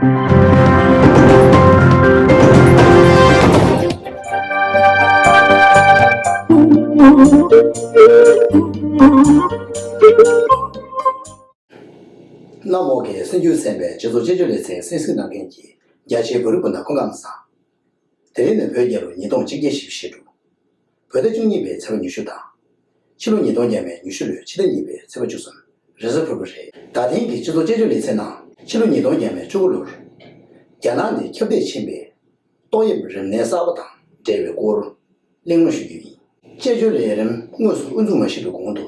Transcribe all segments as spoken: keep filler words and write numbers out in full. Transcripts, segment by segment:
གནམ་འོག་གི་གསར་འགྱུར་ཚན་པའི་སྤྱི་ཚོགས་དཔྱད་བརྗོད་ལེ་ཚན་གསན་གཟིགས་གནང་མཁན་གྱི་རྒྱ་ཆེའི་བོད་རིགས་སྤུན་ཟླ་སྐུ་ཁམས་བཟང་། དེ་རིང་ནི་བོད་རྒྱལ་ལོ་ཉིས་སྟོང་གཅིག་བརྒྱ་བཞི་བཅུ་ཞེ་དྲུག་བོད་ཟླ་བཅུ་གཉིས་པའི་ཚེས་པ་ཉི་ཤུ་དང་། ཕྱི་ལོ་ཉིས་སྟོང་ཉི་ཤུ་ལོའི་ཕྱི་ཟླ་གཉིས་པའི་ཚེས་པ་བཅུ་གསུམ་རེས་གཟའ་ཕུར་བུ་རེད། ད་ཐེངས་ཀྱི་སྤྱི་ཚོགས་དཔྱད་བརྗོད་ལེ་ཚན་ནང་ཕྱི་ལོ་ཉིས་སྟོང་ཉི་ཤུ་ལོར་རྒྱ་ནག་ནས་ཁྱབ་གདལ་ཕྱིན་པའི་ཏོག་དབྱིབས་རིམས་ནད་གསར་པ་དང་འབྲེལ་བའི་སྐོར་གླེང་སློང་ཞུ་རྒྱུ་ཡིན། དཔྱད་བརྗོད་ལས་རིམ་དངོས་སུ་དབུ་འཛུགས་མ་ཞུས་པའི་གོང་དུ།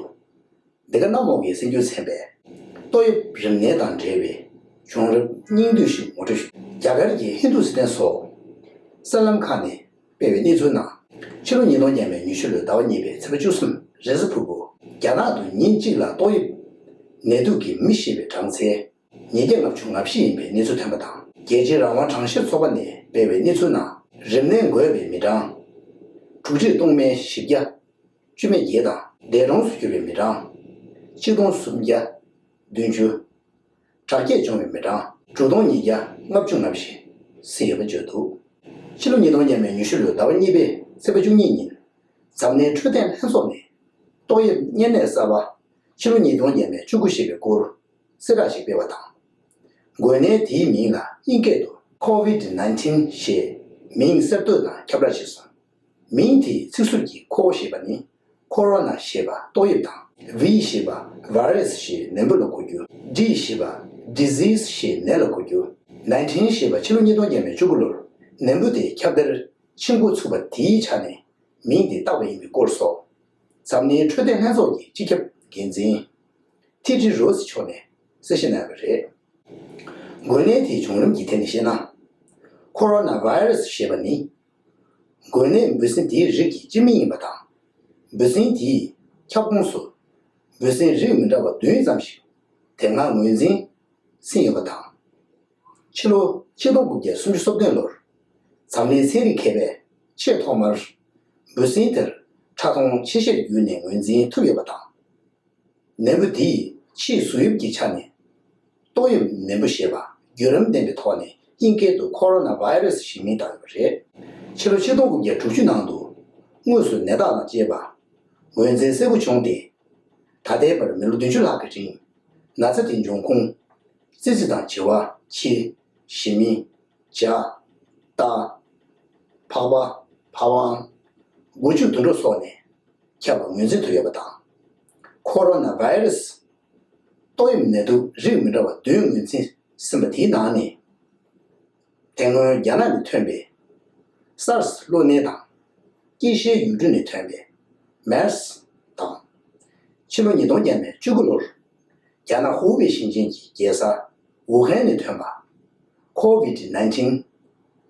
འདི་ག་གནམ་འོག་གི་གསར་འགྱུར་ཚན་པས་ཏོག་དབྱིབས་རིམས་ནད་དང་འབྲེལ་བའི་བྱུང་རབས་སྙིང་བསྡུས་ཤིག་ངོ་སྤྲོད་ཞུ། རྒྱ་གར་གྱི་ཧིན་དུ་སི་ཐན་སོགས་གསར་ལམ་ཁག་ནས་སྤེལ་བའི་གནས་ཚུལ་ནང་། ཕྱི་ལོ་ཉིས་སྟོང་ཉི་ཤུ་ལོའི་ཟླ་བ་གཉིས་པའི་ཚེས་པ་བཅུ་གསུམ་རེས་གཟའ་ཕུར་བུ། རྒྱ་ནག་ཏུ་ཉིན་གཅིག་ལ་ཏོག་དབྱིབས་ནད་དུག་གི་མི་ཤི་བའི་གྲངས་ཚད་ཉིས་བརྒྱ་ལྔ་བཅུ་ང་བཞི་ཡིན་པའི་གནས་ཚུལ་ཐོན་པ་དང་། རྒྱལ་སྤྱིའི་རང་དབང་གྲངས་བཤེར་ཚོགས་པ་ནས་སྤེལ་བའི་གནས་ཚུལ་ནང་། རིམས་ནད་འགོས་པའི་མི་གྲངས་དྲུག་ཁྲི་སྟོང་བཞི་བརྒྱ་བཅུ་མེད་བརྒྱད་དང་། འདས་གྲོངས་སུ་གྱུར་པའི་མི་གྲངས་ཆིག་སྟོང་སུམ་བརྒྱ་བདུན་ཅུ། དྲག་སྐྱེད་བྱུང་བའི་མི་གྲངས་དྲུག་སྟོང་ཉིས་བརྒྱ་ལྔ་བཅུ་ང་བཞི་ཟིན་ཡོད་པ་བརྗོད་འདུག་ཕྱི་ལོ་ཉིས་སྟོང་ཉི་ཤུ་ལོའི་ཟླ་བ་གཉིས་པའི་ཚེས་པ་བཅུ་གཉིས་ཉིན། འཛམ་གླིང་འཕྲོད་བསྟེན་ལྷན་ཚོགས་ནས་ཏོག་དབྱིབས་གཉན་ནད་གསར་པ་ཕྱི་ལོ་ཉིས་སྟོང་ཉི་ཤུ་ཞེས་པའི་སྐོར་གསལ་བསྒྲགས་ཤིག་སྤེལ་བ་དང་། འགོས་ནད་དེའི་མིང་ལ་དབྱིན་སྐད་དུ་COVID nineteen ཞེས་མིང་གསར་གཏོད་དང་ཁྱབ་བསྒྲགས་བྱས་སོང་། མིང་དེའི་ཚིག་ཟུར་གྱི་ཁོ་ཞེས་པ་ནི་ཁོ་རོ་ན་ཞེས་པ་ཏོག་དབྱིབས་དང་། བྷི་ཞེས་པ་virus ཞེས་ནད་འབུ་ལ་གོ་རྒྱུ། ཌི་ཞེས་པ་disease ཞེས་ནད་ལ་གོ་རྒྱུ། nineteen ཞེས་པ་ཕྱི་ལོ་ཉིས་སྟོང་ཉི་ཤུ་ལོར་ནད་འབུ་དེ་ཁྱབ་གདལ་ཕྱིན་འགོ་ཚུགས་པ་དེའི་ཆ་ནས་མིང་དེ་བཏགས་པ་ཡིན་པའི་སྐོར་སོགས། འཛམ་གླིང་འཕྲོད་བསྟེན་ལྷན་ཚོགས་ཀྱི་སྤྱི་ཁྱབ་འགན་འཛིན་ཐེ་ཌི་རོ་སི་མཆོག་ནས་གསལ་བཤད་གནང་ཡོད་པ་རེད། འགོས་ནད་དེའི་བྱུང་རིམ་གྱི་ཐད་ནས་བཤད་ན། ཁོ་རོ་ན་virus ཞེས་པ་ནི། འགོས་ནད་འབུ་སྲིན་དེའི་རིགས་ཀྱི་སྤྱི་མིང་ཡིན་པ་དང་། འབུ་སྲིན་དེས་ཁྱབ་ཁོངས་སུ་འབུ་སྲིན་རིགས་མི་འདྲ་བ་བདུན་ཙམ་ཞིག་དེ་སྔ་ངོས་འཛིན་ཟིན་ཡོད་པ་དང་། ཕྱི་ལོ་ཆིག་སྟོང་དགུ་བརྒྱ་སུམ་ཅུ་སོ་བདུན་ལོར་འཛམ་གླིང་ཚན་རིག་མཁས་པས་ཆེས་ཐོག་མར་འབུ་སྲིན་དེར་ཕྲ་མཐོང་ཆེ་ཤེལ་བརྒྱུད་ནས་ངོས་འཛིན་ཐུབ་ཡོད་པ་དང་། ནད་འབུ་འདིས་ཕྱིའི་གཟུགས་དབྱིབས་ཀྱི་ཆ་ནས་ཏོག་དབྱིབས་ནད་འབུ་ཞེས་པ་བརྒྱུད་རིམ་ལྡན་པའི་ཐོག་ནས་དབྱིན་སྐད་དུ་ཁོ་རོ་ན་virus ཞེས་མིང་བཏགས་ཡོད་པ་རེད། ཕྱི་ལོ་ཆིག་སྟོང་དགུ་བརྒྱ་དྲུག་ཅུ་ནང་དུ་དངོས་སུ་ནད་རྟགས་དང་བཅས་པ་ངོས་འཛིན་གསལ་པོ་བྱུང་སྟེ། ད་ལྟའི་བར་མི་ལོ་བདུན་ཅུ་ལྷག་གི་རིང་ན་ཚ་དེའི་འབྱུང་ཁུངས་ཙི་ཙི་དང་བྱི་བ། ཁྱི། ཞི་མི། བྱ། རྟ། ཕག་པ། ཕ་ཝང་། སྒོ་ཕྱུགས་དུད་འགྲོ་སོགས་ནས་ཁྱབ་པ་ངོས་འཛིན་ཐུབ་ཡོད་པ་དང་། ཁོ་རོ་ན་virus ཏོག་དབྱིབས་ནད་དུག་རིགས་མི་འདྲ་བ་བདུན་ངོས་འཛིན་ཟིན་པ་དེའི་ནང་ནས། དེ་སྔོན་རྒྱ་ནག་ནས་ཐོན་པའི་SARS གློ་ནད་དང་། དཀྱིལ་ཤར་ཡུལ་གྲུ་ནས་ཐོན་པའི་MERS དང་། ཕྱི་ལོ་ཉིས་སྟོང་བཅུ་དགུ་ལོར་རྒྱ་ནག་ཧུའུ་པེ་ཞིང་ཆེན་གྱི་རྒྱལ་ས་ཝུ་ཧན་ནས་ཐོན་པ་COVID nineteen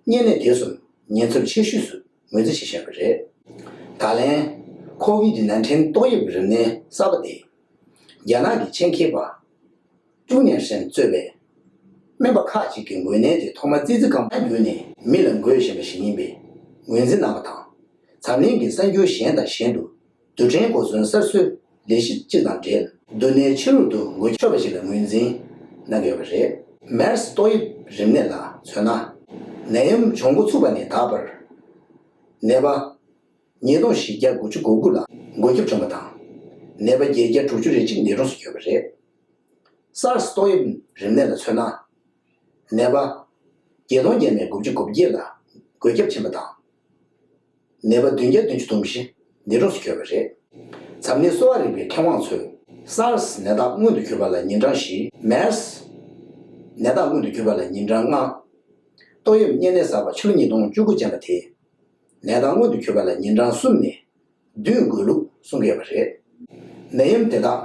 གཉན་ནད་དེ་ཚོ་ཉེན་ཚབས་ཆེ་ཤོས་སུ་ངོས་འཛིན་བྱེད་བཞིན་པ་རེད། ད་ལན་COVID nineteen ཏོག་དབྱིབས་རིམས་ནད་གསར་པ་དེ་རྒྱ་ནག་གི་ཆེད་མཁས་པ་ཀྲུའུ་ནན་ཧྲན་གཙོས་པའི་སྨན་པ་ཁག་ཅིག་གིས་འགོས་ནད་དེ་ཐོག་མར་ཙི་ཙི་རྐང་པ་བརྒྱུད་ནས་མི་ལ་འགོས་བཞིན་པ་ཞིག་ཡིན་པའི་ངོས་འཛིན་གནང་བ་དང་། འཛམ་གླིང་གི་གསར་འགྱུར་གཞན་དང་གཞན་དུ་རྡུལ་ཕྲན་གོ་མཚོན་གསར་བཟོའི་ལས་གཞི་གཅིག་དང་འབྲེལ་རྡུལ་སྣེ་ཕྱི་རོལ་དུ་འགོས་ཆོག་པ་ཞིག་ལ་ངོས་འཛིན་གནང་གི་ཡོད་པ་རེད། MERS ཏོག་དབྱིབས་རིམས་ནད་ལ་མཚོན་ན། ནད་ཡམས་བྱུང་འགོ་ཚུགས་པ་ནས་ད་བར་ནད་པ་ཉིས་སྟོང་བཞི་བརྒྱ་དགུ་བཅུ་གོ་དགུ་ལ་འགོས་ཁྱབ་བྱུང་བ་དང་། ནད་པ་བརྒྱད་བརྒྱ་དྲུག་ཅུ་རེ་གཅིག་འདས་གྲོངས་སུ་གྱུར་པ་རེད། SARS ཏོག་དབྱིབས་རིམས་ནད་ལ་མཚོན་ན། ནད་པ་བརྒྱད་སྟོང་བརྒྱ་མེད་དགུ་བཅུ་གོ་བརྒྱད་ལ་འགོས་ཁྱབ་ཕྱིན་པ་དང་། ནད་པ་བདུན་བརྒྱ་བདུན་ཅུ་དོན་བཞི་འདས་གྲོངས་སུ་གྱུར་པ་རེད། འཛམ་གླིང་གསོ་བ་རིག་པའི་མཁས་དབང་ཚོས་SARS ནད་རྟགས་མངོན་དུ་གྱུར་པ་ལ་ཉིན་གྲངས་བཞི། MERS ནད་རྟགས་མངོན་དུ་གྱུར་པ་ལ་ཉིན་གྲངས་ལྔ། ཏོག་དབྱིབས་གཉན་ནད་གསར་པ་ཕྱི་ལོ་ཉིས་སྟོང་བཅུ་དགུ་ཅན་པ་དེ་ནད་རྟགས་མངོན་དུ་གྱུར་པ་ལ་ཉིན་གྲངས་གསུམ་ནས་བདུན་འགོར་ལུགས་གསུང་གི་ཡོད་པ་རེད། ནད་ཡམས་དེ་དག་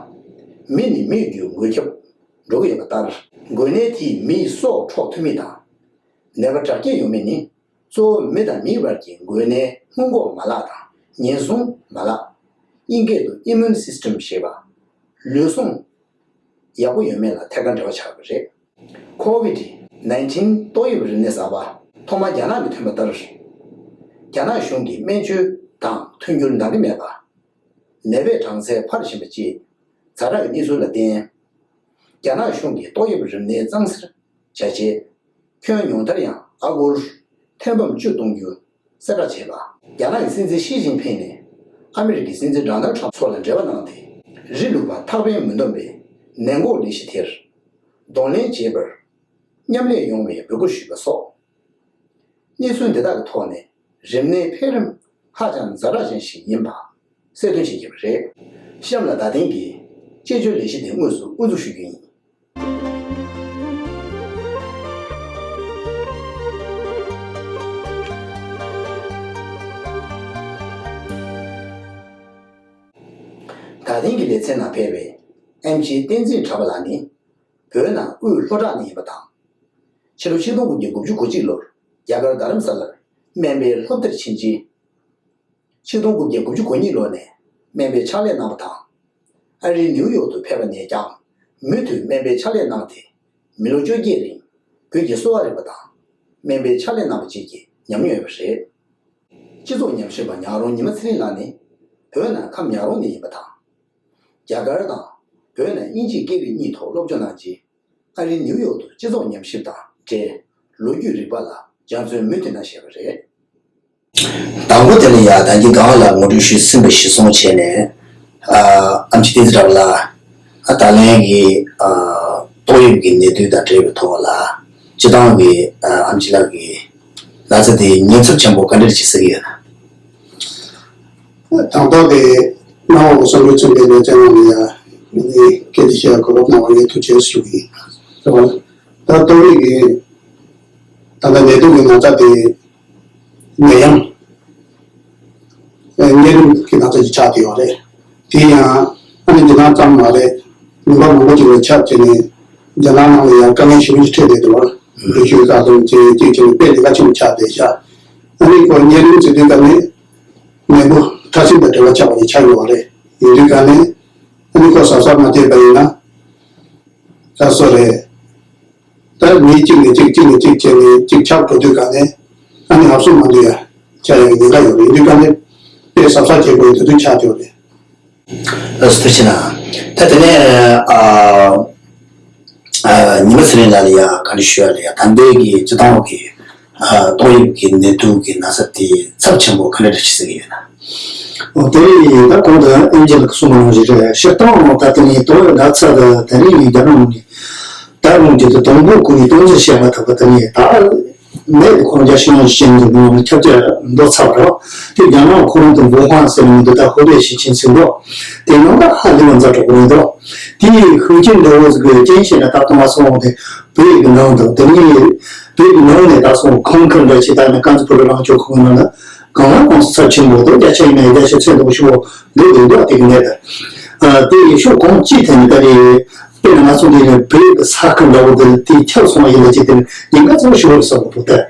མི་ནས་མི་བརྒྱུད་འགོས་ཁྱབ་འགྲོ་གི་ཡོད་པ་ལྟར། འགོས་ནད་དེས་མིའི་སྲོག་འཕྲོག་ཐུབ་མིན་དང་། ནད་པ་དྲག་སྐྱེད་ཡོང་མིན་ནི། གཙོ་བོ་མི་དང་མིའི་བར་གྱི་འགོས་ནད་སྔོན་འགོག་མ་ལག་དང་ཉེན་སྲུང་མ་ལག་དབྱིན་སྐད་དུ་Immune System ཞེས་པ། ལུས་ཟུངས་ཡག་པོ་ཡོད་མེད་ལ་ཐད་ཀར་འབྲེལ་བ་ཆགས་པ་རེད། COVID nineteen ཏོག་དབྱིབས་རིམས་ནད་གསར་པ་ཐོག་མར་རྒྱ་ནག་ནས་ཐོན་པ་ལྟར། རྒྱ་ནག་གཞུང་གིས་སྨན་བཅོས་དང་ཐོན་རྒྱུར་འདང་གི་མེད་པ། ནད་པའི་གྲངས་ཚད་འཕར་བཞིན་པ་བཅས་ཛ་དྲག་གི་གནས་ཚུལ་ལ་བརྟེན། རྒྱ་ནག་གཞུང་གིས་ཏོག་དབྱིབས་རིམས་ནད་གཙང་སེལ་བྱ་ཆེད། ཁྱོན་ཉུང་མཐར་ཡང་ཨ་སྒོར་ཐེར་འབུམ་བཅུ་གཏོང་རྒྱུ་གསལ་བསྒྲགས་བྱས་པ། རྒྱ་ནག་གི་སྲིད་འཛིན་ཞི་ཅིན་ཕིང་ནས་ཨ་མི་རི་ཀའི་སྲིད་འཛིན་ཌོ་ནལ་ཊམ་སོགས་ལ་འབྲེལ་བ་གནང་སྟེ། རི་ལུག་པ་ཐག་པས་མི་འདོམས་པའི་ནད་འགོག་ལས་གཞི་དེར་གདོང་ལེན་བྱེད་པར་མཉམ་ལས་ཡོང་བའི་འབོད་སྐུལ་ཞུས་པ་སོགས། གནས་ཚུལ་འདི་དག་གི་ཐོག་ནས་རིམས་ནད་འཕེལ་རིམ་ཧ་ཅང་ཛ་དྲག་ཅན་ཞིག་ཡིན་པ་གསལ་སྟོན་བྱེད་ཀྱི་ཡོད་པ་རེད། གཤམ་ལ་ད་ཐེངས་ཀྱི་དཔྱད་བརྗོད་ལས་གཞི་དེ་དངོས་སུ་དབུ་འཛུགས་ཞུ་རྒྱུ་ཡིན། ད་ཐེངས་ཀྱི་ལེ་ཚན་ནང་ཕེབས་པའི་ཨེམ་ཆི་བསྟན་འཛིན་གྲགས་པ་ལགས་ནི། བོད་ནང་དབུས་ལྷོ་བྲག་ནས་ཡིན་པ་དང་། ཕྱི་ལོ་ཆིག་སྟོང་དགུ་བརྒྱ་དགུ་བཅུ་གོ་གཅིག་ལོར་རྒྱ་གར་རྡ་རམ་ས་ལར་སྨན་པའི་སློབ་མཐར་ཕྱིན་རྗེས། ཆིག་སྟོང་དགུ་བརྒྱ་དགུ་བཅུ་གོ་གཉིས་ལོ་ནས་སྨན་པའི་ཕྱག་ལས་གནང་བ་དང་། ཨ་རིའི་ནིའུ་ཡོག་ཏུ་ཕེབས་པ་ནས་ཀྱང་མུ་མཐུད་སྨན་པའི་ཕྱག་ལས་གནང་སྟེ། མི་ལོ་བཅོ་བརྒྱད་རིང་བོད་ཀྱི་གསོ་བ་རིག་པ་དང་སྨན་པའི་ཕྱག་ལས་གནང་བ་བཅས་ཀྱི་ཉམས་མྱོང་ཡོད་པ་རེད། སྤྱི་ཚོགས་ཉམས་ཞིབ་པ་ཉག་རོང་ཉི་མ་ཚེ་རིང་ལགས་ནི་བོད་ནང་ཁམས་ཉག་རོང་ནས་ཡིན་པ་དང་། རྒྱ་གར་དང་བོད་ནང་དབྱིན་ཇིའི་སྐད་རིགས་གཉིས་ཐོག་སློབ་སྦྱོང་གནང་རྗེས། ཨ་རིའི་ནིའུ་ཡོག་ཏུ་སྤྱི་ཚོགས་ཉམས་ཞིབ་དང་འབྲེལ་ལོ་རྒྱུས་རིག་པ་ལ་སྦྱང་བརྩོན་མུ་མཐུད་གནང་བཞིན་པ་རེད། དང་པོ་དེ་ལ་ཡ་ད་གིན་གང་ལ་ངོ་སྤྲོད་ཞུས་ཟིན་པ་གཞིར་བཟུང་བྱས་ནས། ཨ་ཨམ་ཆི་བསྟན་འཛིན་གྲགས་པ་ལགས། ཨ་ད་ལན་གྱི་ཨ་ཏོག་དབྱིབས་ཀྱི་ནད་དུག་དང་འབྲེལ་བའི་ཐོག་ལ་སྤྱི་བཏང་གི་ཨ་ཨམ་ཆི་ལགས་ཀྱི་ན་ཚ་དེ་ཉེན་ཚབས་ཆེན་པོ་ག་འདྲ་ཅིག་གསལ་གྱི་ཡོད་ན། དང་ཐོག་དེ་གནམ་འོག་གསུམ་འགྲོས་ཚུན་པའི་ལོ་ཙཱ་ནང་ལ་ཡ་ནི་སྐད་ཆ་བཤད་གོ་སྐབས་གནང་བ་ཡོད་ཐུགས་རྗེ་ཆེ་ཞུ་གི་ཡིན། རེད་བ། ད་ཏོག་དབྱིབས་ཀྱི་ད་ལྟ་ནད་དུག་གི་ན་ཚ་དེ་ནད་ཡམས་གཉན་རིམས་ཀྱི་ན་ཚ་ཞིག་ཆགས་བསྡད་ཡོད་རེད། དེ་ཡང་ཨ་ནི་འདི་ནང་ཙམ་མ་རེད། ལུང་པ་མང་པོ་ཅིག་ལ་ཁྱབ་བྱས་ནས་རྒྱ་ནག་ནང་ལ་ཡང་དཀའ་ངལ་ཞེ་པོ་ཅིག་འཕྲད་བསྡད་འདུག་བ། རི་ཆུའི་བཀག་སྡོམ་བྱས་གཅིག་བྱས་ནས་དཔེ་ལས་ཀ་ཆེན་པོ་ཆགས་བསྡད་ཤག་ཨ་ནི་ཁོ་གཉན་རིམས་ཟེར་དུས་ཀ་ནི་ནད་འབུ་ཕྲ་སྲིན་དང་འབྲེལ་བ་ཆགས་པ་ཞིག་ཆགས་ཡོད་པ་རེད། ཡིན་དུས་ཀ་ནི་ཨ་ནི་ཁོ་གཟབ་གཟབ་མ་བྱས་པ་ཡིན་ན་ད་སོ་རེད། ད་མི་གཅིག་ནས་གཅིག་གཅིག་ནས་གཅིག་བྱས་ནས་གཅིག་ཁྱབ་འགྲོ་དུས་ཀ་ནི་ཨ་ནི་ཧབ་སོ་མ་འདུས་ཡ་ཆགས་ཡ་གི་ཉེན་ཁ་ཡོད་རེད། ཡིན་དུས་ཀ་ནི་དཔེ་གཟབ་གཟབ་བྱེད་དགོས་དུས་ཚོད་ཆགས་ཡོད་རེད། ལགས་སོ་ཐུགས་རྗེ་ཆེ་གནང་། ད་དེ་ནས་ཨ། ཨ། ཉི་མ་ཚེ་རིང་ལགས་ལ་ཡང་བཀའ་འདྲི་ཞུ་ཡ་ལ་ཡང་ད་ལྟའི་གི་སྤྱི་བཏང་གི་ཨ་ཏོག་དབྱིབས་ཀྱི་ནད་དུག་གི་ན་ཚ་དེ་ཚབས་ཆེན་པོ་ག་འདྲ་འདྲ་ཞིག་གསལ་གྱི་ཡོད་ན། འོ་དེ་ཡིན་ད་གོང་དུ་ཨེམ་ཆི་ལགས་གསུངས་པ་ནང་བཞིན་རེད། སྤྱིར་བཏང་ད་དེ་ནི་ཏོག་དབྱིབས་ན་ཚ་ད་དེ་རིང་ཡིན་རྒྱ་ནག་ནང་ནས་ད་རུང་དེ་དུ་དང་པོ་ཁོ་ནས་སྟོན་ཚུལ་བཤད་མ་ཐུབ་པ་དེ་ནི་ད། ནད་དེ་ཁོ་རང་རྒྱ་ཤི་ཡང་ཞན་དུ་མི་ཡོང་ཁྱབ་རྒྱ་མདོ་ཚ་བ་རེད། དེ་རྒྱ་ནག་ཁོ་རང་དུ་ཝུ་ཧན་ཟེར་ནས་མི་འདུག་ད་ཧུ་པེ་ཞིག་ཕྱིན་ཟིན་འགྲོ། དེ་ནང་ད་ཧ་ལས་པ་མཛའ་གྲོགས་པོ་རེད་འདུག་དེ་ཧུའུ་ཅིན་འདྲ་བོ་ཟིག་གི་རྐྱེན་བྱས་ན་ད་གཏོང་བ་སོང་དེ་བོད་ཡིག་གི་ནང་དུ་དེ་ནི་བོད་ཡིག་ནང་ནས་ད་སོང་ཁོང་ཁུར་འདྲ་ཆེ་ད་ནི་ཀན་ཙི་པུར་རང་ཆོས་ཁོང་ནང་ན་གང་ལ་གང་སུ་ཚབས་ཆེན་པོ་འདུག་རྒྱ་ཆེ་ཡིན་ན་རྒྱ་ཆེ་ཚད་མདོག་ཤོག་འདུག་འདུག་འདུག་དེ་གི་ནད་དེ་དེ་ཡི་ཤོག་གོང་ཅི་ཐད་ནས་ད་རེད། དཔེར་ན་ང་ཚོ་འདི་ནས་བོད་ཀྱི་ས་ཁུལ་འདྲ་བོ་འདི་དེ་ཁྱབ་སོང་བ་ཡིན་ལ་ཅི་དེ་ཉེན་ཁ་ཚ་པོ་ཞིག་ཡོད་བསམ་གྱི་འདུག་ད།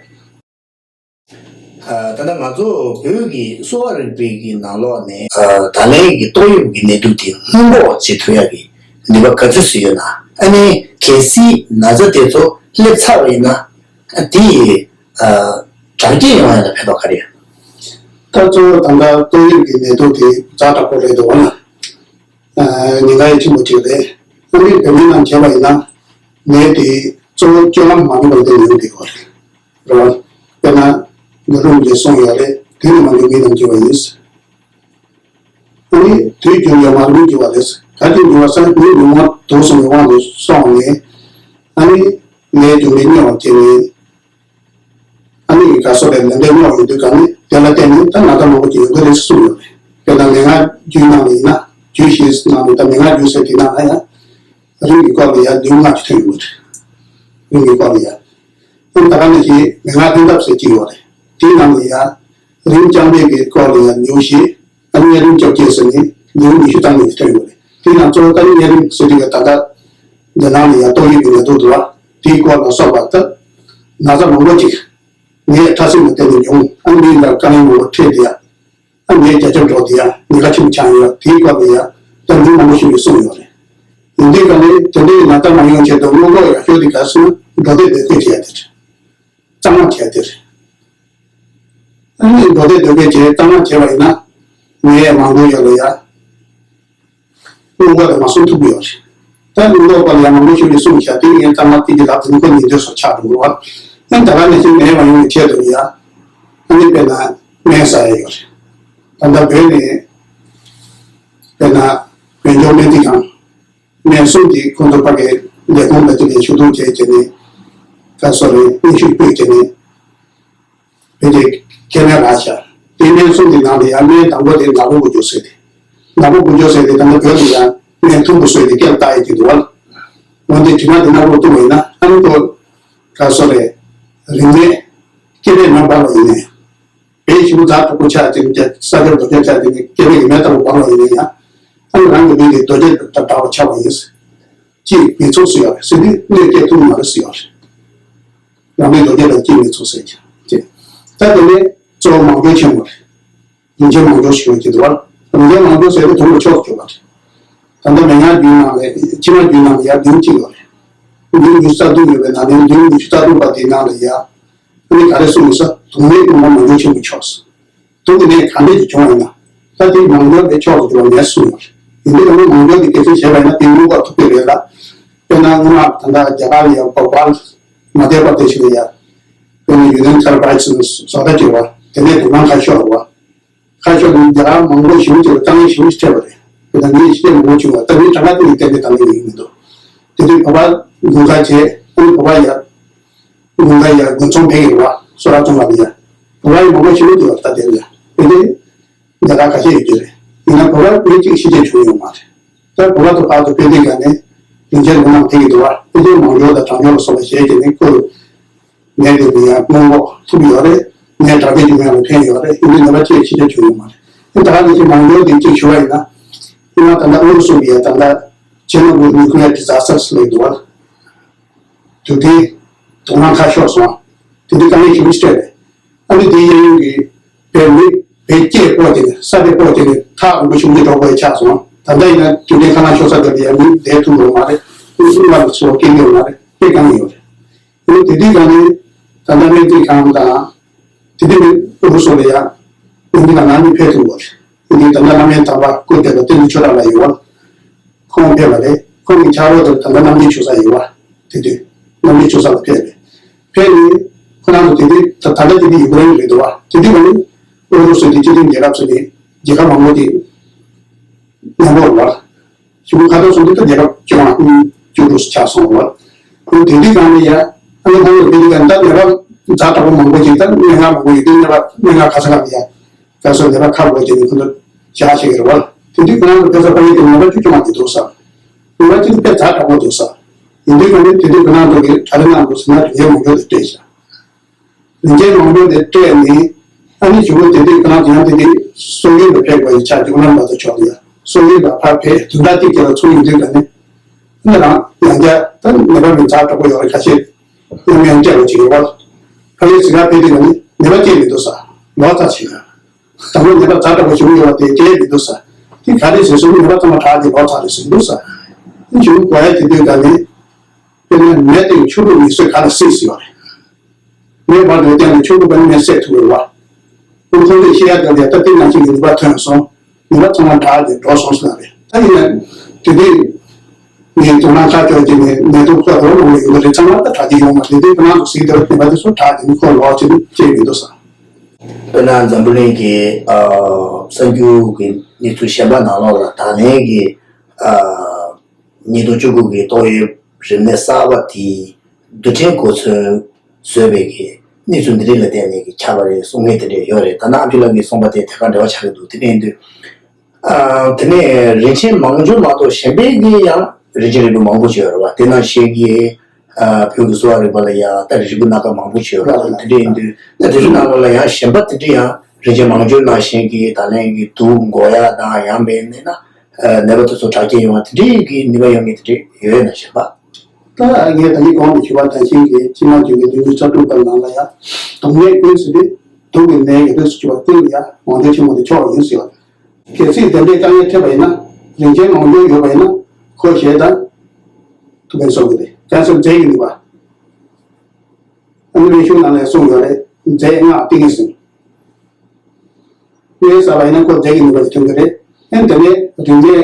ད་ལྟ་ང་ཚོ་བོད་ཀྱི་གསོ་བ་རིག་པའི་གི་ནང་ལོགས་ནས་ད་ལན་གྱི་ཏོག་དབྱིབས་ཀྱི་ནད་དུག་དེ་སྔོན་འགོག་བྱེད་ཐུབ་ཡ་གི་ནུས་པ་ག་ཚོད་ཙམ་ཡོད་ན། ཨ་ནི་གལ་སྲིད་ན་ཚ་དེ་ཚོ་སླེབས་ཚར་བ་ཡིན་ན་དེ་ཡི་དྲག་སྐྱེད་ཡོང་ཡ་ལ་ཕན་ཐོགས་ག་རེ་ཡོད། ད་གཙོ་བོ་ད་ལྟ་ཏོག་དབྱིབས་ཀྱི་ནད་དུག་དེ་ཛ་དྲག་པོ་རེད་འདུག་བ་ལ། ཉེན་ཁ་ཡང་ཆེན་པོ་གཅིག་རེད། ཨ་ནི་བོད་མི་རྣམས་བྱས་པ་ཡིན་ན་ནད་དེ་གཙོ་བོ་སྤྱོད་ལམ་མ་ནོར་བ་དེ་ཡོང་བསྡད་ཡོད་རེད། རེད་བ། དཔེར་ན་ནུ་རུ་འགྱེད་སོང་ཡོད་རེད། དེ་ནི་མ་འགྱུར་མི་རྣམས་བྱས་པ་ཡིན། ཨ་ནི་དུས་རྒྱུན་ཡོད་མ་ལུས་འགྱུར་བ་རེད། ག་དུས་འགྱུར་བ་ས་ནི་ཉུང་མ་དུག་གསུམ་གྱི་དབང་དུ་སོང་ནས་ཨ་ནི་ནད་རྒྱུན་མི་སྙོམས་པ་བྱས་ནས། ཨ་ནི་ག་སོ་རེད་ལན་འདྲེན་རྙོག་ཡོད་དུས་ག་ནི་དེ་ལ་བརྟེན་ནས་ད་ན་ཚ་མང་པོ་ཅིག་ཡོང་གི་རེད་གསུངས་ཡོད་རེད། དཔེར་ན་མན་ངག་རྒྱུན་ནང་ལ་ཡིན་ན་རྒྱུན་ཞེས་ནང་ལ་ད་མན་ངག་རྒྱུན་ཟེར་དེ་ནང་ལ་ཡང་རིམས་ཀྱི་སྐོར་ལ་ཡང་ལེའུ་ལྔ་ཅིག་ཐོན་ཡོད་རེད། རིམས་ཀྱི་སྐོར་ལ་ཡང་ཨ་ནི་ད་ག་ནང་བཞིན་མན་ངག་བསྟེན་ཐབས་ཟེར་གྱི་ཡོད་རེད། དེའི་ནང་ལ་ཡང་རིམས་རྐྱང་པའི་གི་སྐོར་ལ་ཡང་ལེའུ་བཞི། ཨ་ནི་གཉན་རིམས་བཅོ་བརྒྱད་ཟེར་ནས་ལེའུ་ཉི་ཤུ་རྩ་གཉིས་ཀྱི་ཐོན་ཡོད་རེད། དེ་ནང་གཙོ་བོ་ད་ནི་གཉན་རིམས་ཟེར་དུས་ཀྱི་ད་ལྟ་འདི་ནང་ལ་ཡང་ཏོག་དབྱིབས་ཀྱི་ནད་དུག་འདུག་བ། དེའི་སྐོར་ལ་སོགས་པ་ད་ན་ཚ་མང་པོ་ཅིག་ནད་ཕྲ་སྲིན་ལ་བརྟེན་ནས་ཡོང་། ཨ་ནི་མིའི་ལ་དཀའ་ངལ་མང་པོ་འཕྲད་དེ་ཡ། ཨ་ནི་ནད་རྒྱ་ཁྱབ་འགྲོ་དེ་ཡ་ཉེན་ཁ་ཆེན་པོ་ཆགས་ཡོད། དེའི་སྐོར་ལ་ཡ་ད་འབྲུ་མང་པོ་ཞིག་གིས་གསུངས་ཡོད་རེད། ཡིན་དུས་ཀ་ནི་དེ་འདྲའི་ན་ཚ་མ་ཡོང་ཆེད་དུ་སྔོན་འགོག་ཡག་ཤོས་དེ་ག་ཟེར་ན་འགྲོ་སྡོད་སྡོད་ཁུལ་བྱས་ཡ་དེ་རེད། གཙང་མ་བྱས་ཡ་དེ་རེད། ཨ་ནི་འགྲོ་སྡོད་སྡོད་མཁན་བྱས་གཙང་མ་བྱས་པ་ཡིན་ན་ནད་མང་པོ་ཡོད་ལ་ཡ། སྔོན་འགོག་དེ་མ་སྲུང་ཐུབ་ཀྱི་ཡོད་རེད། ད་སྔོན་འགོག་པ་ལ་ཡང་མང་པོ་ཞིག་གིས་གསུངས་བཞག་དེ་ངས་གཙང་མ་སྐད་ཀྱི་ལག་དེ་ནི་ཁོ་ཉིན་ཐོའི་སོ་ཆགས་འགྲོ་གི་རེད་བ། ཨ་ནི་ད་ག་ནང་བཞིན་ནད་མ་ཡོང་བའི་ཆེད་དུ་ཡ། ཨ་ནི་དཔེར་ན་སྨན་ཟ་ཡ་ཡོད་རེད། ད་ལྟ་བོད་ནས་དཔེར་ན་བོད་ལྗོངས་སྨན་རྩིས་ཁང་སྨན་གསུམ་གྱིས་ཁོང་ཚོ་ཕ་གིའི་ལས་ཁུངས་ལ་དེ་ནས་ཞུ་གཏུག་བྱས་བྱས་ནས་ག་སོ་རེད་སྙན་ཞུ་ཕུལ་བྱས་ནས་བོད་ཀྱི་ཁེ་ལས་རག་ཤག་དེ་སྨན་གསུམ་གྱི་ནང་ལ་ཡང་སྨན་དང་པོ་དེ་ནག་པོ་དགུ་བཅུ་ཟེར་ཏེ། ནག་པོ་དགུ་བཅུ་ཟེར་ཏེ་ད་ལྟ་བོད་ལ་ཡང་སྨན་ཐུམ་བུ་བཟོས་ཏེ་སྐད་བཏགས་ཡོད་ཀྱི་འདུག་བ། འོན་ཏེ་དྲི་མ་དེ་ནག་པོ་བཏུང་བ་ཡིན་ན་ཨ་ནི་ཁོ་ག་སོ་རེད། རིམས་ནད་སྐྱེ་བའི་མེ་འབར་བ་ཡིན་ནའི། བའི་ཞིབ་ཚགས་དྲག་པོ་ཆགས་ཀྱི་ས་ཆར་རྡོ་རྗེ་ཆགས་ཀྱི་སྐྱེ་བའི་མེ་ལྟ་བུ་འབར་བ་ཡིན་ན་ཡང་། ཨ་ནི་རང་གི་ལུས་དེ་རྡོ་རྗེ་དང་འདྲ་བ་ཆགས་པ་ཡིན། ཅེས་མི་ཚོགས་སུ་ཡོད་རེད་ཟེར་དུས་གནོད་སྐྱེལ་ཐུབ་མ་རེད་ཟེར་ཡོད་རེད། རང་ལུས་རྡོ་རྗེ་ལ་སྐྱེལ་མི་ཚོགས་ཟེར་ཀྱང་ཅེས། ད་དེ་ནས་གཙོ་བོ་མང་སྦྱོར་ཆེན་མོ་རེད། རིན་ཆེན་མང་སྦྱོར་ཞེས་པ་ཅིག་འདུག་བ། རིན་ཆེན་མང་སྦྱོར་ཟེར་དུས་དུང་གི་མཆོག་ཏུ་གྱུར་པ་རེད། ད་ལྟ་མི་ཉག་རྒྱུན་ནང་ལས་ཕྱི་མ་རྒྱུན་ནང་ལ་ཡར་བདུན་གཅིག་ཡོད་རེད། བདུན་ཉི་ཤུ་རྩ་བདུན་ཡོད་པའི་ནང་ནས་བདུན་ཉི་ཤུ་རྩ་བདུན་པ་དེའི་ནང་ལ་ཡར། ཨ་ནི་ག་རེ་གསུངས་ཡོད་ས། དུང་ནད་སྔོན་མ་མང་སྦྱོར་ཆེན་པོ་ཆོག་དུང་གི་ནད་ག་འདྲས་ཀྱི་བྱུང་བ་ཡིན་ན། ད་དེ་མང་སྦྱོར་དེ་མཆོག་ཏུ་གྱུར་པ་ངས་གསུངས་ཡོད་རེད། ཡིན་དུས་ཡང་ན་མང་སྦྱོར་དེ་གལ་ཆེན་བྱས་པ་ཡིན་ན་དེ་སྔོན་འགོག་ཐུབ་ཀྱི་རེད་ལ། དཔེར་ན་སྔོན་མ་ད་ལྟ་རྒྱ་གར་ལ་ཡང་བོ་པཱལ་མ་བསྡད་པ་དེ་ཞིག་ལ་ཡང་། དཔེར་ན་ཡུན་ནན་ཐར་པའི་ཚུན་བཟོ་གྲྭ་བྱས་པ་དེ་ནས་དུང་སྣ་ཁ་ཤོར་བ། ཁ་ཤོར་ནས་རྒྱ་གར་མང་པོ་ཞེ་པོ་ཅིག་ལ་དཀའ་ངལ་ཞེ་པོ་ཅིག་འཕྲད་པ་རེད། དེ་དང་མིའི་ཤི་རྐྱེན་མང་པོ་བྱུང་བ་ད་མི་གྲངས་ཀ་དེ་ཡི་ཏན་ཏན་དང་ལེན་ཡོང་མི་འདུག་དེ་དུས་བོ་པཱལ་དགུན་ཁ་བྱས་ཨ་ནི་བོ་པཱལ་ཡར། དགུན་ཁ་ཡར་དགུན་ཚོང་ཕེབས་ཡོང་བ་སོ་ར་ཚོང་པ་ལ་ཡར། བོ་པཱལ་ཡི་མང་པོ་ཞེ་པོ་ཅིག་ཡོད་ད་དེ་ལ་ཡར། དེ་དུས་རྒྱ་གར་ཁ་ཤས་ཡོད་ཀྱི་རེད། ཡིན་ན་བོ་པཱལ་མི་གཅིག་ཤི་རྐྱེན་བྱུང་ཡོད་མ་རེད། ད་བོ་པཱལ་དུ་བར་དུ་ཕེབས་དུས་ག་ནས་རིན་ཆེན་ལོ་ནང་ཕེབས་ཀྱི་འདུག་བ། དེ་དུས་མང་སྦྱོར་དང་གྲང་སྦྱོར་ལ་སོགས་པ་བཞེས་ཀྱི་ནས་ཁོ། ནད་དེ་ལ་ཡང་སྔོན་འགོག་ཐུབ་ཡོད་རེད། ནད་དྲག་སྐྱེད་བྱུང་ཡང་ལ་ཕན་ཡོད་རེད། ཡིན་ནའི་ནད་པ་གཅིག་ཤི་རྐྱེན་བྱུང་ཡོད་མ་རེད། ཨེ་ད་ག་ནང་བཞིན་མང་སྦྱོར་དེ་གཅིག་ཞུ་བ་ཡིན་ན། ཡིན་ན་ད་ལྟ་ཨུ་རུ་སུ་ལ་ཡང་ད་ལྟ་ཆེ་ན་བུ་nuclear disasters་ལབ་འདུག་བ། དུས་དེ་དུང་སྣ་ཁ་ཤོར་སོང་། དེ་དུས་དཀའ་ངལ་ཞེ་པོ་ཞིག་འཕྲད་རེད། ཨ་ནི་དེའི་གཡས་གཡོན་གྱི་བོད་མི་བོད་སྐད་སྤོ་བྱས་ནས་ས་དེ་སྤོ་བྱས་ནས་ཐག་རིང་པོ་ཞེ་པོ་ཅིག་འགྲོ་དགོས་ཆགས་སོང་། ད་ལྟ་ཡིན་ན་དུས་དེ་ཁ་ནང་ཤོར་ས་དེ་ལ་ཡང་མི་བསྡད་ཐུབ་ཡོད་མ་རེད། ཨུ་རུ་སུ་ལ་སོགས་སྐད་ཡོད་མ་རེད། དཔེ་གང་ཡོད་རེད། ཨ་ནི་དེ་དུས་ག་ནས་ད་ལྟ་སྨན་རྩིས་ཁང་དང་། དེ་དུས་ནས་ཨུ་རུ་སུ་ལ་ཡང་སྨན་རྩིས་ཁང་ནང་མི་ཕེབས་ཐུབ་པ་རེད། དེ་དུས་ད་ལྟ་བླ་སྨན་དམ་པ་སྐུ་བགྲེས་པ་བསྟན་འཛིན་ཆོས་གྲགས་ལགས་ཡོད་པ། ཁོང་ཕེབས་པ་རེད། ཁོང་གི་ཕྱག་རོགས་དེར་ད་ལྟ་རྣམ་རྒྱལ་ཆོས་ཚང་ཡོད་པ། དེ་དུས་རྣམ་རྒྱལ་ཆོས་ཚང་ལ་ཕེབས་པས། ཕེབས་ནས་ཁོ་རང་ཚོ་དེ་དུས་ད་ད་ལྟ་དེ་དུས་ཡུཀ་རེན་རེད་འདུག་བ། དེ་དུས་ནས་ཨུ་རུ་སུ་དེ་སྤྱི་མཐུན་རྒྱལ་ཁབ་ཚོ་ནས་རྒྱལ་ཁབ་མང་པོ་དེ་མཉམ་པོ་རེད་བ། གཞུང་ཁ་ཐོར་སོང་དུས་ད་རྒྱལ་ཁབ་བཅོ་ལྔ་བཅུ་དྲུག་ཆགས་སོང་བ། ཁོང་དེ་དུས་གང་ནས་ཡ། ཨ་ནི་ཁོང་ཚོ་དེ་དུས་གང་ད་ནད་པ་ཛ་དྲག་པོ་མང་པོ་ཞིག་ད་སྨན་ཁང་མང་པོ་ཡོད་དུས་ནད་པ་སྨན་ཁང་ག་ས་ག་ལ་ཡ། ག་སོ་ནད་པ་ཁག་པོ་བྱས་ནས་ཁོང་ཚོ་བཞག་བྱེད་ཀྱི་རེད་བ། དེ་དུས་ཁོ་རང་ཚོ་དཔེ་ཆ་ཕ་གི་དེ་ནད་པ་བཅུ་བཅོ་ལྔ་ཞིག་འདུག་ས། ནད་པ་གཅིག་དཔེ་ཛ་དྲག་པོ་འདུག་ས། ཡིན་དུས་གང་ནས་དེ་དུས་ཁོ་རང་ཚོ་གི་གྲ་སྒྲིག་གནང་དགོས་ཟེར་ན་རིན་ཆེན་མང་པོ་དེ་སྤྲད་བཞག་རིན་ཆེན་མང་པོ་དེ་སྤྲད་ནས། ཨ་ནི་གཞུག་གུ་དེ་དུས་ཁོ་རང་ཚོ་ཡང་དེ་དུས་སོག་ཡུལ་ལ་ཕེབས་དགོས་ཡི་ཆ་འཇུག་ལམ་ལ་དུ་ཆོག་ཡ། སོག་ཡུལ་ལ་ཕར་ཕེབས་བདུན་ཕྲག་གཅིག་ཀྱང་ཚུར་ཡོང་དུས་ག་ནས། ཨ་ནི་རང་ཡང་བསྐྱར་ད་ནད་པ་མི་ཛ་དྲག་པོ་ཡོད་རེད་ཁ་ཤས། ཡང་ཡང་བསྐྱར་བ་ཅིག་ཡོད་པ། ཕ་གིའི་གཟིགས་གར་ཕེབས་དུས་ག་ནས་ནད་པ་སྐྱེས་མི་འདུག་ས། ལོག་ཚར་ཕྱིན་ཡ། དང་པོ་ནད་པ་ཛ་དྲག་པོ་ཞིག་ཡོད་པ་དེ་སྐྱེས་མི་འདུག་ས། དེ་ག་རེ་ཟེར་སོང་ནད་པ་ཚང་མ་དྲག་གི་ལོག་ཚར་རེད་ཟེར་འདུག་ས། དེ་བྱུང་དགོས་ཡ་དེ་དུས་ག་ནས། དཔེར་ན་མེ་སྟེང་ཆུ་བླུགས་མི་གསོད་ག་ལ་སྲིད་ཟེར་བ་རེད། མེ་འབར་དུས་སྟེང་ནས་ཆུ་བླུགས་པ་ནི་མེ་བསད་ཐུབ་རེད་བ། ཁོང་ཚོས་བཤད་ཡ་དེ་ལས་ད་ལྟའི་ནང་བཞིན་གྱི་ནུས་པ་ཐོན་སོང་། ནུས་པ་ཚང་མ་དྲག་གི་འགྲོ་སོང་ཟེར་ན་རེད། ད་ཡིན་ན་དེ་དུས་ངས་དོ་སྣང་ཁ་ཕྱོགས་ཀྱི་ནས་ནད་དུག་ཁོ་རང་ནང་ལ་ཡོད་པ་རེད། ཚང་མ་ད་དྲག་གི་ཡོང་མ་རེད། དེ་ཁོ་རང་ཚོ་གཟིགས་བདེ་བ་ལྡན་པ་དེ་ཚོ་དྲག་གི་ནི་ཁོ་ལོག་ཅིག་ནི་སྐྱེས་མི་འདུག་ས། དཔེར་ན་འཛམ་བུ་གླིང་གི་གསར་འགྱུར་གྱི་གནས་ཚུལ་གཞན་པ་ནང་ལོགས་ལ་ད་ལན་གྱི་ཉིས་སྟོང་བཅུ་དགུ་གི་ཏོག་དབྱིབས་རིམས་ནད་གསར་པ་དེའི་རྡུལ་ཕྲན་གོ་མཚོན་བཟོས་པའི་གི་གནས་ཚུལ་འདི་རིགས་ལ་བརྟེན་ནས་གི་ཁྱབ་པ་རེད་གསུང་མཁན་དེ་འདྲས་ཡོད་རེད། ད་ནང་ཨ་ཕི་ལགས་ཀྱིས་གསུངས་པ་དེ་ཐད་ཀར་འབྲེལ་བ་ཆགས་ཀྱི་འདུག་དེ་འདྲ་ཡིན་དུས། ཨ། དེ་ནས་རིན་ཆེན་མང་སྦྱོར་མ་གཏོགས་གཞན་པའི་གི་ཡང་རིན་ཆེན་རིལ་བུ་མང་པོ་ཅིག་ཡོད་རེད་བ། དེ་ནང་བཞིན་གྱི་ཨ། བོད་ཀྱི་གསོ་བ་རིག་པ་ལ་ཡང་ད་རིལ་བུ་སྣ་ཁ་མང་པོ་ཅིག་ཡོད་རེད་བ། དེ་འདྲ་ཡིན་དུས་ད་དེ་ཚོའི་ནང་ལོགས་ལ་ཡང་གཞན་པ་དེ་འདྲ་ཡང་རིན་ཆེན་མང་སྦྱོར་ནང་བཞིན་གྱི་ད་ལན་གྱི་དུག་འགོག་ཡ་དང་ཡང་མིན་ན་ཨ། ནད་པ་དེ་ཚོ་དྲག་སྐྱེད་ཡོང་བ་དེ་འདྲའི་གི་ནུས་པ་ཡོད་མཁན་དེ་འདྲ་ཡོད་ན་གཞན་པ། ད་ངས་ད་ནི་གོང་དུ་ཞུས་པ་ནང་བཞིན་གྱི་ཕྱི་མ་བརྗོད་པའི་ལུས་ངག་ཚོགས་དྲུག་པ་ནང་ལ་ཡང་སྡུག་བསྔལ་ཀུན་ཟེར་ཏེ་སྡུག་གི་ནད་ཀྱི་རིགས་སུ་གྱུར་པ་ཀུན་ལ་ཡང་མང་སྦྱོར་ཆེན་མོ་དེ་ཆོག་ཡིན་ཟེར་བ། གལ་སྲིད་དེ་འདྲའི་དཀའ་ངལ་འཕྲད་པ་ཡིན་ན་རིན་ཆེན་མང་སྦྱོར་ཡོད་པ་ཡིན་ན་ཁོ་ཞེ་དྲག་ཐུགས་ཕན་གསོ་གི་རེད། གལ་སྲིད་རྫས་ཀྱི་ནུས་པ། ཨ་ནི་རིན་ཤུགས་ནང་ལ་གསུངས་ཡོད་རེད། རྫས་སྔགས་ཏིང་ངེ་འཛིན། དངོས་ཟ་བ་ཡིན་ན་ཁོ་རྫས་ཀྱི་ནུས་པ་ཞིག་ཐོན་གྱི་རེད། ཨེ་དེ་ནས་རིམས་ནད།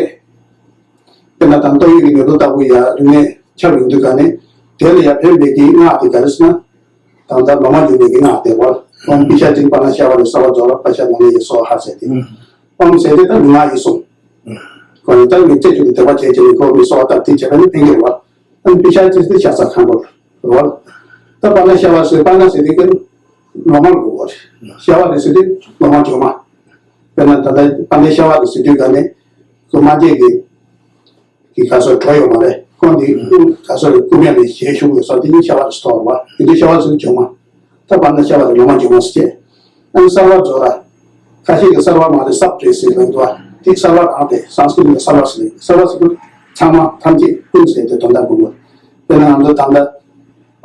དཔེར་ན་དང་ཏོག་དབྱིབས་ཀྱི་ནད་དུག་ལྟ་བུ་ཡ་རིམས་ནད་ཁྱབ་ཡོང་དུས་ག་ནས་དེ་ལ་ཡ་ཕན་པའི་གི་སྔགས་དེ་ག་རེ་ཟེར་ན། ད་ལྟ་ལོ་མ་འཇུག་པའི་གི་སྔགས་དེ་བ། ཨོཾ་པི་ཤ་ཙི་པཱ་ཎ་ཤ་བ་རེ་སརྦ་ཛྭ་ར་པ་ཤ་མ་ནི་ཡེ་སྭཱ་ཧཱ་ཟེར་ཏེ། ཨོཾ་ཟེར་དེ་ད་ལུས་ངག་ཡིད་གསུམ། ཁོ་ནི་ད་མི་ཚེ་གཅིག་གི་དད་པ་བྱས་བྱས་ནས་ཁོ་མི་གསོ་བ་བཏབ་དེ་བྱས་པ་ནི་ཕན་གྱི་རེད་བ། ཨ་ནི་པི་ཤ་ཙི་དེ་ཤ་ཚ་ཁང་པོ་རེད་བ། ད་པཱ་ཎ་ཤ་བ་ཟེར་པཱ་ཎ་ཟེར་དེ་གི་ལོ་མ་ལ་གོ་བ་རེད། ཤ་བ་རེ་ཟེར་དེ་ལོ་མ་འཇོག་མ། དཔེར་ན་ད་ལྟ་པཱ་ཎ་ཤ་བ་རེ་ཟེར་དུས་ག་ནས་ཁོ་མ་བརྗེད་ཀྱི་གི་ག་སོ་གྲོ་ཡོད་མ་རེད། ཁོང་འདི་ག་སོ་རེ་རྐུབ་མེད་ནས་ཞལ་ཞུགས་ཡོད་ས་དེ་ནི་ཤ་བ་རེ་སྟོར་བ་དེ་འདི་ཤ་བ་རེ་ཟེར་འཇོག་མ། ད་པཱ་ཎ་ཤ་བ་རེ་ལོ་མ་འཇོག་མ་ཟེར་གྱི། ཨ་ནི་སརྦ་ཛྭ་ར། ཁ་ཤས་ཀྱི་སརྦ་མ་རེད་སབ་རེད་ཟེར་ལབ་འདུག་བ། དེ་སརྦ་རང་རེད། སཾ་སྐྲྀ་ཏ་ལ་སརྦ་ཟེར་ལབ། སརྦ་ཟེར་དུས་ཚང་མ་ཐམས་ཅད་ཀུན་ཟེར་ཏེ་དོན་དག་གོ་དགོས། དཔེར་ན་ང་ཚོ་ད་ལྟ་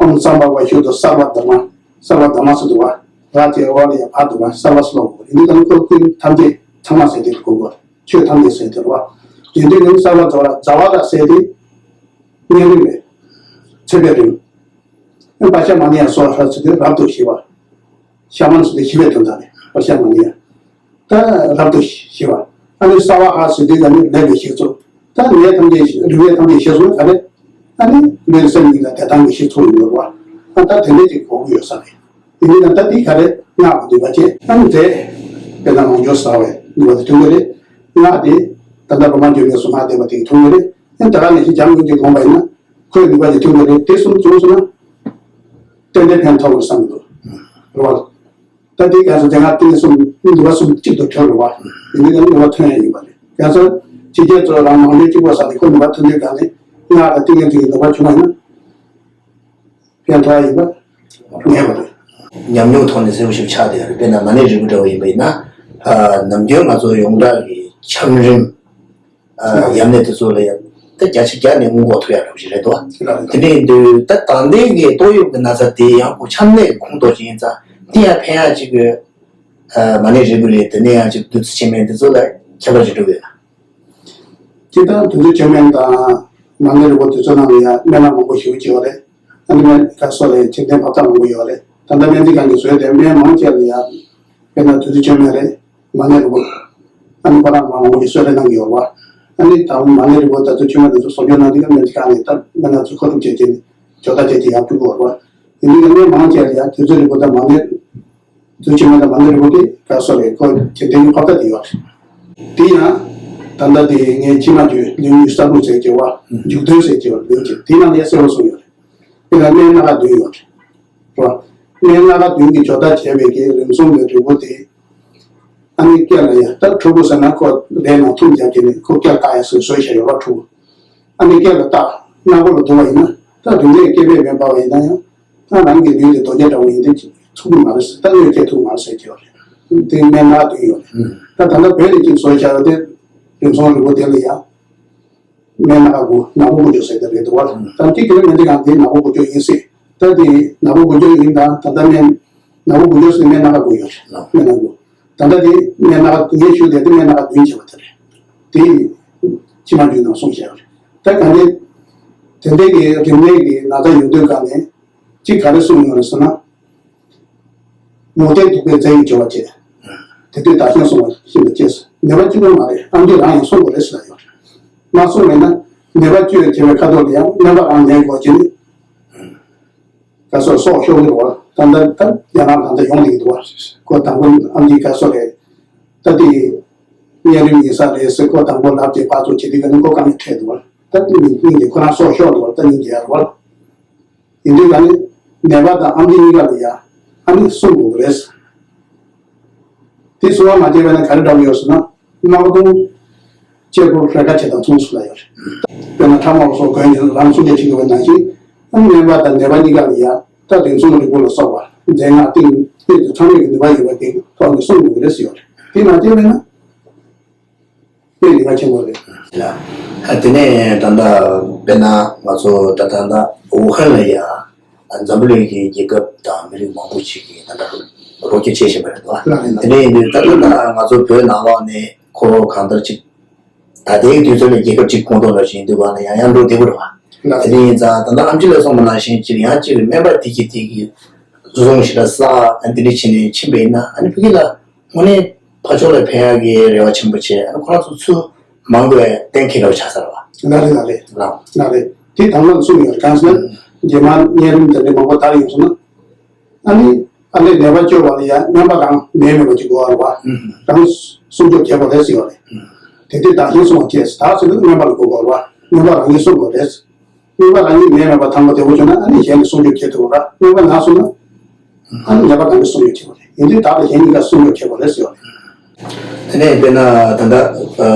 ཨོཾ་སརྦ་བ་ཤུདྡྷ་སརྦ་དྷརྨ། སརྦ་དྷརྨ་ཟེར་འདུག་བ། ར་ཅེ་བ་ལ་ཡ་བ་འདུག་བ། སརྦ་ཟེར་ལབ་དགོས། དེ་འདི་ལ་ནི་ཁོ་ཀུན་ཐམས་ཅད་ཚང་མ་ཟེར་ཏེ་གོ་དགོས། ཆོས་ཐམས་ཅད་ཟེར་དེ་རེད་བ། དེ་འདྲའི་ནི་སརྦ་ཛྭ་ར། ཛྭ་བ་ར་ཟེར་དེ་གཉན་རིམས་རེད། ཚེ་འཕེལ་རིམས། པ་ཤ་མ་ནི་ཡེ་སྭཱ་ཧཱ་ཟེར་དུས་རབ་ཏུ་ཞི་བ། ཤ་མ་ནི་ཟེར་དུས་ཞི་བའི་དོན་དག་རེད། པ་ཤ་མ་ནི་ཡེ། ད་རབ་ཏུ་ཞི་བ། ཨ་ནི་སྭཱ་ཧཱ་ཟེར་དུས་ཀ་ནི་ལེགས་པའི་གཞི་གཙོ། ད་ནད་ཐམས་ཅད་རིམས་ནད་ཐམས་ཅད་ཞི་སོང་ག་རེ། ཨ་ནི་ལུས་སེམས་གཉིས་ལ་བདེ་ཐང་གི་གཞི་ཚུགས་ཡོང་བ། ཨ་ད་དེ་འདྲས་ཅིག་དགོས་ཀྱི་ཡོད་ས་རེད། ཡིན་ན་ད་འདི་ག་རེ་སྔགས་ཀྱི་ནུས་པ་ཅན་ཨ་ནི་རྫས། དཔེར་ན་མང་སྦྱོར་ཟ་བའི་ནུས་པ་དེ་ཐོན་གྱི་རེད། སྔགས་དེ་ད་ལྟ་ལོ་མ་འཇོག་མཁན་སུ་སྔགས་བཟླས་པ་དེ་གིས་ཐོན་གྱི་རེད། ཨ་ནི་ད་ག་ནང་བཞིན་བྱམས་སྙིང་རྗེ་བསྒོམས་པ་ཡིན་ན་ཁོའི་ནུས་པ་དེ་ཐོན་གྱི་རེད། དེ་གསུམ་བྱུང་སོང་ན་ཏན་ཏན་ཕན་ཐོགས་པར་བསམ་གྱི་འདུག་རེད་བ། ད་དེ་ག་ཚོད་དེ་སྔགས་དེ་གསུམ་ནུས་པ་གསུམ་གཅིག་ཏུ་གྲོལ་རེད་བ། ཡིན་ནའི་ནུས་པ་ཐོན་ཡ་ཡིན་པ་རེད། ག་ཚོད་ཕྱི་རྒྱལ་ཚོ་རང་མང་སྦྱོར་གཅིག་པོ་ཟ་ནས་ཁོ་ནུས་པ་ཐོན་དུས་ག་ནས་སྔགས་དང་ཏིང་ངེ་འཛིན་གྱི་ནུས་པ་བྱུང་བ་ཡིན་ན། ཕན་ཐོགས་ཡིན་པ་ངེས་པ་རེད། ཉམས་མྱོང་ཐོག་ནས་གསལ་པོ་ཞིག་ཆགས་བསྡད་ཡོད་རེད། དཔེར་ན་མ་ཎི་རིལ་བུ་འདྲ་བོ་ཡིན་པ་ཡིན་ན། ཨ་ནམ་རྒྱུན་ང་ཚོ་ཡོངས་གྲགས་ཀྱི་ཆམ་རིམས། ཨ་ཡམས་ནད་དེ་ཚོ་ལ་ཡང་ད་བརྒྱ་ཆ་བརྒྱ་ནས་སྔོན་འགོག་ཐུབ་ཡག་འདྲ་བོ་ཞིག་རེད་དོ། དེ་འདྲ་ཡིན་དུས་ད་ད་ལྟའི་གི་ཏོག་དབྱིབས་ཀྱི་ན་ཚ་དེ་ཡང་ཁོ་ཆམ་ནད་ཀྱི་ཁོངས་གཏོགས་ཤིག་ཡིན་ཙང་དེ་ཡང་ཕན་ཡག་ཅིག་གི་ཨ་མ་ཎི་རིལ་བུ་རེད། དེ་ནས་ཡང་ཅིག་བདུད་རྩི་ཆེན་སྨན་དེ་ཚོ་ལ་ཁྱད་པར་ཅིག་འགྲོ་གི་ཡོད་ན། སྤྱིར་བཏང་བདུད་རྩི་ཆེན་སྨན་དང་མ་ཎི་རིལ་བུ་དེ་ཚོ་ནང་ལ་ཡང་སྨན་སྣ་མང་པོ་ཞེ་པོ་ཅིག་ཡོད་རེད། ཨ་ནི་སྨན་ཁ་གསོ་ལ་ཡང་ཆེ་ལྡན་ཕབ་ཐབས་མང་པོ་ཡོད་རེད། ད་ལྟ་སྨན་རྩིས་ཁང་གིས་བཟོས་ཏེ་སྨན་མང་ཆེ་ལ་ཡང་དཔེར་ན་བདུད་རྩི་ཆེན་སྨན་རེད། མ་ཎི་རིལ་བུ། ཨ་ནི་ཁོ་རང་མང་པོ་ཞིག་གསོལ་རས་གནང་གི་ཡོད་རེད་བ། ཨ་ནི་ད་མ་ཎི་རིལ་བུ་དང་བདུད་རྩི་ཆེན་སྨན་དེ་ཚོ་བཟོ་བཅོས་གནང་དུས་ཀ་སྨན་རྩིས་ཁང་ནས་ད་སྨན་སྣ་ཚོ་མཁོ་སྒྲུབ་བྱས་རྗེས་ནས་ཇོ་བདག་བྱས་ཏེ་ཡར་བསྐུར་གི་ཡོད་རེད་བ། དེ་འདྲའི་སྨན་མང་ཆེ་ལ་ཡང་བདུད་རྩི་རིལ་བུ་དང་མ་ཎི། བདུད་རྩི་ཆེན་སྨན་དང་མ་ཎི་རིལ་བུ་དེ་ག་སོ་རེད། ཁོ་ཆེ་ལྡན་གྱི་ཕབ་ཐབས་དེ་ཡོད་རེད། དེ་ཡང་ད་ལྟ་དེ་ངས་ཕྱི་མ་བརྗོད་ལེའུ་ཉི་ཤུ་རྩ་དྲུག་ཟེར་གྱི་བ། མཇུག་དོན་ཟེར་གྱི་བ་ལེའུ་གཅིག་དེ་ནང་ལ་ཡང་གསལ་པོ་གསུངས་ཡོད་རེད། དེ་ལ་སྨན་སྣ་ཁ་བདུན་ཡོད་རེད། རེད་བ། སྨན་སྣ་ཁ་བདུན་གྱིས་ཇོ་བདག་བྱས་པའི་གི་རིམས་སྲུང་གི་རིལ་བུ་དེ། ཨ་ནི་སྐེ་ལ་ཡ་ད་ཕྲུ་གུ་ཟེར་ན་ཁོ་ལས་ནང་འཐུང་རྒྱབ་ཀྱི་ནི་ཁོ་སྐེ་ལ་བཏགས་ཡ་སོ་སོའི་ཞྭ་ཡོད་པ་ཕྲུ་གུ། ཨ་ནི་སྐེ་ལ་བཏགས་སྣ་སྒོ་ལ་བསྡུ་བ་ཡིན་ན་ད་རིམས་ནད་སྐེད་པས་མེ་འབར་བ་ཡིན་ན་ཡང་ད་རང་གི་ལུས་དེ་རྡོ་རྗེ་འདྲ་བོ་ཡིན་དུས་ཚུགས་ཀྱི་མ་རེད་ཟེར། ད་གནོད་སྐྱེལ་ཐུབ་མ་རེད་ཟེར་གྱི་ཡོད་རེད། དེ་སྨན་སྣ་ཁ་བདུན་ཡོད་རེད། ད་ད་ལྟ་བོད་ནས་ཅིག་བཟོས་བཞག་ཡོད་དེ་རིམས་སྲུང་རིལ་བུ་དེ་ལ་ཡ། སྨན་སྣ་ཁ་དགུ་ནག་པོ་དགུ་སྦྱོར་ཟེར་དེ་རེད་འདུག་བ། ད་ཅིག་གི་སྨན་རྩིས་ཁང་དེ་ནག་པོ་དགུ་སྦྱོར་ཡིན་སྲིད། ད་དེ་ནག་པོ་དགུ་སྦྱོར་ཡིན་ད་ད་ལྟ་སྨན། ནག་པོ་དགུ་སྦྱོར་ཟེར་སྨན་སྣ་ཁ་དགུ་ཡོད་རེད། སྨན་སྣ་དགུ། ད་ལྟ་དེ་སྨན་སྣ་ཁ་ངས་ཞུ་བསྡད་དེ་སྨན་སྣ་ཁ་བདུན་བྱས་པ་དེ་རེད། དེ་ཕྱི་མ་རྒྱུད་ནང་གསུངས་བཞག་ཡོད་རེད། ད་ག་ནས་དེ་འདྲའི་གི་རིམས་ནད་ཀྱི་ན་ཚ་ཡོང་དུས་ག་ནས་ཅིག་ག་རེ་གསུངས་ཡོད་རེད་ཟེར་ན། ངོ་ལྟས་སྡུག་པའི་རྫས་ཀྱིས་སྦྱོར་བ་བྱེད། དེ་དུས་བདག་གཞན་བསྲུང་བ་ཤིན་ཏུ་གཅེས། ནད་པ་གཅིག་པོ་མ་རེད། ཨམ་ཆི་རང་ཡང་བསྲུང་དགོས་རེད་ཟེར་ལ་ཡོད་རེད། མ་བསྲུང་བས་ན་ནད་པ་བཅོས་བྱེད་པའི་ཁ་ཐོག་ལ་ཡང་སྨན་པ་རང་ནད་འགོ་བྱེད་ནི། ག་སོ་སྲོག་ཤོར་གི་འདུག་བ། ད་ལྟ་ད་རྒྱ་ནག་ད་ལྟ་ཡོང་བསྡད་ཀྱི་འདུག་བ། ཁོ་དང་པོ་ཨམ་ཆི་ག་སོ་རེད། ད་དེ་གཉན་རིམས་ཡིན་ས་རེད་ཟེར་ཁོ་དང་པོ་ལབ་ཀྱི་ཕར་ཚུར་བྱེད་དུས་ག་ནི་ཁོ་རྐང་ནས་འཕྲད་འདུག་བ། ད་དེ་མི་སྙིང་རྗེ་ཁོ་རང་སྲོག་ཤོར་འདུག་བ། ད་སྙིང་རྗེ་ཡ་རེད་བ། ཡིན་དུས་ད་ནི་ནད་པ་དང་ཨམ་ཆི་གཉིས་ཀ་ལ་ཡ་ཨ་ནི་བསྲུང་དགོས་ཀྱི་རེད། དེ་བསྲུང་བ་མ་བྱས་པ་ན་ག་རེ་འདྲ་བོ་ཡོད་ཟེར་ན་དམག་དོང་གཅེར་བུར་རེ་ཁ་བྱེད་དང་མཚུངས་སུ་ལ་ཡོད་རེད། དཔེར་ན་ཁྲ་མོ་སོགས་གོན་ནས་རང་སྲུང་བྱེད་ཀྱི་ཡོད་པ་ནང་བཞིན་སྨན་པ་དང་ནད་པ་གཉིས་ཀ་ལ་ཡ་ད་རིམས་སྲུང་རིལ་བུ་ལ་སོགས་པ་རྫས་སྔགས་ཏིང་ངེ་འཛིན་ཚང་མས་ཀྱི་ནུས་པ་ཡོད་པ་དེ་ཐོག་ནས་བསྲུང་དགོས་ཀྱི་རེད་ཟེར་ཡོད་རེད། དེ་མ་བྱས་པ་ན། དཔེ་ལས་ཀ་ཆེན་པོ་རེད། ལ། དེ་ནས་ད་ལྟ་དཔེར་ན་ང་ཚོ་ད་ད་ལྟ་ཝུ་ཧན་ལ་ཡ་འཛམ་བུ་གླིང་གི་རྒྱལ་ཁབ་དང་མི་རིགས་མང་པོ་ཞིག་གིས་ད་ལྟ་རོགས་སྐྱོར་བྱེད་བཞིན་པ་རེད་འདུག་ལགས་རེད། དེ་འདྲ་ཡིན་དུས་ད་ལྟ་ད་ང་ཚོ་བོད་ནང་ལོགས་ནས་ཁོ་གང་ལྟར་ཅིག་ད་ལྟའི་དུས་ཚོད་ལ་རྒྱལ་ཁབ་ཅིག་ཁོངས་གཏོགས་ལ་ཞིག་ཡིན་དུས་གང་ལ་ཡང་ཡང་འགྲོ་བདེ་པོ་རེད་བ། ལགས་རེད། དེ་འདྲ་ཡིན་ཙང་ད་ལྟ་ཨམ་ཆི་ལགས་གསུངས་པ་ནང་བཞིན་ཅིག་ཡང་ཅིག་སྨན་པ་དེ་གིས་དེ་གི་བཟོ་ཚོང་ཞིག་ལ་ས་ཨ་འདི་འདྲ་བྱས་ནས་ཕྱིན་པ་ཡིན་ན་ཨ་ནི་ཕ་གི་ལ། དངོས་གནས་ཕར་ཕྱོགས་ལ་ཕན་ཡག་གི་རེ་བ་ཆེན་པོ་བྱས། ཨ་ནི་ཁོ་རང་ཚོ་ཚུར་མ་འགོས་གཏན་འཁེལ་འདྲ་བོ་ཆགས་ཚར་བ། ལགས་རེད་ལགས་རེད། ལགས། ལགས་རེད། དེ་དང་པོ་གསུངས་ཡོད་རེད། གང་ཟེར་ན་རྗེས་མ་གཉན་རིམས་དེ་འདྲ་མང་པོ་དར་ཡོང་སོང་ན། ཨ་ནི་ཨ་ལས་ནད་པ་བཅོས་པ་ལ་ཡང་སྨན་པ་རང་ནད་མེད་པ་ཅིག་དགོས་པ་རེད་བ། རང་སྲུང་སྐྱོབ་བྱེད་དགོས་རེད་ཟེར་བ་རེད། དེ་དུས་བདག་གཞན་སྲུང་བ་བཅས་བདག་ཟེར་དུས་སྨན་པ་ལ་གོ་དགོས་རེད་བ། སྨན་པ་རང་གིས་སྲུང་དགོས་རེད། སྨན་པ་རང་ཉིད་ནད་མེད་པ་ཐང་པོ་བདེ་པོ་བྱུང་ན་ཨ་ནི་གཞན་ལ་སྲུང་སྐྱོབ་བྱེད་ཐུབ་པ་རེད། སྨན་པ་ན་སོང་ན་ཨ་ནི་ནད་པ་རང་གིས་སྲུང་སྐྱོབ་བྱེད་དགོས་རེད། ཡིན་དུས་བདག་དང་གཞན་གཉིས་ཀ་སྲུང་སྐྱོབ་བྱེད་དགོས་རེད་ཟེར་བ་རེད། དེ་ནས་དཔེར་ན་ད་ལྟ་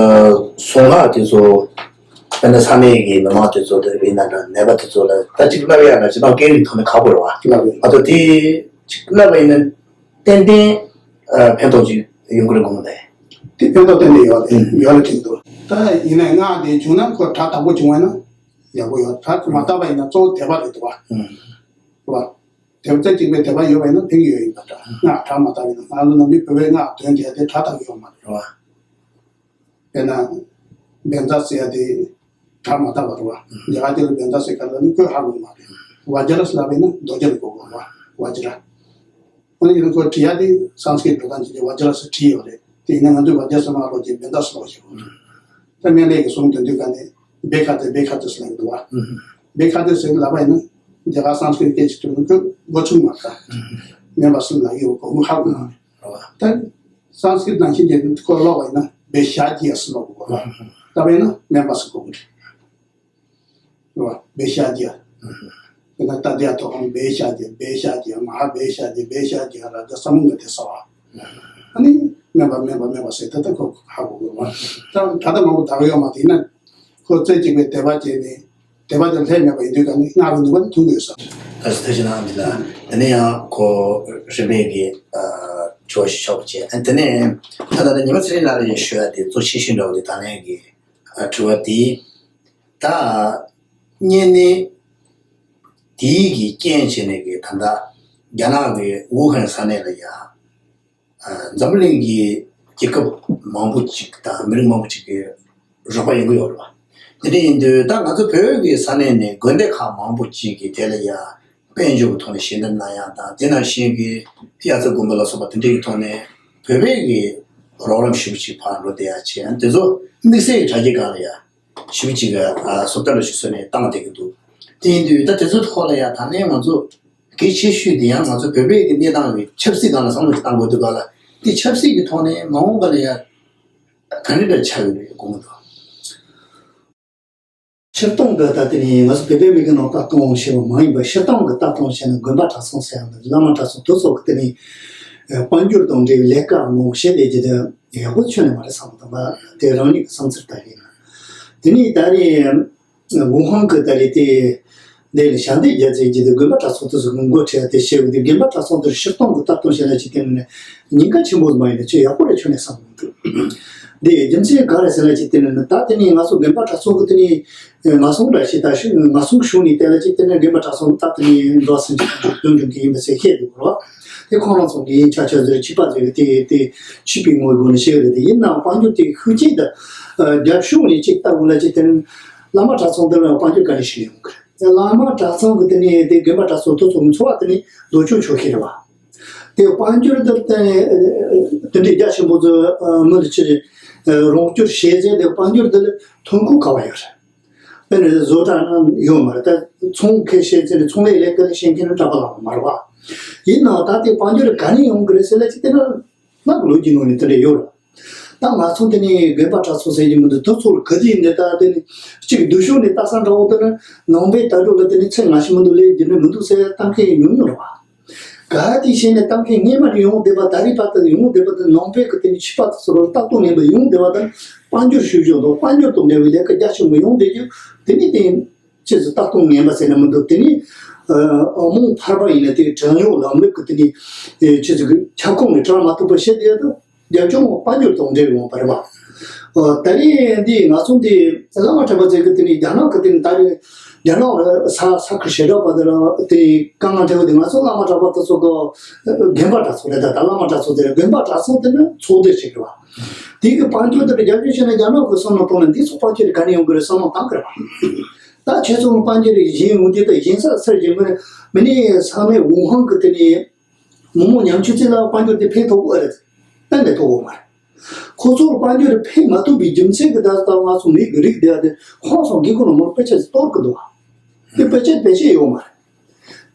གཟུངས་སྔགས་དེ་ཚོ་དཔེར་ན་ས་གནས་ཀྱི་མི་མང་དེ་ཚོ་དང་ཡིན་ན་འདྲ་ནད་པ་དེ་ཚོ་ལ་ད་ཅིག་བསླབ་ཡག་ལ་སྤྱིར་བཏང་སྐད་ཡིག་ཐོག་ནས་ཁག་པོ་རེད་བ། ལབ་ཡོད། ཨ་ཏོ་དེ་ཅིག་བསླབ་པ་ཡིན་ན་ཏན་ཏན་ཨ་ཕན་ཐོགས་ཅིག་ཡོང་གི་རེད་དགོངས་པ་རེད། དེ་ཕན་ཐོགས་ཏན་ཏན་ཡོད་རེད། ཡོད་ལ་ཁྲིད་འདུག་ད་ཡིན་ན་སྔགས་དེ་བྱུང་ན་ཁོ་གྲ་དག་པོ་བྱུང་བ་ན་ཡག་པོ་ཡོད། གྲ་མ་དག་པ་ཡིན་ན་གཙོ་བོ་དད་པ་རེད་འདུག་བ། རེད་བ། དེ་ཚོ་གཅིག་པའི་དད་པ་ཡོད་པ་ཡིན་ན་ཕན་གྱི་ཡོད་ཡིན་པ་འདྲ། སྔགས་གྲ་མ་དག་པ་ཡིན་ན་ང་ཚོ་ནམ་རྒྱུན་བོད་པའི་སྔགས་འདོན་བྱས་ཏེ་གྲ་དག་གི་ཡོད་མ་རེད་བ། དཔེར་ན་བཛྲ་ཟེར་ཡ་དེ་གྲ་མ་དག་པ་རེད་བ། རྒྱ་གར་དེ་ལ་བཛྲ་ཟེར་ག་ལ་ནི་ཁོས་ཧ་གོ་མ་རེད། བཛྲ་ཟེར་ལབ་པ་ཡིན་ན་རྡོ་རྗེ་ལ་གོ་དགོས་བ། བཛྲ། འོ་ན་ཡིན་ན་ཁོ་བྲི་ཡ་དེ་སཾ་སྐྲྀཏ་འགྲོ་སྟངས་ཀྱི་བཛྲ་ཟེར་བྲིས་ཡོད་རེད། དེ་ཡིན་ན་ང་ཚོས་བཛྲ་ཟེར་མ་ལོག་ཅིག་བཛྲ་ཟེར་ལོག་ཞིག་གོ། ད་སྨན་བླའི་གི་གཟུངས་འདོན་དུས་ག་ནས་བེ་ཁ་ཏེ་བེ་ཁ་ཏེ་ཟེར་ལབ་འདུག་བ། བེ་ཁ་ཏེ་ཟེར་ལབ་པ་ཡིན་ན་རྒྱ་གར་སཾ་སྐྲྀཏ་སྐད་ཅིག་ཐོན་ན་ཁོ་མགོ་ཚུགས་མ་ཐག་སྨན་པ་སུ་ལ་ཡོད་གོ་མི་ཧ་གོ་མ་རེད། ད་སཾ་སྐྲྀཏ་ནང་བཞིན་གྱི་ཁོ་ཀློག་པ་ཡིན་ན་བེ་ཤ་ཇི་ཡ་ཟེར་ལབ་དགོས་གོ། ལབ་པ་ཡིན་ན་སྨན་པ་ཟེར་གོ་གི་རེད། རེད་བ། བེ་ཤ་ཇི་ཡ། དེ་ན་ཏ་ཏི་ཡ་ཐོག་ཁང་བེ་ཤ་ཇི་ཡ། བེ་ཤ་ཇི་ཡ། མ་ཧཱ་བེ་ཤ་ཇི་ཡ། བེ་ཤ་ཇི་ཡ་ར་ད་ས་མུ་ག་དེ་ས་བ། ཨ་ནི་སྨན་པ་སྨན་པ་སྨན་པ་ཟེར་ད་ལྟ་ཁོ་ཧ་གོ་གི་རེད་བ། ད་ད་ལྟ་མང་པོ་དག་ཡོད་མ་དེ་ན་ཁོ་རྩེ་གཅིག་པའི་དད་པ་བྱས་ནས་དད་པ་དེ་ལྷད་མེད་པ་ཡིན་དུས་ག་ནི་སྔགས་ཀྱི་ནུས་པ་དེ་ཐོན་གི་ཡོད་ས། ད་ཞིག་ཐུགས་རྗེ་གནང་མི་ལ། དེ་ནས་ཡང་ཁོ་རིམ་པས་ཀྱི་ཨ་དྲི་བ་ཞིག་ཆོག་པ་བྱས། ཨ་དེ་ནས་ད་ལྟ་ཉི་མ་ཚེ་རིང་ལགས་ལ་ཡང་ཞུ་ཡ་དེ་གཙོ་ཆེ་ཤོས་འདྲ་བོ་དེ་ད་ལན་གྱི་ཨ་དྲི་བ་དེ། ད་གཉན་ནད་དེའི་གི་རྐྱེན་བྱས་ནས་གི་ད་ལྟ་རྒྱ་ནག་གི་ཝུ་ཧན་ས་གནས་ལ་ཡ་ཨ་འཛམ་བུ་གླིང་གི་རྒྱལ་ཁབ་མང་པོ་ཅིག་དང་མི་རིགས་མང་པོ་ཅིག་གི་རོགས་པ་ཡོང་གི་ཡོད་རེད་བ། དེ་འདྲ་ཡིན་དུས་ད་ང་ཚོ་བོད་ཀྱི་ས་གནས་ནས་དགོན་སྡེ་ཁག་མང་པོ་ཅིག་གི་དེ་ལ་ཡ་དཔལ་འབྱོར་གྱི་ཐོག་ནས་ཞལ་འདེབས་གནང་ཡག་དང་དེ་ནང་བཞིན་གྱི་དབྱར་རྩྭ་དགུན་འབུ་ལ་སོགས་པ་དེ་འདྲ་གི་ཐོག་ནས་བོད་པའི་གི་རོགས་རམ་ཞེ་པོ་ཅིག་ཕར་འགྲོ་བསྡད་ཡག་བྱས། དེ་ཚོ་དམིགས་བསལ་གྱི་དྲ་རྒྱའི་སྒང་ལ་ཡ་ཞེ་པོ་ཅིག་གི་ཨ་བཟོ་ལྟ་འདྲ་ཞིག་བཟོས་ནས་བཏང་བསྡད་ཀྱི་འདུག་དེ་ཡིན་དུས་ད་དེ་ཚོའི་ཐོག་ལ་ཡ་ད་ནས་ང་ཚོ་གལ་ཆེ་ཤོས་དེ་ཡང་ང་ཚོ་བོད་པའི་གི་གནས་སྟངས་ཀྱི་ཆབ་སྲིད་སྒང་ལ་བསམ་བློ་ཞིག་བཏང་དགོས་འདུག་ག་ལ། དེ་ཆབ་སྲིད་ཀྱི་ཐོག་ནས་མ་འོངས་པ་ལ་ཡ་ག་འདྲ་འདྲ་ཆགས་ཡོད་རེད་དགོངས་འདུག་ཕྱིར་གཏོང་གི་ད་དེ་ནས་ང་ཚོ་བོད་པའི་མི་གི་ནང་ལྟ་སྟངས་བྱས་པ་མ་ཡིན་པ་ཕྱིར་གཏོང་གི་ལྟ་སྟངས་བྱས་ན་དགོན་པ་གྲྭ་ཚང་ཟེར་ཡང་བླ་མ་གྲྭ་ཚང་དེ་ཚོ་གི་དེ་ནས་དཔལ་འབྱོར་དང་འབྲེལ་བའི་ལས་ཀ་མང་བྱེད་ལས་ཀྱི་དེ་ཡག་པོ་ཁྱོན་ནས་མ་རེད་བསམ་གི་འདུག་བ། དེ་རང་ཉིད་ཀྱི་བསམ་ཚུལ་ལྟར་ཡིན་ན། དེ་ནས་ད་རེས་ཝུ་ཧན་གྱི་ད་རེས་དེ་འདི་ལ་ཞལ་འདེབས་རྒྱག་ཚེ་ཀྱི་དེ་དགོན་པ་གྲྭ་ཚང་དེ་ཚོ་གི་འགོ་ཁྲིད་དེ་བྱས་པ་དེ་དགོན་པ་གྲྭ་ཚང་དེར་ཕྱིར་གཏོང་གི་ལྟ་སྟངས་བྱས་ན་ཅིག་དེ་ནས་ཉེན་ཁ་ཆེན་པོ་མ་ཡིན་ན་ཆེས་ཡག་པོ་རེད་ཁྱོན་ནས་བསམ་གི་འདུག་འདི་རྒྱུ་མཚན་ག་རེ་ཟེར་ན་ཅིག་དེ་ནས་ད་དེ་ནས་ང་ཚོ་དགོན་པ་གྲྭ་ཚང་གི་དེ་ནས་ང་སོང་འདྲ་ཞིག་ད་ཤི་ང་སོང་གཞུང་ནས་བལྟས་ན་ཅིག་དེ་ནས་དགོན་པ་གྲྭ་ཚང་ད་དེ་ནས་འགྲོ་སེམས་ཅིག་སྟོན་བྱུང་གི་ཡིན་པ་ཟེར་བཤད་འདུག་རོ། དེ་ཁོང་རང་ཚོ་གི་ཡིན་ཆ་ཆ་ཟེར་ཆིག་པ་ཟེར་གི་དེ་དེ་ཆིག་པའི་ངོ་དགོས་ནས་བཤད་རེད་དེ་ཡིན་ནའང་དཔལ་འབྱོར་དེ་ཤུགས་ཆེ་ད་རྒྱབ་ཤུགས་ནས་ཅིག་ལྟ་དགོས་ལ་ཅིག་དེ་ནས་བླ་མ་གྲྭ་ཚང་དེ་ལ་དཔལ་འབྱོར་ག་ནས་ཤེས་ཡོང་གི་རེད། བླ་མ་གྲྭ་ཚང་གི་དེ་ནས་དེ་དགོན་པ་གྲྭ་ཚང་དེ་ཚོ་འཚོ་བ་དེ་ནས་ལོ་ཆུང་ཆོག་ཤེས་རེད་བ། དེ་དཔལ་འབྱོར་དེ་དེ་འདྲའི་རྒྱ་ཆེན་པོ་ཚོ་མི་ལ་ཕྱིར་རོགས་སྐྱོར་བྱས་ཚེ་དེ་དཔལ་འབྱོར་དེ་ལ་ཐོན་ཁུངས་ག་བ་ཡོད་རེད། དཔེར་ན་བཟོ་གྲྭ་ནང་ཡོད་མ་རེད། ད་ཚོང་ཁེ་བཤད་ཚེ་ནས་ཚོང་ལས་ལས་ཀ་ལས་བཤད་མཁན་ནི་གྲྭ་པ་ལགས་མ་རེད་བ། ཡིན་ནའང་ད་དེ་དཔལ་འབྱོར་ག་ནས་ཡོང་གི་རེད་ཟེར་ལ་ཅིག་དེ་ན་ལབ་ལོ་རྒྱུས་ནང་ནས་དེ་འདྲ་ཡོད་རེད། ད་ང་ཚོ་དེ་ནས་དགོན་པ་གྲྭ་ཚང་ཟེར་གྱི་མི་འདུག་དེ་ཚོ་ལ་ག་དུས་ཡིན་ནའི་ད་དེ་ནས་གཅིག་སྡུག་ཤོས་ནས་ལྟ་ས་འདྲ་བོ་དེ་ནི་ནང་པའི་ལྟ་གྲུབ་ལ་དེ་ནས་ཚད་ང་ཤི་མི་འདུག་ལས་རྒྱུ་འབྲས་མི་འདུག་ཟེར་གཏམ་མཁན་ཉུང་ཉུང་རེད་བ། ག་དེ་བྱས་ནས་གཏམ་མཁན་སྔས་མ་ནས་ཡོང་བསྡད་པ་ད་རེས་བར་དུ་ཡོང་བསྡད་པ་དེ་ནང་པའི་གི་དེ་ནས་ཆིག་པ་དེ་ཚོ་ལ་ལྟ་སྟངས་ངན་པ་ཡོང་བསྡད་པ་དང་དཔལ་འབྱོར་ཤུགས་ཆེན་དང་དཔལ་འབྱོར་དང་འབྲེལ་བའི་ལས་ཀ་རྒྱ་ཆེན་པོ་ཡོང་བསྡད་རྒྱུ་དེ་ནི་དེ། ཅེས་སུ་ལྟ་སྟངས་ངན་པ་ཟེར་ན་མི་འདུག་དེ་ནི་ཨ་མོང་ཐར་པ་ཡིན་ན་དེ་བྲན་གཡོག་ལམ་ལུགས་ཀྱི་དེ་ནི་ཨེ་ཅེས་སུ་ཁྱབ་ཁོངས་ནས་བྲལ་མ་ཐུབ་པ་བཤད་དེ་ཡོད་དོ། རྒྱབ་ལྗོངས་དཔལ་འབྱོར་དང་འབྲེལ་ཡོང་བ་རེད་བ། ཨ་ད་རེས་འདི་ང་ཚོ་འདི་བླ་མ་གྲྭ་པ་ཚོས་ཀྱི་དེ་ནི་རྒྱ་ནག་གི་དེ་ནི་ད་རེས་རྒྱ་ནག་ས་ས་ཁུལ་བྱེ་བྲག་པ་དེ་ལ་དེ་དཀའ་ངལ་འཕྲད་པ་དེ་ང་ཚོ་བླ་མ་གྲྭ་པ་དེ་ཚོ་གི་དགོན་པ་གྲྭ་ཚང་རེད། ད་ད་བླ་མ་གྲྭ་ཚང་དེ་རེད། དགོན་པ་གྲྭ་ཚང་དེ་ནི་ཚོགས་སྡེ་ཞིག་རེད་བ། དེ་གི་དཔལ་འབྱོར་དེ་རྒྱབ་སྐྱོར་བྱས་ན་རྒྱ་ནག་གི་བསམ་བློ་གཏོང་ན་འདི་ཚོ་དཔལ་འབྱོར་ག་ནས་ཡོང་གི་རེད་བསམ་བློ་བཏང་གི་རེད་བ། ད་ཁྱེད་ཚོ་དཔལ་འབྱོར་གཞན་ཡོང་དུས་ད་གཞན་ས་སར་གྱི་མི་མི་ནི་ས་གནས་ཝུ་ཧན་གི་དེ་ནས་མི་མང་ཉམ་ཆུང་ཚོ་ལ་དཔལ་འབྱོར་དེ་ཕན་ཐོགས་གི་ཨེ་རེད། གཏན་ནས་ཐོགས་གི་མ་རེད། ཁོ་ཚོར་དཔལ་འབྱོར་ཕན་མ་ཐོགས་པའི་རྒྱུ་མཚན་གྱིས་ད་ལྟ་ང་ཚོ་མི་གི་རིགས་དེ་ཨ་དེ་ཁོང་ཚོ་དགེ་སྐོར་ནང་མར་དཔེ་ཆ་གཏོར་གི་འདུག་བ། དེ་དཔེ་ཆ་བེད་སྤྱོད་ཡོད་མ་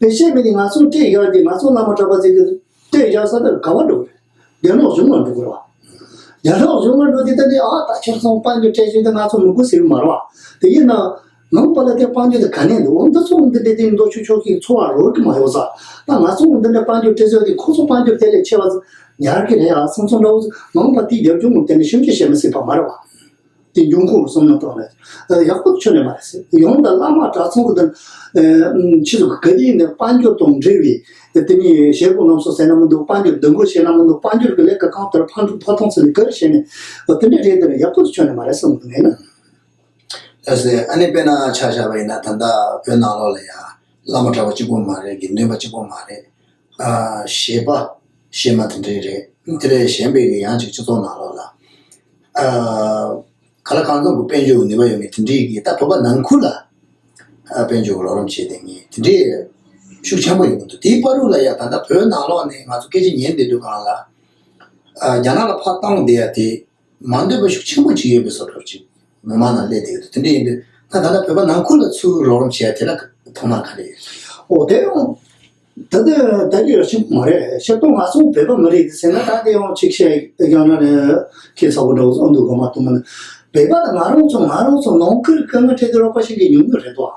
རེད། བེད་སྤྱད་མེད་དེ་ང་ཚོ་སྤྲད་ཡག་དེ་ང་ཚོ་བླ་མ་གྲྭ་པ་ཚོ་གི་སྤྲད་ཡག་ས་དེ་ག་བ་འགྲོ་གི་རེད། རྒྱ་ནག་གཞུང་ལ་འགྲོ་གི་རེད་བ། རྒྱ་ནག་གཞུང་ལ་འགྲོ་དེ་ད་ནི་ཨ་ད་ཁྱེད་ཚོ་དཔལ་འབྱོར་སྤྲད་བཞིན་དུ་ང་ཚོ་མི་དགོས་ཟེར་གི་མ་རེད་བ། དེ་ཡིན་ན། ནང་པ་ལ་དེ་དཔལ་འབྱོར་དེ་ག་ནས་འདུག་འོ་འདི་ཚོ་འདི་འདྲ་དེ་མདོ་ཆོག་ཆོག་གི་འཚོ་བ་རོལ་གི་མ་ཡོང་ས། ད་ང་ཚོ་འདི་འདྲ་དཔལ་འབྱོར་སྤྲད་ཚོད་དེ་ཁོ་ཚོ་དཔལ་འབྱོར་དེ་ལས་ཆེ་བ་ཉར་གི་རེད་ཡ་བསམ་ཚུལ་འདྲ་བོ་ནང་པ་དེ་རྒྱབ་ལྗོངས་དེ་ནི་ཞིབ་འཇུག་བྱས་མི་སྲིད་པ་མ་རེད་བ། དེ་འབྱུང་ཁུངས་བསམ་བློ་བཏང་ན་ཡག་པོ་ཁྱོན་ནས་མ་རེད་ཟེར། ཡང་ད་བླ་མ་གྲྭ་ཚང་གི་དང་ཕྱི་ཚོ་ག་དེ་ཡིན་ནའི་དཔལ་འབྱོར་དང་འབྲེལ་བའི་དེ་ནི་བྱེད་སྒོ་ལམ་སང་ཟེར་ན་མི་འདུག་དཔལ་འབྱོར་འདུ་འགོད་བྱས་ན་མི་འདུག་དཔལ་འབྱོར་གྱི་ལས་ཀ་གང་ལྟར་ཕན་ཐོགས་ཕན་ཐོགས་ཚུལ་ལས་ཀར་བྱས་ནས་དེ་འདྲ་རེད་དེ་ཡག་པོ་ཁྱོན་ནས་མ་རེད་བསམ་གི་འདུག་ངས་ན། ལགས་སེ། ཨ་ནི་དཔེར་ན་ཆ་བཞག་པ་ཡིན་ན་ད་ལྟ་བོད་ནང་ལོགས་ལ་ཡང་བླ་མ་གྲྭ་པ་གཅིག་པོ་མ་རེད། དགེ་འདུན་པ་གཅིག་པོ་མ་རེད། ཨ་གཞས་པ་གཞས་མ་དེ་འདྲས་རེད། དེ་ལས་གཞན་པའི་གི་ཡང་ཅིག་སྤྱི་ཚོགས་ནང་ལོགས་ལ་ཨ་ག་ལ་གང་འཚམ་གི་དཔལ་འབྱོར་གི་ནུས་པ་ཡོད་མཁན་དེ་འདྲས་གི་ད་བོད་པ་ནང་ཁུལ་ལ་ཨ་དཔལ་འབྱོར་གི་རོགས་རམ་བྱས་བསྡད་མཁན་དེ་འདྲས་ཤུགས་ཆེན་པོ་ཡོད་མི་འདུག་དེའི་བར་དུ་ལ་ཡང་ད་ལྟ་བོད་ནང་ལོགས་ནས་ང་ཚོ་སྐད་ཆ་ཉན་བསྡད་དུས་སྒང་ལ་ཨ་རྒྱ་ནག་ལ་ཕར་བཏང་བསྡད་ཡ་དེ། མ་འདོད་པ་ཤུགས་ཆེན་པོ་ཅིག་ཡོད་པའི་བཟོ་འདྲ་ཅིག་མི་མང་ནང་སླེབས་བསྡད་ཡོད་དུས་དེ་འདྲ་ཡིན་དུས་ད་ད་ལྟ་བོད་པ་ནང་ཁུལ་ལ་ཚུར་རོགས་རམ་བྱེད་ཡ་དེ་ལ་མཐོང་སྣང་ག་རེ་ཡོད། ཨོ་དེ་ཡང་ད་ལྟ་ད་ལྟ་ཡོད་ཆེན་པོ་མ་རེད། ཤེས་སྟོང་ང་ཚོ་བོད་པ་མི་རིགས་དེ་ཟེར་ན་ད་དེ་ཡང་ཅིག་བཤད་ཡང་ན་ནས་ཁྱེད་ཚ་བོ་འདྲ་བོ་ཨ་འདུག་གོ་མ་གཏོང་མ་ནི་བོད་པ་དང་ང་རང་ཚོ་ང་རང་ཚོ་ནང་ཁུལ་དཀའ་ངལ་འཕྲད་དུས་རོགས་པ་ཞིག་གི་ཉུང་ཉུང་རེད་དོ།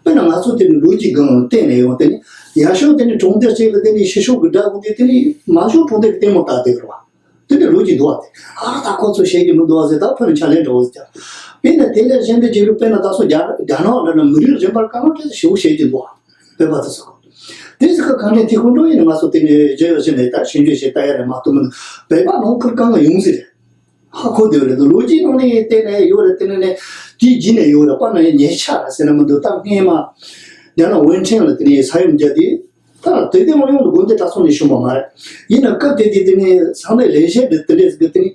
དཔེར་ན་ང་ཚོ་དེ་ནི་ལོ་རྒྱུས་སྒང་བལྟས་ནས་ཡོང་དེ་ནི་ཡར་ཤོག་དེ་ནི་གྲོང་སྡེ་གཅིག་ལ་དེ་ནི་ཕྱི་ཤོག་གི་སྒྲ་དགོངས་ཏེ་དེ་ནི་མར་ཤོག་གྲོང་སྡེ་གི་ལྟད་མོ་ལྟ་བསྡད་ཀྱི་རེད་བ། དེ་འདྲའི་ལོ་རྒྱུས་འདུག་བ། དེ་ཨ་ད་ཁོ་ཚོ་བཤད་ཀྱི་མི་འདུག་བ་ཟེར་ད་ཕར་ཕྱག་ལན་འདྲ་བོ་ཟེར་ཀྱང་། དཔེར་ན་དེ་ལས་གཞན་དུ་རྒྱལ་ཁབ་དཔེར་ན་ད་སོ་རྒྱ་རྒྱ་ནག་འདྲ་ན་མི་རིགས་རིམ་པར་དཀའ་ངལ་འཕྲད་ཚུལ་ཞེ་པོ་བཤད་ཀྱི་འདུག་བ། བོད་པ་དེ་ཚོ། དེ་ཚོ་ག་གང་འདྲའི་ཐིག་ཁུང་འགྲོ་ཡིན་ན་ང་ཚོ་དེ་ནས་བརྗོད་བཞིན་ནས་ད་ཞིབ་འཇུག་བྱེད་ལྟ་ཡ་རེད་མ་གཏོགས་མིན། བོད་པ་ནང་ཁུལ་དཀའ་ངལ་ཡོང་སྲིད་རེད། ཧ་གོ་བསྡད་ཡོད་རེད་འདུག་ལོ་རྒྱུས་ནང་ནས་བལྟས་ནས་ཡོད་རེད། དེ་ནས་ནས་དེའི་རྗེས་ནས་ཡོད་རེད། དཔེར་ན་ཉེ་ཆར་ཟེར་ན་མི་འདུག་ད་སྔས་མ་རྒྱ་ནག་ཝུན་ཁྲེང་ལ་དེ་ནས་ས་ཡོམ་བརྒྱབ་དུས། ད་དེ་དེ་མ་ཡོང་དུ་དགོན་སྡེ་གྲྭ་ཚང་ནས་བྱུང་བ་མ་རེད། ཡིན་ན་སྐབས་དེ་དུས་དེ་ནས་ས་གནས་ལས་བྱེད་འདི་དེ་འདྲས་ཟིག་གིས་དེ་ནས་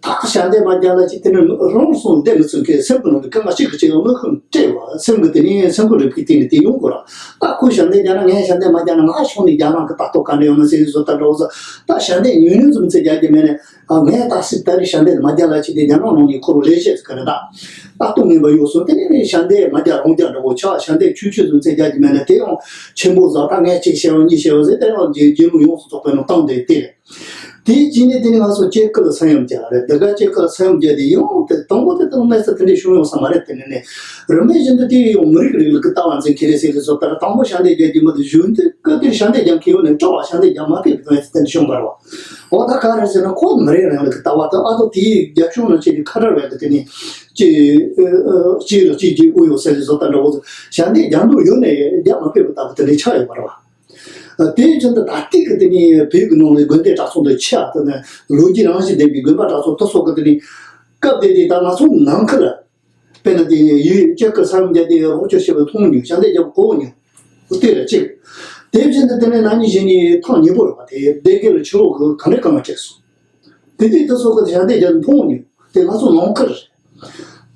ད་ཞལ་འདེབས་མ་རྒྱག་ལ་ཅིག་དེ་ནས་རང་སོང་བསྡད་མི་ཚུགས་མཁན་སེམས་ཀྱི་ནང་དུ་སྐད་ངག་གཅིག་གིས་གཅིག་ལ་དངུལ་ཁང་སྤྲད་བ་སེམས་ཀྱི་དེ་ནས་སེམས་ཁུར་རེ་ཕུལ་སྟེང་ནས་དེ་ཡོང་དགོས་ར། ད་ཁོས་ཞལ་འདེབས་རྒྱག་ན་ངས་ཞལ་འདེབས་མ་རྒྱག་ན་ང་ཤོང་ནས་རྒྱག་རང་གི་ལྟ་རྟོག་ག་འདྲ་ཡོང་ན་ཟེར་བཟོ་ལྟ་འདྲ་བོ་ཟ། ད་ཞལ་འདེབས་ཉུང་ཉུང་ཙམ་ཚད་རྒྱག་རྒྱུ་མེད་ནས། ཨ་ངས་ད་སྲིད་ད་རེས་ཞལ་འདེབས་མ་རྒྱག་ལ་ཅི་སྟེ་རྒྱ་ནག་ནང་ནས་ཁོ་རང་ལས་བྱེད་ཟེར་ག་རེ་ད། ད་གཏོང་ངན་པ་གཡོག་སོང་དེ་ནས་ནས་ཞལ་འདེབས་མ་རྒྱག་རང་རྒྱག་འདྲ་བོ་ཆ་ཞལ་འདེབས་ཆུང་ཆུང་ཙམ་ཚད་རྒྱག་གི་མེད་ན་དེ་ཡང་ཆེན་པོ་ཟ། ད་ངས་གཅིག་བྱས་པ་གཉིས་བྱས་པ་ཟེར་དེ་ཡང་རྗེས་རྗེས་ལུས་ཡོངས་སུ་རྫོགས་པའི་ནང་བཏང་དེ་དེ་རེད། དེའི་རྗེས་ནས་དེ་ནས་ང་ཚོ་སྐྱེ་རྒུ་ལ་ས་ཡོམ་རྒྱག་རེད། འདི་ག་སྐྱེ་རྒུ་ལ་ས་ཡོམ་རྒྱག་དེ་ཡང་དེ་དང་པོ་དེ་དང་གནས་ཚུལ་དེ་འདྲའི་བྱུང་ཡོང་ས་མ་རེད། དེ་ནས་ནས་རིམ་པས་བཞིན་དུ་དེ་ཡང་མི་རིགས་རིགས་ལ་གི་ལྟ་བ་འཛིན་ཁེ་རེ་ཟེར་དེ་ཚོ་ལྟར་དང་པོ་ཞལ་འདེབས་རྒྱག་རྒྱུ་མ་དེ་གཞོན་དུས་སྐབས་དེར་ཞལ་འདེབས་རྒྱག་མཁན་ཡོད་ནས་སྤྲོ་བ་ཞལ་འདེབས་རྒྱག་མ་ཕོད་པའི་དོན་དེ་བྱུང་བ་རེད་བ། འོ་ད་ག་རེ་ཟེར་ན་ཁོ་མི་རིགས་རང་ལ་གི་ལྟ་བ་དང་ཨ་ཏོ་དེའི་རྒྱབ་ཤོག་ནང་བྱས་ཏེ་ཁ་བྲལ་བའི་གི་དེ་ནི་ཅི་ཅི་རུ་ཅི་ཅི་དབུ་ཡོད་ཟེར་ཟེར་བཟོ་ལྟ་འདྲ་བོ་ཞལ་འདེབས་རྒྱག་འདོད་ཡོད་ནས་རྒྱག་མ་ཕོད་པ་ལྟ་བུ་དེ་འདྲའི་ཆགས་ཡོད་པ་རེད་བ། དེའི་རྐྱེན་དུ་ད་ལྟའི་གི་དེ་ནི་བོད་ཀྱི་ནང་ལ་དགོན་སྡེ་གྲྭ་ཚང་དུ་ཆེ་བ་དེ་ནི་ལོ་རྒྱུས་རང་བཞིན་ལྡན་པའི་དགོན་པ་གྲྭ་ཚང་དེ་སོགས་ཀྱི་དེ་ནི་སྐབས་དེ་དུས་ད་ང་ཚོ་ནང་ཁུལ་ལ་དཔེར་ན་དེ་ཡུལ་སྐྱེ་རྒུ་ས་ཡོམ་བརྒྱབ་དེ་རོགས་སྐྱོར་བྱེད་པ་མཐོང་མྱོང་། ཞལ་འདེབས་རྒྱབ་གོ་མྱོང་། དེ་ལ་གཅིག་དེ་བཞིན་དུ་དེ་ནི་ན་ནིང་གཞེས་ནིང་ཐེངས་གཉིས་པོ་རེད་པ། དེ་སྡེ་དགེ་ལ་ཆུ་ལོག་གི་ག་འདྲའི་དཀའ་ངལ་འཕྲད་སོང་། དེ་དུས་དེ་སོགས་ཀྱི་ཞལ་འདེབས་རྒྱབ་མཐོང་མྱོང་། དེ་ང་ཚོ་ནང་ཁུལ་རེད།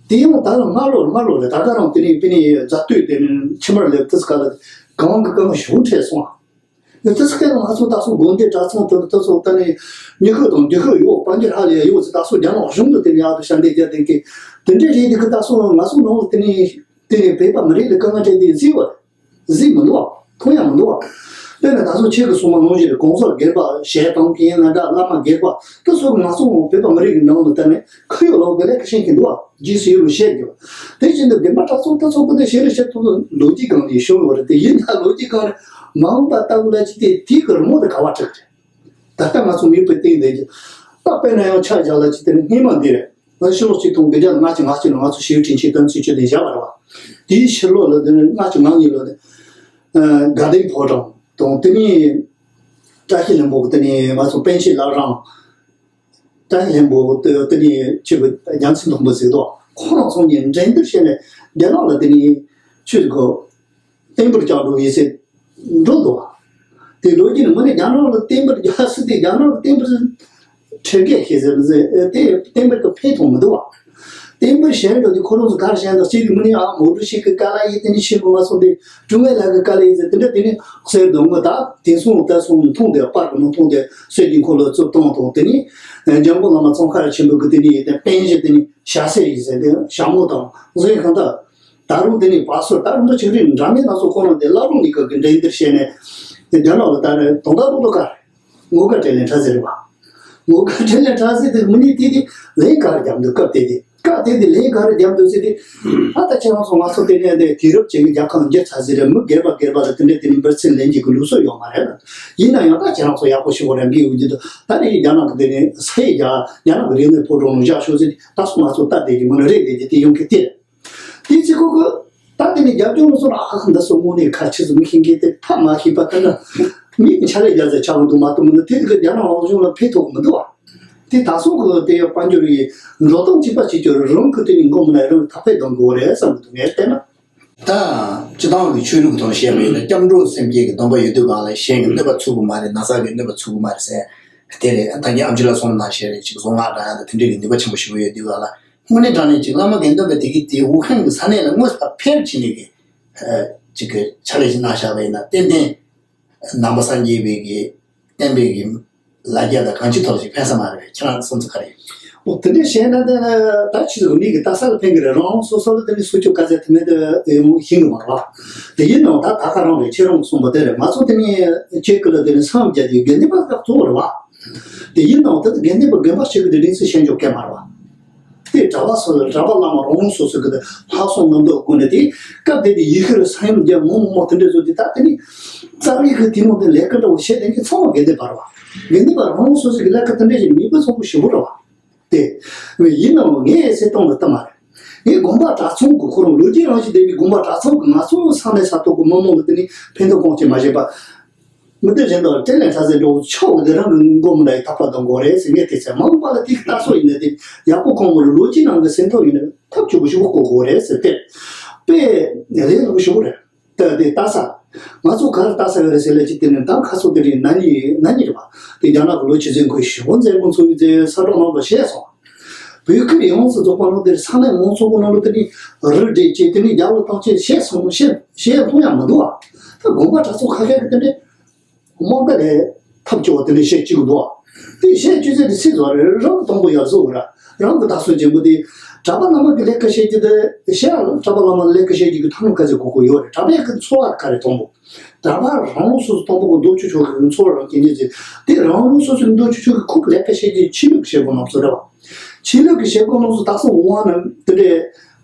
དེ་ཡང་ད་ལ་སྔ་ལོ་སྔ་ལོ་རེད། ད་ག་རང་དེ་ནས་དཔེ་ནས་རྫ་སྟོད་དེ་ནས་ཕྱི་མར་སླེབས་དུས་སྐབས་ལ་གང་གི་གང་ཞུགས་འཕྲད་སོང་ཨ། དེ་དུས་སྐབས་ང་ཚོ་ད་སོ་དགོན་སྡེ་གྲྭ་ཚང་དུ་ད་སོ་ད་ནས་མྱི་ཤུགས་དང་འདུས་ཤུགས་ཡོད་དཔལ་འབྱོར་ཧ་ལས་ཡོད་ཟེར། ད་སོ་རྒྱ་ནག་གཞུང་དུ་དེ་ནས་ཡག་ཏུ་ཞལ་འདེབས་རྒྱག་དེ་གི་དེ་འདྲའི་རེད། དེ་གི་ད་སོ་ང་ཚོ་ནང་དེ་ནས་དེ་ནས་བོད་པ་མི་རིགས་ལ་དཀའ་ངལ་འཕྲད་དེ་གཟིགས་པ་རེད། གཟིགས་མི་འདུག་བ། མཐོང་ཡང་མི་འདུག་བ། དཔེར་ན་ད་སོ་ཁྱེད་ཀྱི་གསུང་མ་ནང་བཞིན་རེད། གོང་ས་སྒེར་པ་ཞལ་གཏོང་མཁན་ཡིན་ན་འདྲ། བླ་མ་སྒེར་པ་དེ་ཚོ་ང་ཚོ་བོད་པ་མི་རིགས་ཀྱི་ནང་དུ་ད་ནས་ཁ་ཡོད་ལོག་གི་ལས་ཀ་བྱེད་མཁན་འདུག་བ། རྗེས་སུ་ཡི་རང་བྱེད་དགོས། དེ་བཞིན་དུ་དགོན་པ་གྲྭ་ཚང་དེ་ཚོ་ཀུན་ཏུ་ཞལ་ལས་བྱེད་ཐུབ་ལོ་རྒྱུས་སྒང་ནས་ཤོར་ཡོད་རེད། དེ་ཡིན་ན་ལོ་རྒྱུས་སྒང་ནས་མ་འོངས་པ་ལྟ་བུ་ལ་ཅི་སྟེ་དེའི་གི་རི་མོ་དེ་ག་བ་བྲིས་རེད། ད་ལྟ་ང་ཚོ་མིག་དཔེ་སྟེང་དེ་ད་དཔེར་ན་ཡང་ཆ་བཞག་ལ་ཅི་སྟེ་སྔས་མ་འདི་རེད། ང་ཕྱི་ལོགས་གཅིག་སྟོང་དགུ་བརྒྱ་ལྔ་བཅུ་ང་གཅིག་ལ་ང་ཚོ་ཞི་བའི་དྲིན་ཆེན་དོན་ཚན་བཅུ་དེ་བཞག་པ་རེད་བ། དེའི་ཕྱི་ལོགས་ལ་དེ་ནི་ལྔ་བཅུ་ང་གཉིས་ལོ་དེ་དགའ་ལྡན་ཕོ་བྲང་དང་དེ་ནི་བཀྲ་ཤིས་ལྷུན་པོ་གི་དེ་ནི་ང་ཚོ་པཎ་ཆེན་བླ་བྲང་། བཀྲ་ཤིས་ལྷུན་པོ་དེ་དེ་ནི་ཆོས་ཀྱི་རྒྱལ་མཚན་མཐོན་པོ་ཟེར་དོ། ཁོ་རང་ཚོ་གཉིས་འགྲན་བསྡུར་བྱས་ནས་རྒྱ་ནག་ལ་དེ་ནི་ཆོས་ཀྱི་བསྟན་པར་སྐྱོང་འགྲོ་ཡིན་ཟེར། འགྲོ་འདུག་བ། དེ་ལོ་རྒྱུས་ནི་མི་ནི་རྒྱ་ནག་ལ་བསྟན་པར་རྒྱ་སྲིད་དེ་རྒྱ་ནག་ལ་བསྟན་པར་ཁྲིད་གེ་ཤེས་ཟེར་མི་ཟེར་དེ་བསྟན་པར་གི་ཕན་ཐོགས་མི་འདུག་བ། བསྟན་པར་གཞན་འགྲོ་དེ་ཁོ་རང་ཚོ་གར་གཞན་དང་གཅིག་གི་མི་ནི་ཨ་མོ་རུ་ཤིག་གི་ཀ་ལ་ཡི་དེ་ནི་ཤིན་པོ་མ་སོང་དེ་ཀྲུང་ཨེ་ལ་གི་ཀ་ལ་ཡི་ཟེར་དེ་འདྲ་དེ་ནི་གསེར་དང་དངུལ་ད་དེང་སོང་ད་སོང་མཐོང་དེ་པར་གི་མི་མཐོང་དེ་གསེར་གྱི་འཁོར་ལོ་བཙུགས་བཏང་དང་དེ་ནི་འཇམ་མགོན་བླ་མ་ཙོང་ཁ་ར་ཆེན་པོ་གི་དེ་ནི་ཡི་དེ་པཎ་ཞི་དེ་ནི་ཞྭ་སེར་ཡི་ཟེར་དེ་ཞྭ་མོ་དང་གཟིག་གང་ད། ད་རུང་དེ་ནས་བ་སོ་ད་རུང་ད་ཆིག་རིགས་འདྲ་མིན་སྣ་ཚོགས་ཁོ་རང་དེ་བླ་རུང་གཉིས་ཀ་གི་འགྲན་བསྡུར་བྱས་ནས་དེ་རྒྱ་ནག་ལ་ད་ནས་དོན་དག་རྡོག་རྡོག་ག་ངོ་དགའ་སྤྲེལ་ལད་ཁྲ་ཟེར་བ། ངོ་དགའ་སྤྲེལ་ལད་ཁྲ་ཟེར་དེ་མི་ནི་དེ་དེ་ལན་ག་རེ་རྒྱབ་འདུག་སྐབས་དེ་དེ་སྐབས་དེ་དེ་ལན་ག་རེ་རྒྱབ་འདུག་ཟེར་དེ། ཨ་ད་ཁྱེད་རང་ཚོ་ང་ཚོ་དེ་ནས་དེ་དུས་རབས་བཅུ་གི་རྒྱལ་ཁབ་འགྱུར་ཚར་ཟེར་རེད། མི་སྒེར་པ་སྒེར་པ་ལ་དེ་འདྲ་དེ་ནས་འབུར་ཚིག་ལེན་གྱི་གི་ལུགས་སྲོལ་ཡོད་མ་རེད་ལ། ཡིན་ན་ཡང་ད་ཁྱེད་རང་ཚོ་ཡག་པོ་ཞིག་གོ་རེ་འབུལ་ཡོང་གི་འདུག་ད་ནི་རྒྱ་ནག་གི་དེ་ནས་ས་ཡི་རྒྱ་རྒྱ་ནག་གི་རིག་གནས་ཕོ་བྲང་ནང་བཞག་ཤོག་ཟེར་དེ་ད་སོ་ང་ཚོ་ད་དེ་གི་མི་ནི་རེད་དེ་དེ་ཡོང་གི་དེ་རེད། དེ་ཚེ་ཁོ་གི་ད་དེ་ནས་རྒྱབ་ལྗོངས་ལ་སོང་ལ་ཨ་ཁ་འདི་སོ་དངོས་གནས་ཁ་ཆེ་ཙམ་ཤེས་མཁན་དེ་ཐབས་མ་ཤེས་པ་ལྟ་ན་མིག་གི་ཆ་ལས་རྒྱབ་ཟེར་ཆགས་མི་འདུག་མ་གཏོགས་མི་འདུག་དེ་གི་རྒྱ་ནག་རང་བྱུང་ལ་ཕན་ཐོགས་མི་འདུག་བ། དེ་ད་སོ་གི་དེ་དཔལ་འབྱོར་ཡི་འགྲོ་སྟངས་གཅིག་པ་གཅིག་གྱུར་རང་གི་དེ་ནི་མགོ་མི་ན་རང་གི་ཐག་པས་གཏོང་དགོས་རེད་བསམ་གི་འདུག་ངས་བལྟས་ན། ད་སྤྱི་བཏང་གི་ཆོས་ལུགས་ཀྱི་ཐོག་ནས་བཤད་པ་ཡིན་ན་སྐྱབས་འགྲོ་སེམས་བསྐྱེད་ཀྱི་སྡོམ་པ་ཡོད་དུས་གང་ལ་གཞན་གྱི་གནོད་པ་ཚུགས་ཀྱི་མ་རེད། ན་ཚ་གི་གནོད་པ་ཚུགས་ཀྱི་མ་རེད་ཟེར། དེ་རེད། ད་ངས་ཨམ་ཆི་ལ་སོང་ན་བཤད་རེད། ཅིག་གཟུངས་སྔགས་བགྲང་ཡག་དང་དེ་འདྲའི་གི་ནུས་པ་ཆེན་པོ་ཞེ་པོ་ཡོད་དུས་གང་ལ། དངོས་གནས་དྲང་གནས་ཅིག་བླ་མ་དགེ་འདུན་པ་དེ་གིས་དེ་ཝུ་ཧན་གྱི་ས་གནས་ལ་དངོས་སུ་ཕར་ཕེབས་བྱས་ནས་གི་ཅིག་གི་ཕྱག་ལས་ཅིག་གནང་བཞག་པ་ཡིན་ན་ཏན་ཏན་ནང་པ་སངས་རྒྱས་པའི་གི་བསྟན་པའི་གི་ལ་རྒྱ་དང་གང་ཅི་ཐོག་ཅིག་ཕན་ས་མ་རེད། ཁྱེད་རང་བསམ་ཚུལ་ག་རེ་ཡོད། འོ་དེ་འདྲ་བཤད་ན་དེ་ད་ཆི་ཟིག་མི་གི་ལྟ་ས་ལ་ཕན་གི་རེད། རང་རང་སོ་སོ་ལ་དེ་ནི་སུ་ཆོ་ག་ཚད་དེ་མེད་དུ་ཡོང་ཤེས་གི་མ་རེད་བ། དེ་ཡིན་ནའང་ད་ད་ག་རང་རེད། ཁྱེད་རང་གསུངས་པ་དེ་རེད། ང་ཚོ་དེ་ནི་ཁྱེད་ཀི་ལ་དེ་ནི་སངས་རྒྱས་དེ་དགེ་འདུན་པ་ག་གཙོ་བོ་རེད་བ། དེ་ཡིན་ནའང་ད་དགེ་འདུན་པ་དགོན་པ་ཞིག་གི་དེ་སྒྲིག་འཛུགས་ཤེས་འཇོག་གལ་མ་རེད་བ། དེ་གྲྭ་པ་སོ་སོ་གྲྭ་པ་བླ་མ་རང་རང་སོ་སོ་གི་དེ་ལྷག་བསམ་རྣམ་དག་སྒོ་ནས་དེ་སྐབས་དེ་དེ་ཡི་ཤུ་རུ་ས་ཡོམ་རྒྱ་མོ་མོ་དེ་འདྲ་བཟོ་དེ་ད་དེ་ནི་རྩ་བའི་གི་དེ་མོ་དེ་ལས་ཀ་འདྲ་བོ་བྱེད་དེ་གི་ཚང་མ་དགེ་འདུན་པ་རེད་བ། དགེ་འདུན་པ་རང་རང་སོ་སོ་གི་ལས་ཀ་དེ་འདྲ་ཞིག་མི་དཔེ་ཚོགས་པོ་ཞེ་པོ་རེད་བ། དེ། ཡིན་ནའང་ངས་ཟེར་སྟངས་ལ་ལྟ་མ་རེད། ངས་དགོན་པ་གྲྭ་ཚང་གི་ཁོ་རང་ལོ་རྒྱུས་རང་བཞིན་ལྡན་པའི་དགོན་པ་གྲྭ་ཚང་གི་ང་ཚོ་ས་གནས་ས་ཐོག་གི་མི་མང་གི་དེ་ནི་ཕན་ཐོགས་གང་ཅི་མ་བྱས་པ། མི་དེ་གཞན་དག་སྤྲེལ་ལན་ཁྲ་ཟེར་འགྲོ་ཆོག་གི་དེ་རང་གི་མགོ་མི་འདྲ་ཡི་ཐག་པ་དང་འགོ་རེད་ཟེར། ངས་དེ་ཚེ་མང་པ་ལ་དེ་ལྟ་སོ་ཡིན་ན་དེ་ཡག་པོ་གང་མོ་ལ་ལོ་རྒྱུས་ནང་གི་ཟིན་ཐོ་ཡིན་ན་ཐབས་ཆོག་གི་ཞུ་གི་གོ་གོ་རེད་ཟེར་ཏེ། དཔེ་ལས་ལོ་ཞུ་གི་རེད། ལྟ་དེ་ལྟ་ས། ང་ཚོ་ག་རེ་ལྟ་ས་ཡོད་རེད་ཟེར་ལས་ཅི་དེ་ནས་ད་ཁ་སོ་དེ་རིང་ན་ནི་ན་ནི་རེད་བ། དེ་རྒྱ་ནག་གི་ལོ་ཆུ་ཚོད་ཁོས་ཞུ་བོ་མཛད་སྒོ་ཚོགས་ཡི་ཚེ་ས་གྲོགས་རྣམ་པ་བཤད་སོང་། བོད་ཁུལ་ཡོངས་སུ་རྫོགས་པ་ནང་དེར་ས་གནས་མང་ཚོགས་ཀྱི་ནང་ལ་དེ་ནི་རི་འདྲེ་ཅེས་དེ་ནི་རྒྱ་ལོ་བཏང་ཅེས་བཤད་སོང་བཤད་བཤད་མཐོང་ཡང་མི་འདུག་བ། ད་དགོན་པ་གྲྭ་ཚོགས་ཁ་ཤས་ཀྱི་དེ་འདྲས། དམག་སྒར་ལས་ཐབས་སྐྱོ་བ་དེ་འདྲ་བཤད་ཅིག་འདུག་དེ་བཤད་ཅི་ཟེར་དེ་སྲིད་བཟོ་རེད། རང་གི་དང་པོ་ཡར་བཟོ་ར། རང་གི་བདག་སོ་ཆེན་པོ་དེ་གྲྭ་པ་བླ་མ་གི་ལས་ཀ་བཤད་ཀྱི་དེ་བཤད་ཡ་ལ་གྲྭ་པ་བླ་མ་ལས་ཀ་བཤད་ཀྱི་གི་ཐབས་ལམ་ག་ཚད་གོ་གོ་ཡོད་རེད། གྲྭ་པའི་གི་འཚོ་བ་ག་རེ་དང་པོ། གྲྭ་པ་རང་ལུགས་སོ་སོ་དང་པོ་གི་མདོ་ཆོས་ཆོས་གི་འཚོ་བ་རང་སྐྱེལ་ཉེ་ཚེ་དེ་རང་ལུགས་སོ་སོའི་མདོ་ཆོས་ཆོས་གི་ཁུག་ལས་ཀ་བཤད་ཀྱི་ཆོས་ལུགས་བཤད་དགོས་ནམ་སོ་རེད་བ། ཆོས་ལུགས་གི་བཤད་དགོས་ནམ་སོ་དག་སོ་འོང་བ་ན་དེ་འདྲའི་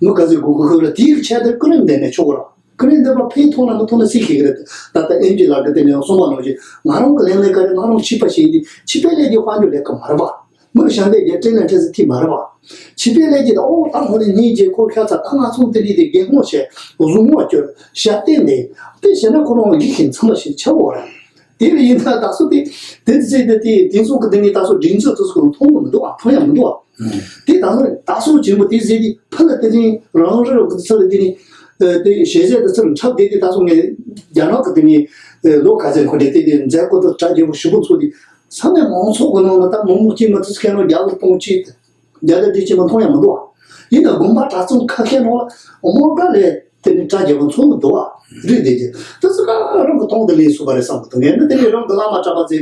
མི་ག་ཚད་གོ་གོ་ཁོ་ར་དེའི་ཆེད་དུ་ཀུན་རིམ་ལྡན་ནས་ཆོག་གོ་ར། ཀུན་ནས་འདོད་པ་ཕན་ཐོགས་ན་མི་ཐོགས་ན་སྲིད་ཤེས་ཀྱི་རེད། ད་ལྟ་ཨེམ་ཆི་ལགས་ཀྱིས་དེ་ནས་གསུངས་པ་ནང་བཞིན་ང་རང་གི་ལས་ལས་ཀ་རེད། ང་རང་བྱིས་པ་ཞིག་ཡིན་དུས་བྱིས་པའི་ལས་ཀྱི་དཔལ་འབྱོར་ལས་ཀ་མ་རེད་པ། མི་གཞན་ལས་ཀྱི་སྤྲེལ་ལན་འཕྲལ་སེ་ཐིག་མ་རེད་པ། བྱིས་པའི་ལས་ཀྱི་ད་ཨོ་ད་ཧོ་ནས་ཉིན་རྗེས་ཁོ་ཁྱ་ཚ་ད་ང་ཚོ་དེ་འདྲའི་དེ་རྒན་ངོ་བྱས་གཟུགས་ངོ་བསྐྱུར་ཞབས་བརྟན་ནས་དེ་བྱས་ན་ཁོ་རང་སྒྲིག་ཤིང་ཚང་མ་ཞིག་ཆགས་འོ་ར། དེ་ལ་ཡིན་ད་ད་སོ་དེ་དེ་ཚེ་དེ་དེ་དེ་ཚོ་གི་དེ་ནས་ད་སོ་སྒྲིག་འཛུགས་དེ་ཚོ་མཐོང་མི་འདུག་པ། མཐོང་ཡང་མི་འདུག་པ། དེ་ད་ལོ་ད་སོ་ཆེན་པོ་དེ་ཟེར་དེ་ཕུ་ལ་དེ་རིང་རང་རེ་རོགས་ཀྱི་ཚུལ་དེ་ནི་དེ་ཞེ་ཟད་དུ་ཚུར་འཁྲབ་བསྡད་དེ་ད་སོ་ངས་རྒྱ་ནག་གི་དེ་ནི་ལོ་ག་ཚད་འཁོར་དེ་དེ་དེ་མཛད་སྒོ་དུ་གྲ་རྒྱས་པོ་ཞུ་གོ་ཚོ་དེ་ས་གནས་མང་ཚོགས་ཀྱི་ནང་ལ་ད་མི་མང་སྐྱིད་མ་དུ་སྐད་ནང་རྒྱ་ལ་གཏོང་ཆེད་རྒྱ་ལ་བསྡད་ཀྱི་མ་མཐོང་ཡང་མི་འདུག་པ། ཡིན་ན་དགོན་པ་གྲྭ་ཚང་ཁ་ཤས་ནང་ལ་དམག་སྒར་ལས། དེ་ནི་གྲ་རྒྱས་པོ་ཚོགས་མི་འདུག་བ། རིགས་དེ་རྒྱུ་དེ་ཚོ་ག་རང་གི་དོན་དུ་ལེན་སུ་བ་རེད་བསམ་གི་འདུག་ངས་ནི་དེ་ནི་རང་གི་བླ་མ་གྲྭ་པ་ཚོས་གི་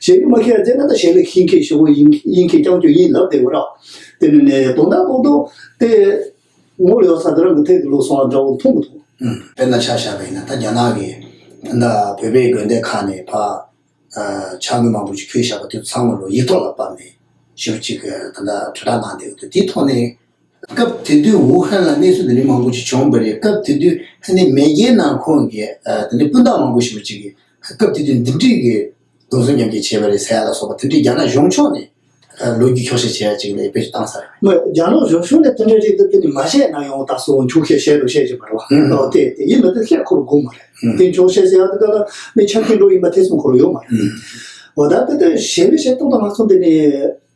ཞལ་གི་མ་ཁྱེར་རྗེས་ན་ད་ཞལ་ལས་ཤིང་ཁྱེར་ཞུ་བོ་ཡིན་ཡིན་ཁྱེར་རྐྱང་རྐྱང་ཡིན་ལབ་བསྡད་གོ་ར། དེ་ནི་ནས་དོན་དག་ཐོག་ཏུ་དེ་ངོ་ཡོད་ས་དེ་རང་གི་ཐད་དུ་ལོག་སོང་བ་འདྲ་བོ་མཐོང་གི་འདུག་དཔེར་ན་ཆ་བཞག་པ་ཡིན་ན་ད་རྒྱ་ནག་གི་ད་བོད་པའི་དགོན་སྡེ་ཁག་ནས་ཕ། ཕྱག་དངུལ་མང་པོ་ཞིག་ཕུལ་བཞག་པ་དེ་ཚང་མ་ལོ་ཡིག་ཐོག་ལ་ཕབ་ནས་ཞིབ་ཅིག་ད་ལྟ་དྲིལ་བསྒྲགས་གནང་བསྡད་ཡོད་དུས་དེའི་ཐོག་ནས་སྐབས་དེ་དུས་ཝུ་ཧན་ལ་གནས་ཚུལ་འདི་འདྲའི་མང་པོ་ཞིག་བྱུང་བ་རེད། སྐབས་དེ་དུས་ཧ་ནི་མེས་རྒྱལ་ནང་ཁོངས་ཀྱི་དེ་ནས་སྤུན་ཟླ་མང་པོ་ཞིག་ཅིག་གིས་སྐབས་དེ་དུས་འདི་འདྲའི་གི་རྡོ་སོལ་ཉམས་ཀྱི་བྱས་པ་རེད་ཟེར་ཡ་ལ་སོགས་པ་དེ་འདྲའི་རྒྱ་ནག་གཞུང་ཕྱོགས་ནས་ལོ་རྒྱུས་འཁྱོག་བཤད་བྱེད་ཡ་ཅིག་ལ་དཔེ་ཅིག་བཏང་ས་རེད། མ་རྒྱ་ནག་གཞུང་ཕྱོགས་ནས་དེ་འདྲའི་རིགས་དེ་དེ་ནི་མ་བཤད་ན་ཡང་ད་སོ་འཁྱོག་བཤད་བཤད་རུ་བཤད་ཀྱི་མ་རེད་བ། ཨོ་དེ་དེ་ཡིན་མི་དེ་བཤད་ཁོ་རུ་དགོས་མ་རེད། དེ་འཁྱོག་བཤད་ཟེར་ཡ་དེ་ག་ལ་མི་ཆ་རྐྱེན་འགྲོ་ཡིན་པ་ཐེ་ཚོམ་ཁོ་རུ་ཡོད་མ་རེད། འོ་ད་དེ་དེ་གཞན་མི་བཤད་སྟངས་དང་ང་ཚོ་འདི་ནས་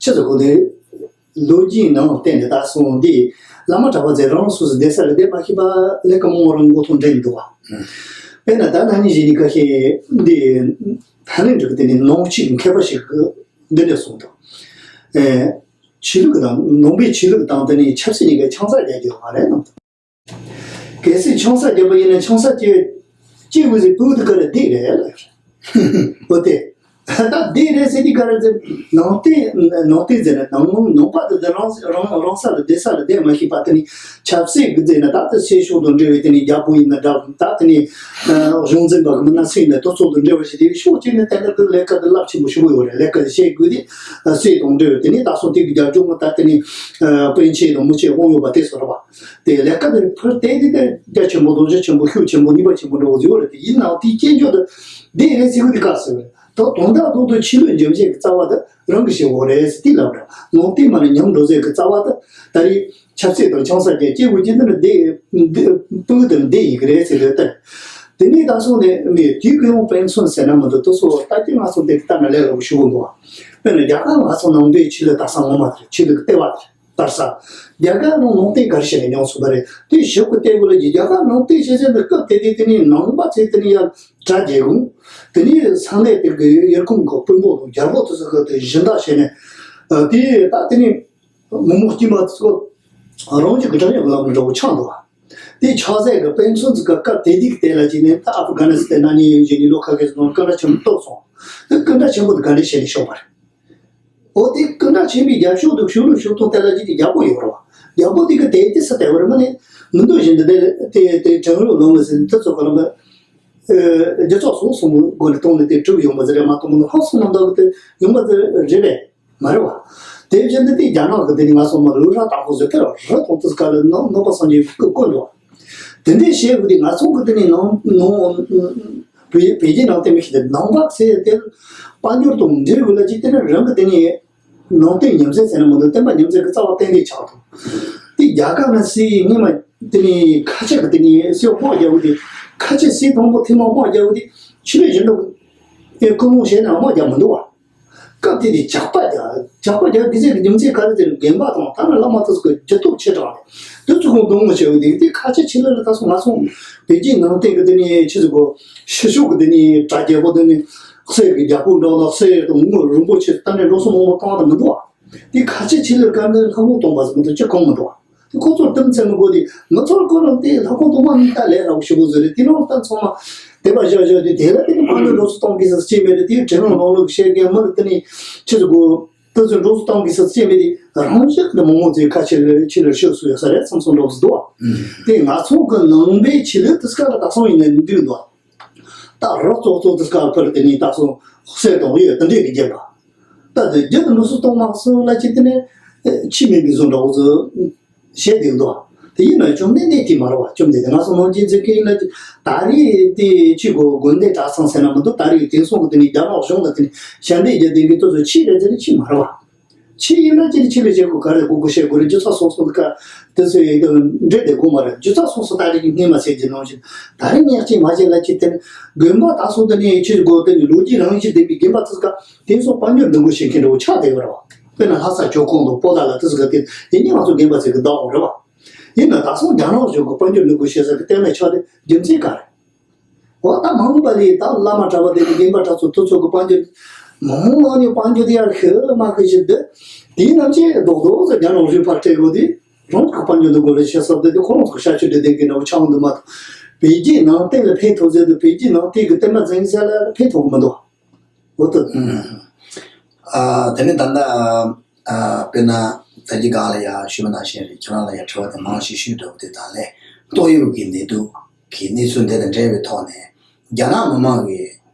ཆི་ཟེར་དགོས་དེ། ལོ་རྒྱུས་ནང་བསྟན་ནས་ད་སོང་འདི་བླ་མ་གྲྭ་པ་ཚོས་རང་སོ་སོ་བསྡད་ས་ལ་བསྡད་མ་ཤེས་པ་ལས་ཀ་མང་བོ་རང་མགོ་ཐོག་འདྲེན་འདུག་བ། དཔེར་ན་ད་ན་ནིང་གཞེས་ནིང་ཁ་ཤས་འདི་ཐའི་ལེན་ཌི་གི་དེ་ནས་ནང་ཆོས་ཀྱི་མཁས་པ་ཞིག་གི་འདི་འདྲ་གསུངས་འདུག་ཆོས་ལུགས་དང་ནང་པའི་ཆོས་ལུགས་དང་དེ་ནས་ཆབ་སྲིད་གཉིས་ཀ་ཆང་ས་རྒྱག་རྒྱུ་མ་རེད་ནམ། གལ་སྲིད་ཆང་ས་རྒྱག་པ་ཡིན་ན་ཆང་ས་ཅི་ཅི་འུ་ཟི་པུ་དུ་ཀ་ར་འདི་རེད་ལ། འོ་དེ། ད་བསྡད་རེད་ཟེར་དུས་ག་རེ་ཟེར། ནང་བསྟན་ནང་བསྟན་ཟེར་ན་ནང་ནང་པ་དེ་དེ་རང་རང་རང་ས་ལ་བསྡད་ས་ལ་བསྡད་མ་ཤེས་པ། དེ་ནི་ཆབ་སྲིད་ཀྱི་ཟེར་ན་ད་ལྟ་སྲིད་ཕྱོགས་དང་འབྲེལ་བའི་དེ་ནི་རྒྱལ་པོ་ཡིན་ན་འདྲ། ད་དེ་ནི་གཞུང་འཛིན་པ་གི་མི་སྣ་སྲིད་ནས་དེ་ཚོ་དང་འབྲེལ་བ་ཞིག་དེ་ཕྱོགས་གཅིག་ནས་བལྟས་ན་དེ་ལས་ཀ་དེ་རླབས་ཆེན་པོ་ཞིག་ཡོད་རེད། ལས་ཀ་དེ་བྱེད་དགོས་དེ་སྲིད་དང་འབྲེལ་བའི་དེ་ནི་ད་སོ་དེ་གི་རྒྱབ་ལྗོངས་ད་དེ་ནི་པཎ་ཆེན་དང་མུ་ཆེན་དབང་ཡོད་པ་དེ་ཚོ་རེད་པ། དེ་ལས་ཀ་དེ་ཕར་བལྟས་དེ་དེ་རྒྱ་ཆེན་པོ་དང་རྒྱ་ཆེན་པོ་ཤུགས་ཆེན་པོ་ནུས་པ་ཆེན་པོ་འདྲ་བོ་ཡོད་རེད། དེ་ཡིན་ནའང་དེའི་སྐྱེན་ཆོག་དེ་བསྡད་རེད་ཟེར་གི་དེ་ག་ཟེར་བ་རེད། ད་དོན་དག་ཐོག་ཏུ་ཆོས་ལུགས་འཇོམས་བྱེད་ཀྱི་རྩ་བ་དེ་རང་གི་བྱེད་དགོས་རེད་ཟེར་དེ་ལབ་ར། ནང་བསྟན་མ་ནས་ཉམས་འགྲོ་ཟེར་གྱི་རྩ་བ་དེ་ད་རེས་ཆབ་སྲིད་དང་ཆང་ས་རྒྱ་སྐྱེ་དགོས་ཀྱི་འདི་ནི་འདི་འདི་སྤུ་གུ་དེར་འདི་ཡི་གི་རེད་ཟེར་གི་ལྟར། དེ་ནས་ད་སོང་ནས་མི་དུས་ཀྱི་ཡང་དཔེ་མཚོན་ཟེར་ན་མི་འདུག་དེ་ཚོ་ལྟ་སྐྱེ་ང་ཚོ་འདི་ལྟ་ན་ལས་སླ་པོ་ཞུ་གི་འདུག་དཔེར་ན་རྒྱ་གར་ང་ཚོ་ནང་པའི་ཆོས་ལུགས་དར་ས་ངོ་མ་དེར་ཆོས་ལུགས་ཀྱི་ལྟེ་བ་དེར། དར་ས། རྒྱ་གར་ནང་ནང་བསྟན་ག་རེ་བྱས་ནས་ཉམས་སོང་བ་རེད། དེ་ཞིབ་ཀྱི་བལྟས་དགོས་ལ་རྒྱ་གར་ནང་བསྟན་བྱེད་ཟེར་འདི་སྐབས་དེ་དུས་དེ་ནས་ནང་པ་ཚོས་དེ་ནས་ཡར་གྲྭ་རྒྱལ་གོང་། དེ་ནས་ས་གནས་དེ་གི་ཡུལ་ཁོངས་ཀྱི་དཔོན་པོ་དང་རྒྱལ་པོ་དེ་ཚོ་གི་དེ་སྦྱིན་བདག་བྱས་ནས། དེ་ད་དེ་ནས་མི་མང་དཀྱུས་མ་ཚོ་རང་ཅག་གི་འདྲ་མཉམ་ལམ་འགྲོ་ཆགས་འདུག་དེ་ཆགས་ཚད་ཀྱི་དཔེ་མཚོན་ཚོ་གི་སྐབས་དེ་དུས་ཀྱི་དེ་ལ་བྱས་ནས་ད་ཨབ་གྷ་ནི་སི་ཐན་ན་ནི་ཡོད་བཞིན་ནི་ལོ་ཁ་ཤས་སུ་སྐུ་འདྲ་ཆེན་པོ་གཏོར་སོང་། དེ་སྐུ་འདྲ་ཆེན་པོ་དེ་ག་འདྲས་བྱས་ནས་ཤོར་བ་རེད། འོ་དེ་སྐུ་འདྲ་ཆེན་པོའི་རྒྱབ་ཕྱོགས་དང་ཤུགས་ལུགས་ཤུགས་གཏོང་དེ་ལ་ཅིག་གི་རྒྱལ་པོ་ཡོད་རེད་བ། རྒྱལ་པོ་དེ་གི་དེ་དེ་ས་དེ་བར་མ་ནས་མི་འདུག་བཞིན་དུ་དེ་དེ་དེ་དྲན་རོགས་ལོང་མི་ཟིན་དེ་ཚོ་ག་ལ་མི། རྒྱུ་ཚོགས་སོང་སོང་མི་སྒོ་ནས་གཏོང་ནས་དེ་གྲུབ་ཡོང་མི་ཟེར་རེད་མ་གཏོང་མི་འདུག་ཧང་སོང་མི་འདུག་དེ་ཡོང་མི་ཟེར་རེད་པས་མ་རེད་བ། དེ་བཞིན་དུ་དེ་རྒྱ་ནག་གི་དེ་ནི་ང་ཚོ་མི་རུ་ར་དྭགས་པོ་ཟེར་དེ་ར་རི་དང་དུ་ཀ་ལ་ནོ་ནོ་པ་སངས་རྒྱས་ཀུན་བཀོད་འདུག་དེ་འདྲའི་བཤད་དགོས་དེ་ང་ཚོ་གི་དེ་ནི་ནང་ནང་བོད་བོད་བརྒྱུད་ནང་བསྟན་མི་ཤེས་དེ་ནང་པ་ཟེར་དེ་དཔལ་འབྱོར་དང་འབྲེལ་དགོས་ལ་ཅིག་དེ་ནི་རང་གི་དེ་ནི། ནང་བསྟན་ཉམས་ཟད་ཟེར་ན་མི་འདུག་བསྟན་པ་ཉམས་ཟད་ཀྱི་རྩ་བ་གཏན་གཏན་ཆགས་འདུག་དེ་རྒྱ་གར་ན་སྲིད་སྔོན་མ་དེ་ནི་ཁ་ཆེ་གི་དེ་ནི་སྲིད་དམག་རྒྱག་དགོས་དེ། ཁ་ཆེ་སྲིད་དང་པོ་ཐེངས་མ་དམག་རྒྱག་དགོས་དེ་ཆོས་ལུགས་གཞན་དག་གི་སྐུ་ངོ་བྱས་ན་དམག་རྒྱག་མི་འདུག་བ། སྐབས་དེ་དུས་ཇག་པ་རྒྱག་ཇག་པ་རྒྱག་དགེ་རྒན་གྱི་རྒྱུ་མཚན་ག་རེ་ཟེར་ན་དགོན་པ་དང་ཐ་ན་བླ་མ་དེ་ཚོ་གི་རྒྱུ་སྟོབས་ཆེ་དྲགས་རེད། དེ་ཚོ་གང་གདོང་མི་བྱེད་དགོས་དེ་དེ་ཁ་ཆེ་ཆོས་ལུགས་ལ་ད་སོང་ང་སོང་བོད་བརྒྱུད་ནང་བསྟན་གི་དེ་ནི་ཆོས་ཚོ་གོ་ཤི་ཤོག་གི་དེ་ནི་གྲྭ་རྒྱལ་པོ་དེ་ནི་གསེར་གི་རྒྱལ་པོ་འདྲ་ལ་གསེར་དང་དངུལ་རིན་པོ་ཆེ་ད་ནི་འགྲོ་སོང་མང་པོ་བཏང་བ་མི་འདུག་བ། དེ་ཁ་ཆེ་ཆོས་ལུགས་དཀར་འདོན་ལྷ་ཁང་སྟོང་པ་ཟིག་མི་འདུག་ཅི་གང་མི་འདུག་བ། དེ་ཁོ་ཚོར་གཏམ་ཚད་མི་དགོས་ཏེ་མི་ཚོར་ཁོ་རང་དེ་ལྷ་ཁང་སྟོང་པ་ནི་ད་ལས་སླ་པོ་ཞེ་པོ་ཟིག་རེད། དེ་རང་ལྟ་ཚང་མ་དད་པ་བཞག་བཞག་དེ་དེ་ལ་དེ་ནི་དཔལ་འབྱོར་འགྲོ་སོང་གཏོང་དགོས་ས་ཅི་མེད་རེད། དེའི་དྲན་རང་རང་ལུགས་བཤད་མཁན་མི་རེད། དེ་ནི་ཆི་ཟིག་གོ་ད་ཚོད་འགྲོ་སོང་གཏོང་དགོས་ས་ཅི་མེད་དེ་རང་བཞག་འདི་མང་མང་ཚོའི་ཁ་ཆེ་ལ་ཆེ་ལ་ཤོད་སུ་ཡོད་ས་རེད་བསམ་སོང་འགྲོ་སོང་འདུག་བ། དེ་ང་ཚོ་གི་ནང་པའི་ཆོས་ལུགས་དེ་སྐབས་ལ་ད་སོང་ཡིན་ནའི་འདུག་འདུག་ད་རོགས་ཙོག་ཙོག་ཏུ་སྐབས་ཕར་དེ་ནས་ད་སོང་གསེར་དང་གཡུ་དེ་འདྲས་ཀྱི་རྒྱབ་པ། ད་དེ་རྒྱུ་དེ་འགྲོ་སོང་གཏོང་མ་སོང་ལ་ཅི་དེ་ནས་ཆི་མིན་པའི་བཟོ་འདྲ་བོ་ཚོ་བཤད་དེ་འདུག་དེ་ཡིན་ན་བཅོམ་ལྡན་འདས་དེ་མ་རེད་བ། བཅོམ་ལྡན་འདས་ང་ཚོ་ནང་ཆེན་ཚོས་ཀྱི་ཡིན་ན་ད་རེས་དེ་ཆི་གོ་དགོན་སྡེ་གྲྭ་ཚང་ཟེར་ན་མི་འདུག་ད་རེས་དེང་སང་གི་དེ་ནས་རྒྱ་ནག་གཞུང་ལ་དེ་ནས་ཞབས་འདེགས་རྒྱག་དེ་གི་དུས་ཚོད་ཆི་རེད་ཟེར་ན་ཆི་མ་རེད་བ། ཆི་ཡིན་ན་ཅི་རེད། ཆི་ལ་བྱེད་དགོས་ག་རེ་དགོས་དགོས་བཤད་དགོས་རེད། རྒྱུ་ཚ་སོང་སོང་དུ་ཀ་དེ་ཚོ་ཡི་དང་འབྲེལ་བསྡད་དགོས་མ་རེད། རྒྱུ་ཚ་སོང་སོང་ད་རེས་ཀྱི་སྔས་མ་ཟེར་གྱི་ནང་བཞིན་ད་རེས་ངས་ཅི་མ་བྱེད་ལ་ཅི་དེ་ནི་དགོན་པ་ད་སོང་དེ་ནི་ཆི་དགོས་དེ་ནི་ལོ་རྒྱུས་རང་བཞིན་ལྡན་པའི་དགོན་པ་ཚོ་ཀ་དེང་སང་དཔལ་འབྱོར་འདུ་འགོད་བྱེད་མཁན་འདྲ་བོ་ཆགས་བསྡད་ཡོད་རེད་བ། དཔེར་ན་ལྷ་ས་ཇོ་ཁང་དང་པོ་ཏཱ་ལ་དེ་ཚོ་ཀ་དེ་ཡིན་ནའི་ང་ཚོ་དགོན་པ་ཚོ་གི་བདག་འོང་རེད་བ། ཡིན་ན་ད་སོང་རྒྱ་ནག་གཞུང་གི་དཔལ་འབྱོར་འདུ་འགོད་བྱེད་ས་གི་ལྟེ་གནས་ཆགས་དེ་རྒྱུ་མཚན་ག་རེད། འོ་ད་མ་འོངས་པ་ལས་ད་བླ་མ་གྲྭ་པ་དེ་གི་དགོན་པ་གྲྭ་ཚོ་དེ་ཚོ་གི་དཔལ་འབྱོར་མང་མང་ནས་དཔལ་འབྱོར་དེ་ཡར་ཤི་མ་ཤི་ཞིག་འདི་དེའི་རྣམ་ཤེས་རྡོག་རྡོག་ཟེར་རྒྱ་ནག་གཞུང་ཕར་སྤྲད་དགོས་དེ་རང་གི་དཔལ་འབྱོར་འདུ་འགོད་རེ་བྱེད་ས་དེ་དེ་ཁོ་རང་ཚོ་ཤ་ཆུ་འདྲེ་ལྡན་གི་འདྲ་བོ་ཆགས་འདུག་མ་གཏོགས་བོད་བརྒྱུད་ནང་བསྟན་ལ་ཕན་ཐོགས་ཟེར་དུས་བོད་བརྒྱུད་ནང་བསྟན་གི་བསྟན་པ་འཛིན་ས་ལ་ཕན་ཐོགས་གི་མི་འདུག་འོ་ད། ཨ། དེ་ནས་ད་ལྟ་ཨ། དཔེར་ན་ད་གི་སྒང་ལ་ཡ་ཞུས་པ་ནང་བཞིན་རེད། ཁྱེད་རང་ལ་ཡ་དྲི་བ་དེ་མང་ཞིག་ཞུས་འདྲ་བོ་དེ་དང་ལས་ཏོག་དབྱིབས་ཀྱི་ནད་དུག་གི་གནས་ཚུལ་འདི་དང་འབྲེལ་བའི་ཐོག་ནས་རྒྱ་ནག་མི་མང་གི་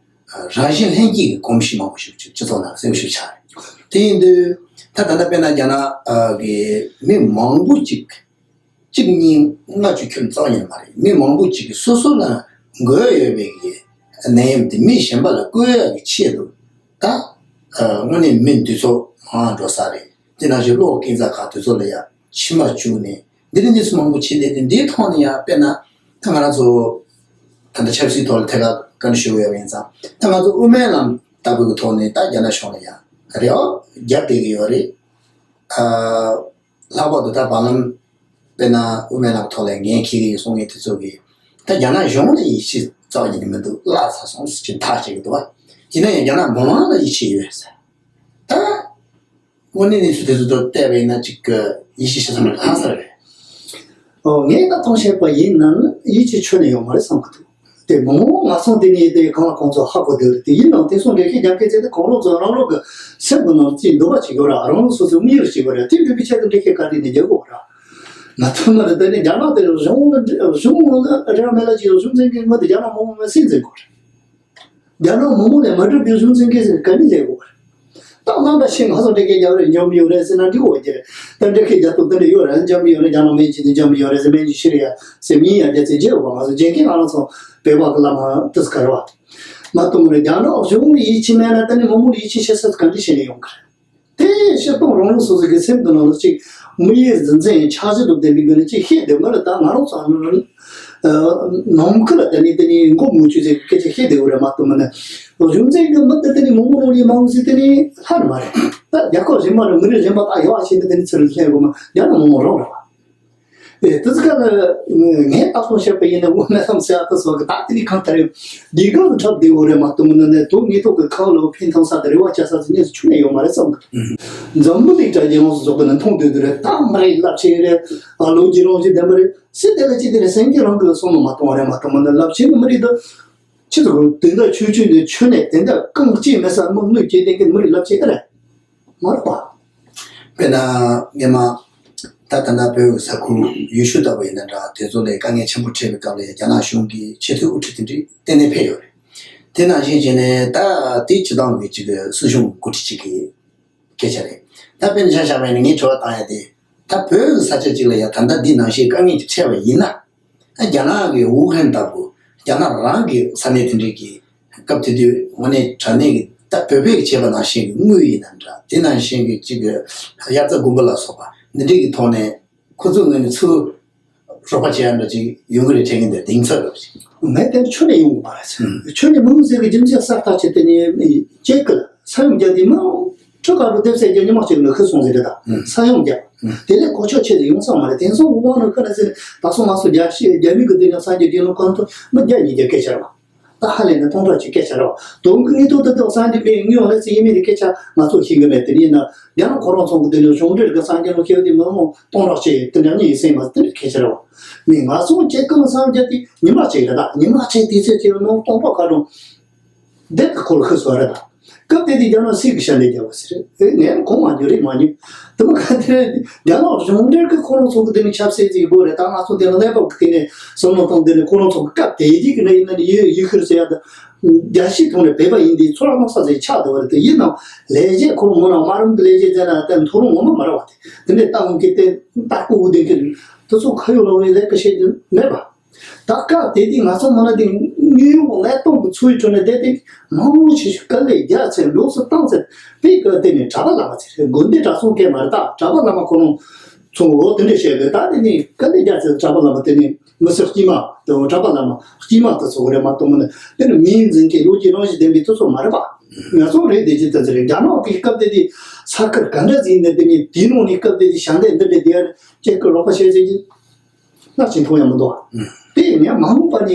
ཨ། རང་བཞིན་ལྷན་སྐྱེས་ཀྱི་གོམས་གཤིས་མང་པོ་ཞིག་སྤྱི་ཚོགས་ནང་གསལ་པོ་ཞིག་ཆགས་རེད། དེ་ཡིན་དུས་ད་ད་ལྟ་དཔེར་ན་རྒྱ་ནག་ཨ། གི་མི་མང་པོ་ཅིག་གཅིག་གཉིས་ལྔ་བཅུ་ཁྱོན་རྩ་བ་ཉིད་ནས་མ་རེད། མི་མང་པོ་ཅིག་གིས་སོ་སོ་ལ་འགོས་ཡོད་པའི་གི་ནད་ཡམས་དེ་མི་གཞན་པ་ལ་བཀོལ་ཡག་གི་ཆེད་དུ་ད་ཨ། དངོས་གནས་མི་འདུས་ཚོགས་མང་འགྲོ་ས་རེད། དེ་ནང་བཞིན་གློག་གི་རྫ་ཁ་དེ་ཚོ་ལ་ཡང་མཆིལ་མ་བཅུག་ནས་འདི་འདྲ་གནས་ཚུལ་མང་པོ་བྱས་ཏེ། དེ་འདིའི་ཐོག་ནས་ཡང་དཔེར་ན་ད་ང་རང་ཚོ་ད་ལྟ་ཆབ་སྲིད་ཐོག་ལ་ཐད་ཀར་བཀའ་འདྲི་ཞུ་གི་ཡོད་པ་ཡིན་ཙང་། ད་ང་ཚོ་དབུ་མའི་ལམ་ལྟ་བུ་གི་ཐོག་ནས་ད་རྒྱ་ནག་གཞུང་ལ་ཡང་རེ་བ་རྒྱབ་བསྡད་ཀྱི་ཡོད་རེད། ཨ། ལྷག་པར་དུ་ད་བར་ལམ་དཔེར་ན་དབུ་མའི་ལམ་ཐོག་ལ་འགན་འཁྱེར་གྱི་སོང་ངས་དེ་ཚོ་གིས་ད་རྒྱ་ནག་གཞུང་ལ་ཡིད་ཆེས་རྩ་བ་ཉིད་ནས་མི་འདུག་བརླག་ཚར་སོང་ཟེར་གྱི་ཐག་བཅད་ཀྱི་འདུག་བ། ཡིན་ན་ཡང་རྒྱ་ནག་མི་མང་ལ་ཡིད་ཆེས་ཡོད་ཟེར། ད་དངོས་གནས་གནས་ཚུལ་དེ་ཚོ་ཐོག་བལྟས་པ་ཡིན་ན་ཅིག་གི་ཡིད་ཆེས་བྱེད་ས་མེད་པ་ལྷག་ས་རེད། ཨོ་ངས་ད་མཐོང་བཤད་པ་ཡིན་ན་ནི་ཡིད་ཆེས་ཁྱོན་ནས་ཡོད་མ་རེད་བསམ་གི་འདུག་དེ་མང་མང་ང་ཚོ་དེ་ནས་དེ་གང་ལ་གང་ཚོ་ཧ་གོ་བསྡད་རེད། དེ་ཡིན་ནའང་དེ་སོང་འགྲེལ་བཤད་རྒྱག་མཁན་ཚོས་དེ་གང་རུང་ཚོ་རང་རང་གི་སེམས་ཀྱི་ནང་ཅིག་འདོད་པ་ཅིག་ཡོད་ར། རང་རང་སོ་སོའི་དམིགས་ཡུལ་ཅིག་ཡོད་ར། དེ་འགྲུབ་པའི་ཆེད་དུ་འགྲེལ་བཤད་ག་རེ་ནས་རྒྱག་དགོས་ར། མ་མཐའ་མ་རེད། དེ་ནས་རྒྱ་ནག་དེ་གཞུང་གཞུང་རེ་བ་མེད་ལ་ཅིག་གཞུང་འཛིན་མཁན་མི་དེ་རྒྱ་ནག་མི་མང་མི་སེམས་འཛིན་དགོས་རེད། རྒྱ་ནག་མི་མང་ནས་མ་གྲུབ་པའི་གཞུང་འཛིན་མཁན་ཟེར་ག་ནས་ལས་དགོས་རེད། ད་རྣམ་པ་ཤེས་ང་ཚོ་འགྲེལ་བཤད་རྒྱག་རེད། འཇོན་པོ་ཡོད་རེད་ཟེར་ན་འགྲིག་གོ་རྒྱུ་རེད། ད་འགྲེལ་བཤད་རྒྱག་སྟངས་འདི་འདྲ་ཡོད་རེད། འཇོན་པོ་ཡོད་རེད། རྒྱ་ནག་སྨན་གྱི་འདི་འཇོན་པོ་ཡོད་རེད་ཟེར། སྨན་གྱི་ཤི་རེད་ཡ་ཟེར། སྨན་གྱི་ཡོད་པ་ང་ཚོ་འཇོན་མཁན་ང་རང་ཚོ་བོད་པ་གི་བླ་མ་དེ་ཚོ་ག་རེ་བ། མ་གཏོགས་མི་རེད། རྒྱ་ནག་གཞུང་ལ་ཡིད་ཆེས་མེད་ན་ད་ནི་མི་མང་ལ་ཡིད་ཆེས་བྱེད་ས་ག་འདྲ་བྱས་ནས་ཡོང་གི་རེད། དེ་སྤྱིར་བཏང་རང་རང་སོ་སོ་གི་སེམས་ཀྱི་ནང་ལ་ཅིག་དམིགས་ཡུལ་འཛིན་ཚད་འཆར་གཞི་དང་ལྡན་པའི་སྒོ་ནས་ཅིག་བཤད་བསྡད་མ་རེད། ད་ང་རང་ཚོ་ནང་ཁུལ་ལ་དེ་ནས་དེ་ནས་མགོ་མུ་ཁྱུད་ཟེར་སྐད་ཆ་བཤད་བསྡད་ཡོད་རེད་མ་གཏོགས་མིན་ན། གཞུང་འཛིན་གྱི་མི་དེ་དེ་ནས་མང་པོ་ནོར་ཡིན་མ་འོང་ཟེར་དེ་ནས་ལྷ་ནི་མ་རེད། ད་རྒྱལ་ཁབ་གཞན་པ་རེད། མི་རིགས་གཞན་པ་ད་ཡག་བྱས་ནས་དེ་ནས་ཚུར་སླེབས་དགོས་མ་རྒྱ་ནག་མི་མང་རང་རེད་བ། ཨེ་དེ་ཚོ་ག་ལ་ངས་ད་གསུང་བཤད་པ་ཡིན་ན་དབུ་མའི་ལམ་ཟེར་ཡག་དེ་ཚོ་གི་ད་དེ་ནས་གང་ལྟར་ཡོད་འདི་གང་དུ་འཁྲབ་བསྡད་ཡོད་རེད་མ་གཏོགས་མིན་ན་ནས་དོན་དངོས་ཐོག་གི་ཁ་ལོ་ཕན་ཐོགས་ས་དང་རེ་བ་བཅའ་ས་ཚོ་གནས་སུ་ཁྱོན་ནས་ཡོད་མ་རེད་བསམ་གི། འཛམ་བུ་གླིང་གྲ་རྒྱས་ཡོངས་སུ་རྫོགས་པ་ནས་མཐོང་སྡོད་དུས་རེད། ད་མི་རིགས་རླབས་ཆེན་རེད། ཨ་ལོ་རྒྱུས་རང་བཞིན་ལྡན་པ་རེད་ཟེར་དེ་ལ་ཅི་དེ་རེད་སེམས་ཀྱི་རང་གི་བསམ་བློ་མ་གཏོང་བ་རེད་མ་གཏོགས་མིན་ན་རླབས་ཆེན་གྱི་མི་རིགས་དེ་ཕྱི་ཚོ་དེ་འདྲ་ཆོས་ཆོས་ནས་ཆོས་ནས་དེ་འདྲ་རྐང་གཅིག་མེད་ས་དམིགས་དམིགས་བྱས་བསྡད་མཁན་མི་རིགས་རླབས་ཆེན་ཨེ་རེད། མ་རེད་པ། དཔེར་ན་སྔོན་མ་ད་ད་ལྟ་བོད་ས་ཁུལ་ཡུལ་ཤུལ་ལྟ་བུ་ཡིན་ན་འདྲ། དེ་ཚོ་ལ་དཀའ་ངལ་ཆེན་པོ་འཕྲད་པའི་སྐབས་ལ་རྒྱ་ནག་གཞུང་གི་ཆེས་མཐོའི་དབུ་ཁྲིད་དེ་འདྲ་གཏན་ནས་ཕེབས་ཡོད་རེད། དེ་ནང་བཞིན་བྱས་ནས་ད་དེ་སྤྱི་བཏང་གི་ཅིག་སྲིད་གཞུང་འགོ་ཁྲིད་ཅིག་གི་སྐད་ཆ་རེད། ད་དཔེར་ན་ཆ་བཞག་པ་ཡིན་ན་ངས་དྲི་བ་བཏང་ཡ་དེ། ད་བོད་ཀྱི་ས་ཆ་གཅིག་ལ་ཡ་ད་ལྟ་འདི་ནང་བཞིན་དཀའ་ངལ་ཅིག་འཕྲད་པ་ཡིན་ན། ཨ་རྒྱ་ནག་གི་ཝུ་ཧན་ལྟ་བུ་རྒྱ་ནག་རང་གི་ས་གནས་དེ་འདྲའི་གི་སྐབས་དེ་དུས་དངོས་གནས་དྲང་གནས་ཀྱི་ད་བོད་པས་བྱས་པ་ནང་བཞིན་གྱི་དངུལ་ཡིན་ན་འདྲ། དེ་ནང་བཞིན་གྱི་གཅིག་གི་དབྱར་རྩྭ་དགུན་འབུ་ལ་སོགས་པ་འདི་འདྲའི་གི་ཐོག་ནས་ཁོ་ཚོའི་ངོས་ནས་ཚུར་རོགས་པ་བྱེད་ཡ་འདྲ་ཅིག་ཡོང་གི་རེད་དྲན་གྱི་འདུག་གདེང་ཚོད་རེད་ཅིག་ངས་དེ་ཆོས་ནས་ཡོང་གི་མ་རེད་ཟེར། ཆོས་ནས་མི་ཡོང་ཟེར་གི་རྒྱུ་མཚན་གསལ་ཐག་ཆོད་དེ་ནས་ཅེག་གི་ས་ཡོམ་བརྒྱབ་དུས་མི་ཁྲི་ཁ་རུ་སྡེབ་ཚད་བརྒྱབ་ཉི་མ་གཅིག་ལ་ཤི་སོང་ཟེར་རེད། ད་ས་ཡོམ་བརྒྱབ་དེ་ལས་གོ་ཆོད་ཆེ་ཟེར་ཡོང་ས་མ་རེད། དེང་སང་དབང་ནང་ཁ་ན་ཟེར་ད་སོ་མ་སོ་རྒྱ་ཤི་རྒྱ་མི་གི་དེ་ནས་སངས་རྒྱས་དགེ་སློང་ཁོང་ཚོ་མི་བརྒྱ་ཉིས་བརྒྱ་སྐད་ཆ་རེད་བ། ད་ཧ་ལས་ནས་སྟོང་ཕྲག་གཅིག་སྐད་ཆ་རེད་བ། དོན་གྱི་དངོས་ཐོག་ཏུ་ཏུ་སངས་རྒྱས་པའི་དངོས་ཡོང་ལས་ཚེ་ཡིན་མིན་དེ་སྐད་ཆ་ང་ཚོ་ཤེས་གི་མེད། དེ་ཡིན་ན་རྒྱ་ནག་ཁོ་རང་ཚོ་གི་དེ་ནས་གཞུང་འབྲེལ་གི་སངས་རྒྱས་ལ་ཁེལ་དེ་མི་མང་སྟོང་ཕྲག་གཅིག་དེ་འདྲ་ཉིད་ཡིན་སེམས་མ་དེ་འདྲ་སྐད་ཆ་རེད་བ། མི་ང་ཚོ་སྐྱེ་ཁམས་སངས་རྒྱས་དེ་ཉི་མ་གཅིག་རེད། ད་ཉི་མ་གཅིག་དུས་ཚོད་ཅིག་ལ་མི་སྟོང་ཕྲག་ག་རུང་། དེབ་ཀྱི་སྐོར་ཤི་སོ་རེད་ད། སྐབས་དེ་དུས་རྒྱ་ནག་སྲིད་ཀྱི་ཞལ་འདེབས་རྒྱག་པ་ཟེར་རེད། ངས་གོང་མ་འགྱུར་རེད་མ་ཉུང་། དེ་མ་ག་དེ་རེད། རྒྱ་ནག་གཞུང་འབྲེལ་གྱི་ཁོ་རང་ཚོ་གི་དེ་ནི་ཆབ་སྲིད་ཀྱི་སྒོ་རེད། ད་ང་ཚོ་དེ་ལ་གནས་བབ་ཀྱི་སྟེང་ནས་བསམ་བློ་གཏོང་དེ་ནི་ཁོ་རང་ཚོ་གི་སྐབས་དེ་དུས་ཀྱི་ནི་ཡིན་ན་ནི་ཡུལ་ཡུལ་ཤུལ་ཟེར་ཡ་ད། རྒྱལ་སྤྱིའི་ཐོག་ནས་བོད་པ་ཡིན་དུས་ཚུར་མནོ་བསམ་ཟེར་ཆགས་འདུག་བ་རེད། དེ་ཡིན་ནའང་ལས་བྱེད་ཁོ་རང་ངོ་ན་དམའ་རིམ་གྱི་ལས་བྱེད་མཛད་ན་ད་མཐོ་རིམ་ངོ་མ་མ་རེད་བ། དེ་དེ་འདྲའི་ལྟ་འོང་གི་དེ་ལྟ་སྐོར་དེ་གི་དེ་ཚོ་ཁ་ཡོད་ལོག་ཡོད་ལས་ཀ་བྱེད་རྒྱུ་མེད་པ། ད་སྐབས་དེ་དུས་ང་ཚོ་མ་ན་དེ་དངོས་ཡོད་གནས་སྟངས་ཀྱི་འཚོ་བའི་ཁྲོད་ནས་བསྡད་དེ་མང་མང་ཆེ་ཤོས་དཀའ་ལས་རྒྱག་ཚེ་ལོགས་སུ་བཏང་ཚེ་དཔེ་སྐབས་དེ་ནས་གྲྭ་པ་བླ་མ་ཚེ་རེད། དགོན་སྡེ་གྲྭ་ཚང་སྐད་མ་རེད། ད་གྲྭ་པ་བླ་མ་ཁོ་རང་ཚོ་འོ་དེ་འདྲས་བཤད་དགོས། ད་དེ་ནས་དཀའ་ལས་རྒྱག་ཚེ་གྲྭ་པ་བླ་མ་དེ་ནས་མི་སེར་དཀྱུས་མ་དེ་འོ་གྲྭ་པ་བླ་མ་དཀྱུས་མ་དེ་ཚོ་རེད་མ་གཏོགས་མིན་ན་དེ་ནས་མིའི་འཛིན་སྐྱེས་ལོ་རྒྱུས་རང་བཞིན་ལྡན་པའི་དེ་ཚོ་མ་རེད་པ། ང་ཚོ་རེད་བསྡད་ཀྱི་དེ་ཚོ་རེད། རྒྱ་ནག་གི་སྐབས་དེ་དུས་ས་ཁུལ་ག་འདྲ་ཟིག་ཡིན་ནའི་དེ་ནས་དེའི་ནང་ནས་སྐབས་དེ་དུས་ཞལ་འདེབས་འདི་འདྲས་བསྡད་ཡ་ཅེག་གི་རོགས་པ་བྱས་ཟེར་གྱི། སྔར་བཞིན་མཐོང་ཡང་མི་འདུག་བ། དེ་ཡང་མ་འོངས་པ་ནས་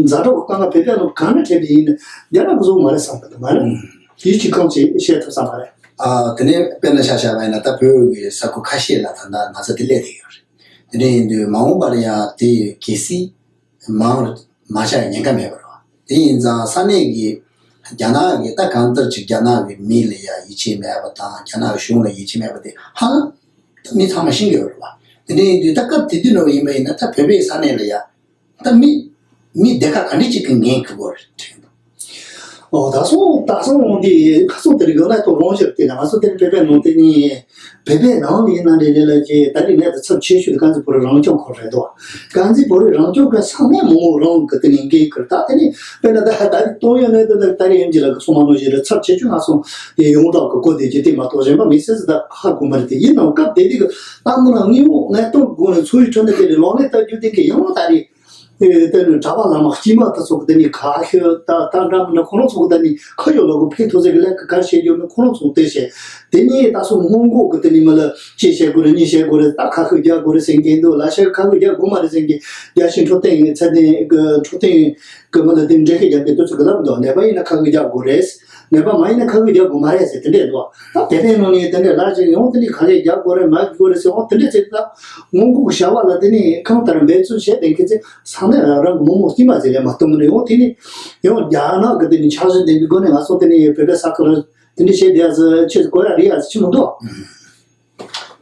ཛ་དྲག་གི་དཀའ་ངལ་བོད་པའི་ནང་གང་ནས་འཕྲད་པ་ཡིན་ན་རྒྱ་ནག་གི་བཟོ་མ་རེད་བསམ་གི་འདུག་མ་རེད། ཡིད་ཆེས་གང་ཆེ་བཤད་ཐུབ་ས་མ་རེད། ཨ་དེ་ནས་དཔེར་ན་ཆ་བཞག་པ་ཡིན་ན་ད་བོད་ཀྱི་ས་ཁུལ་ཁ་ཤས་ལ་ད་ལྟ་ན་ཚ་དེ་སླེབས་བསྡད་ཡོད་རེད། དེ་འདྲ་ཡིན་དུས་མ་འོངས་པ་ལ་ཡང་དེ་གལ་སྲིད་མང་རུ་མ་ཆགས་ཉེན་ཁ་མེད་པ་རེད་བ། དེ་ཡིན་ཙང་ས་གནས་ཀྱི་རྒྱ་ནག་གི་ད་གང་ལྟར་ཅིག་རྒྱ་ནག་གི་མི་ལ་ཡང་ཡིད་ཆེས་མེད་པ་དང་རྒྱ་ནག་གཞུང་ལ་ཡིད་ཆེས་མེད་པ་དེ་ཧ་ལམ་ད་མི་ཚང་མ་ཤེས་ཀྱི་ཡོད་རེད་བ། དེ་འདྲ་ཡིན་དུས་ད་སྐབས་དེ་དུས་ནང་ཡིན་པ་ཡིན་ན་ད་བོད་པའི་ས་གནས་ལ་ཡ་ད་མི་མི་སྡེ་ཁག་ག་འདྲ་ཅིག་གི་ངན་གྱི་སྐོར་རེད་དྲན་འདུག་ཨོ་ད་སོང་ད་སོང་འོང་དེ་ཁ་སང་དེ་རིང་ག་ལ་ཐོག་རང་ཤར་དེ་ན་ང་ཚོ་དེ་རིང་བོད་པའི་ནང་དེ་ནི་བོད་པའི་ནང་ལ་ཡིན་ན་རེ་རེ་ལ་ཅེ་ད་རེས་ནས་ད་ཚབས་ཆེ་ཤོས་དེ་དཀར་མཛེས་བོད་རིགས་རང་སྐྱོང་ཁུལ་རེད་དོ། དཀར་མཛེས་བོད་རིགས་རང་སྐྱོང་ཁུལ་ས་གནས་མང་པོ་རང་གི་དེ་ནི་འགན་ཁུར་ད་དེ་ནི་དཔེར་ན་ད་ད་རེས་གཏོང་ཡོད་ནས་ད་ད་རེས་ཨེམ་ཆི་ལགས་ཀྱི་གསུང་མ་གནང་ཞིག་རེད། ཚབས་ཆེ་ཤོས་ང་ཚོ་དེ་ཡོངས་གྲགས་ཀྱི་གོ་བདེ་རྒྱུ་དེ་མ་གཏོགས་གཞན་པ་མི་སེར་ཚོ་ད་ཧ་གོ་མ་རེད། དེ་ཡིན་ནའང་སྐབས་དེ་དུས་ཀྱི་ལྟ་མོ་ལ་དངོས་པོ་གནས་སྟངས་སྒོ་ནས་འཚོ་བའི་ཁྲོད་ནས་དེ་ལས་ལོག་ལས་ལྟ་རྒྱུ་དེ་གི་ཡང་ད་རེས། ཨེ་དེ་ནི་གྲྭ་པ་བླ་མ་དཀྱུས་མ་དེ་ཚོ་གི་དེ་ནི་ཁ་ཤོད་ད་ད་འདྲ་མི་འདྲ་ཁོ་རང་ཚོ་གི་ད་ནི་ཁ་ཡོད་ལོ་གི་ཕན་ཐོགས་ཟེར་གི་ལས་ཀ་གར་བྱེད་རྒྱུ་ནི་ཁོ་རང་ཚོ་དེ་བྱེད། དེ་ནི་ད་སོ་སྔོན་འགོག་གི་དེ་ནི་མི་ལ་ཅི་བྱེད་དགོས་རེད་གཉིས་བྱེད་དགོས་རེད། ད་ཁ་ཤོད་རྒྱག་དགོས་རེད་ཟེར་གི་འདུག་ལ་ཤ་ཁ་ཤོད་རྒྱག་དགོས་མ་རེད་ཟེར་གི་རྒྱ་ཤིང་འཕྲོད་བསྟེན་ཚད་ལྡན་གི་འཕྲོད་བསྟེན་གི་མི་ལ་དེ་འགྲེལ་བཤད་རྒྱག་གི་དུས་ཚོད་གི་ལབ་འདུག་ནད་པ་ཡིན་ན་ཁ་ཤོད་རྒྱག་དགོས་རེད། ནད་པ་མ་ཡིན་ན་ཁ་སྐད་རྒྱག་དགོས་མ་རེད་ཟེར་དེ་འདྲས་འདུག་ད་དེ་འདྲས་ནང་ནས་དེ་འདྲས་ལ་ཅིག་ཡང་དེ་འདྲས་ཁ་སྐད་རྒྱག་དགོས་རེད་མ་རྒྱག་དགོས་རེད་ཟེར་འོང་དེ་འདྲས་ཟེར་ད་སྔོན་འགོག་བྱ་བ་ལ་དེ་ནས་ཁང་ལྟར་འབད་བརྩོན་བྱས་དེ་མཁན་ཚེ་ཚང་མས་རང་རང་གི་མོག་མོག་སྟིང་མ་ཟེར་ལས་མ་གཏོང་གི་རེད། འོང་དེ་ནས་ཡང་རྒྱ་ནག་གི་དེ་ནས་འཆར་གཞི་ལྡན་པའི་སྒོ་ནས་ང་ཚོ་དེ་ནས་བོད་པའི་ས་ཁུལ་དེ་འདྲས་བྱས་བསྡད་ཡ་ཟེར་ཆེད་དུ་དགོས་ཡ་རེད་ཡ་ཟེར་ཆི་མི་འདུག་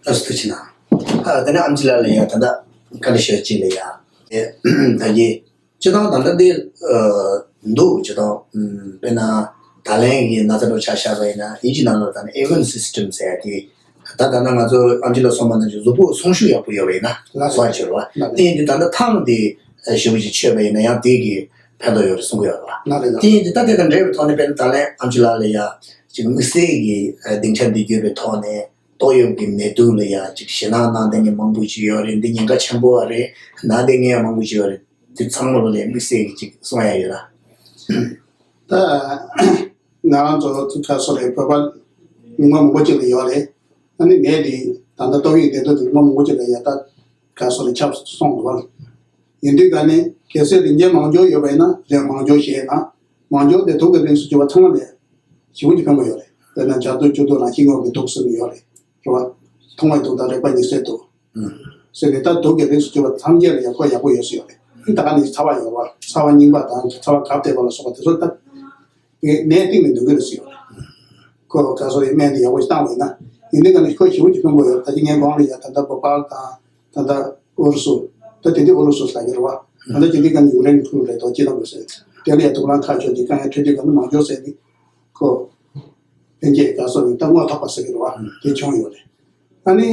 ལགས་སོ་ཐུགས་རྗེ་གནང་། ཨ་དེ་ནས་ཨམ་ཆི་ལགས་ལ་ཡང་ད་ལྟ་བཀའ་འདྲི་ཞུ་ཅིག་ལ་ཡང་། ཨེ་ད་གི་སྤྱི་བཏང་ད་ལྟ་འདི་ཨ་འདུག་སྤྱི་བཏང་ཨམ་དཔེར་ན་ད་ལན་གྱི་ན་ཚ་འདྲ་ཆ་བཞག་པ་ཡིན་ན་དབྱིན་ཇི་ནང་ལ་ད་ནི་immune system ཟེར་ཡ་དེ་ད་ད་ལྟ་ང་ཚོ་ཨམ་ཆི་ལགས་གསུངས་པ་ནང་བཞིན་གཟུགས་པོ་སྲུང་ཤུགས་ཡག་པོ་ཡོད་པ་ཡིན་ན་ལགས་སོ་བ་བྱེད་རོགས། ལགས་དེ་ཡིན་དུས་ད་ལྟ་ཐང་དེ་ཨ་ཞེ་པོ་ཅིག་མཆོད་པ་ཡིན་ན་ཡང་དེ་གི་ཕན་ཐོགས་ཡོད་རེད་གསུང་གི་ཡོད་རེད་བ། ལགས་རེད་ལགས། དེ་ཡིན་དུས་ད་དེ་དང་འབྲེལ་བའི་ཐོག་ནས་དཔེར་ན་ད་ལན་ཨམ་ཆི་ལགས་ལ་ཡ་ཅིག་དམིགས་བསལ་གྱི་ཨ་སྡིངས་ཆ་འདི་བརྒྱུད་པའི་ཐོག་ནས། ཏོག་དབྱིབས་ཀྱི་ནད་དུག་ལ་ཡ་ཅིག་ཞེད་སྣང་གནང་བསྡད་མཁན་མང་པོ་ཅིག་ཡོད་རེད། འདི་ཉེན་ཁ་ཆེན་པོ་བ་རེད། ན་བསྡད་མཁན་ཡང་མང་པོ་ཅིག་ཡོད་རེད། དེ་ཚང་མ་ལོ་ལས་དམིགས་བསལ་གྱི་ཅིག་གསུང་ཡ་ཡོད་ལ། ད་ང་རང་ཚོ་ཁ་སོ་རེད་བོད་པ་ཉི་མ་མང་པོ་ཅིག་ལ་ཡོད་རེད། ཨ་ནི་ནད་འདི་ད་ལྟ་ཏོག་དབྱིབས་ནད་དུག་འདི་ཉི་མ་མང་པོ་ཅིག་ལ་ཡ་ད་ཁ་སོ་རེད་ཁྱབ་སོང་འདུག་བ། ཡིན་དུས་ག་ནས་གལ་སྲིད་རིན་ཆེན་མང་སྦྱོར་ཡོད་པ་ཡིན་ན་རིན་མང་སྦྱོར་བཞེས་ན། མང་སྦྱོར་དེ་དུག་གི་རིགས་སུ་གྱུར་པ་ཚང་མ་ལས་ཞེ་པོ་ཅིག་ཕན་པོ་ཡོད་རེད། དཔེར་ན་ཇ་དུག་སྐྱུར་དུག་ལ་ཤིང་འོག་གི་དུག་ཟེར་ནི་ཡོད་རེད། རེད་བ། མཐོང་བའི་དུག་དང་རེག་པ་ཉི་ཚེའི་དུག་ཟེར་ནས་ད་དུག་གི་རིགས་སུ་གྱུར་པ་ཐམས་ཅད་ལ་ཡག་པོ་ཡག་པོ་ཡོད་ས་ཡོད་རེད། ད་ག་ནས་ཚ་བ་ཡོད་རེད་བ། ཚ་བ་རྙིང་པ་དང་ཚ་བ་གབ་བསྡད་པ་ལ་སོགས་པ་དེ་ཚོ་ད་ནད་གཏིང་ནས་འདུག་གི་རེད་ས་ཡོད་རེད། ཁོ་ག་སོ་རེད་སྨན་དེ་ཡག་པོ་ཞིག་བཏང་བ་ཡིན་ན། ཡིན་དུས་ག་ནས་ཁོ་ཞེ་པོ་ཅིག་ཕན་པོ་ཡོད་རེད། ད་ཅི་ངས་གོང་ལ་ཡ་ད་ལྟ་བོ་པཱལ་དང་། ད་ལྟ་ཨུ་རུ་སུ། ད་དེ་དུས་ཨུ་རུ་སུ་ལ་ཡོད་རེད་བ། ད་ལྟ་སྤྱི་འཐུས་ཀ་ནས་ཡུཀ་རེན་ཁུལ་རེད་དོ་ཅི་ལ་དགོས་ཟེར། དེ་ལ་ཡ་དུག་རླངས་ཁ་ཤོར་གྱི་དཀའ་ངལ་འཕྲད་དུས་ག་ནས་མང་སྦྱོར་ཟེར་ནི་ཁོ་ལྷན་སྐྱེས་ག་སོ་རེད་ད་རྔོ་ཐོགས་པ་ཟེར་གི་རེད་བ། དེ་བྱུང་ཡོད་རེད། ཨ་ནི་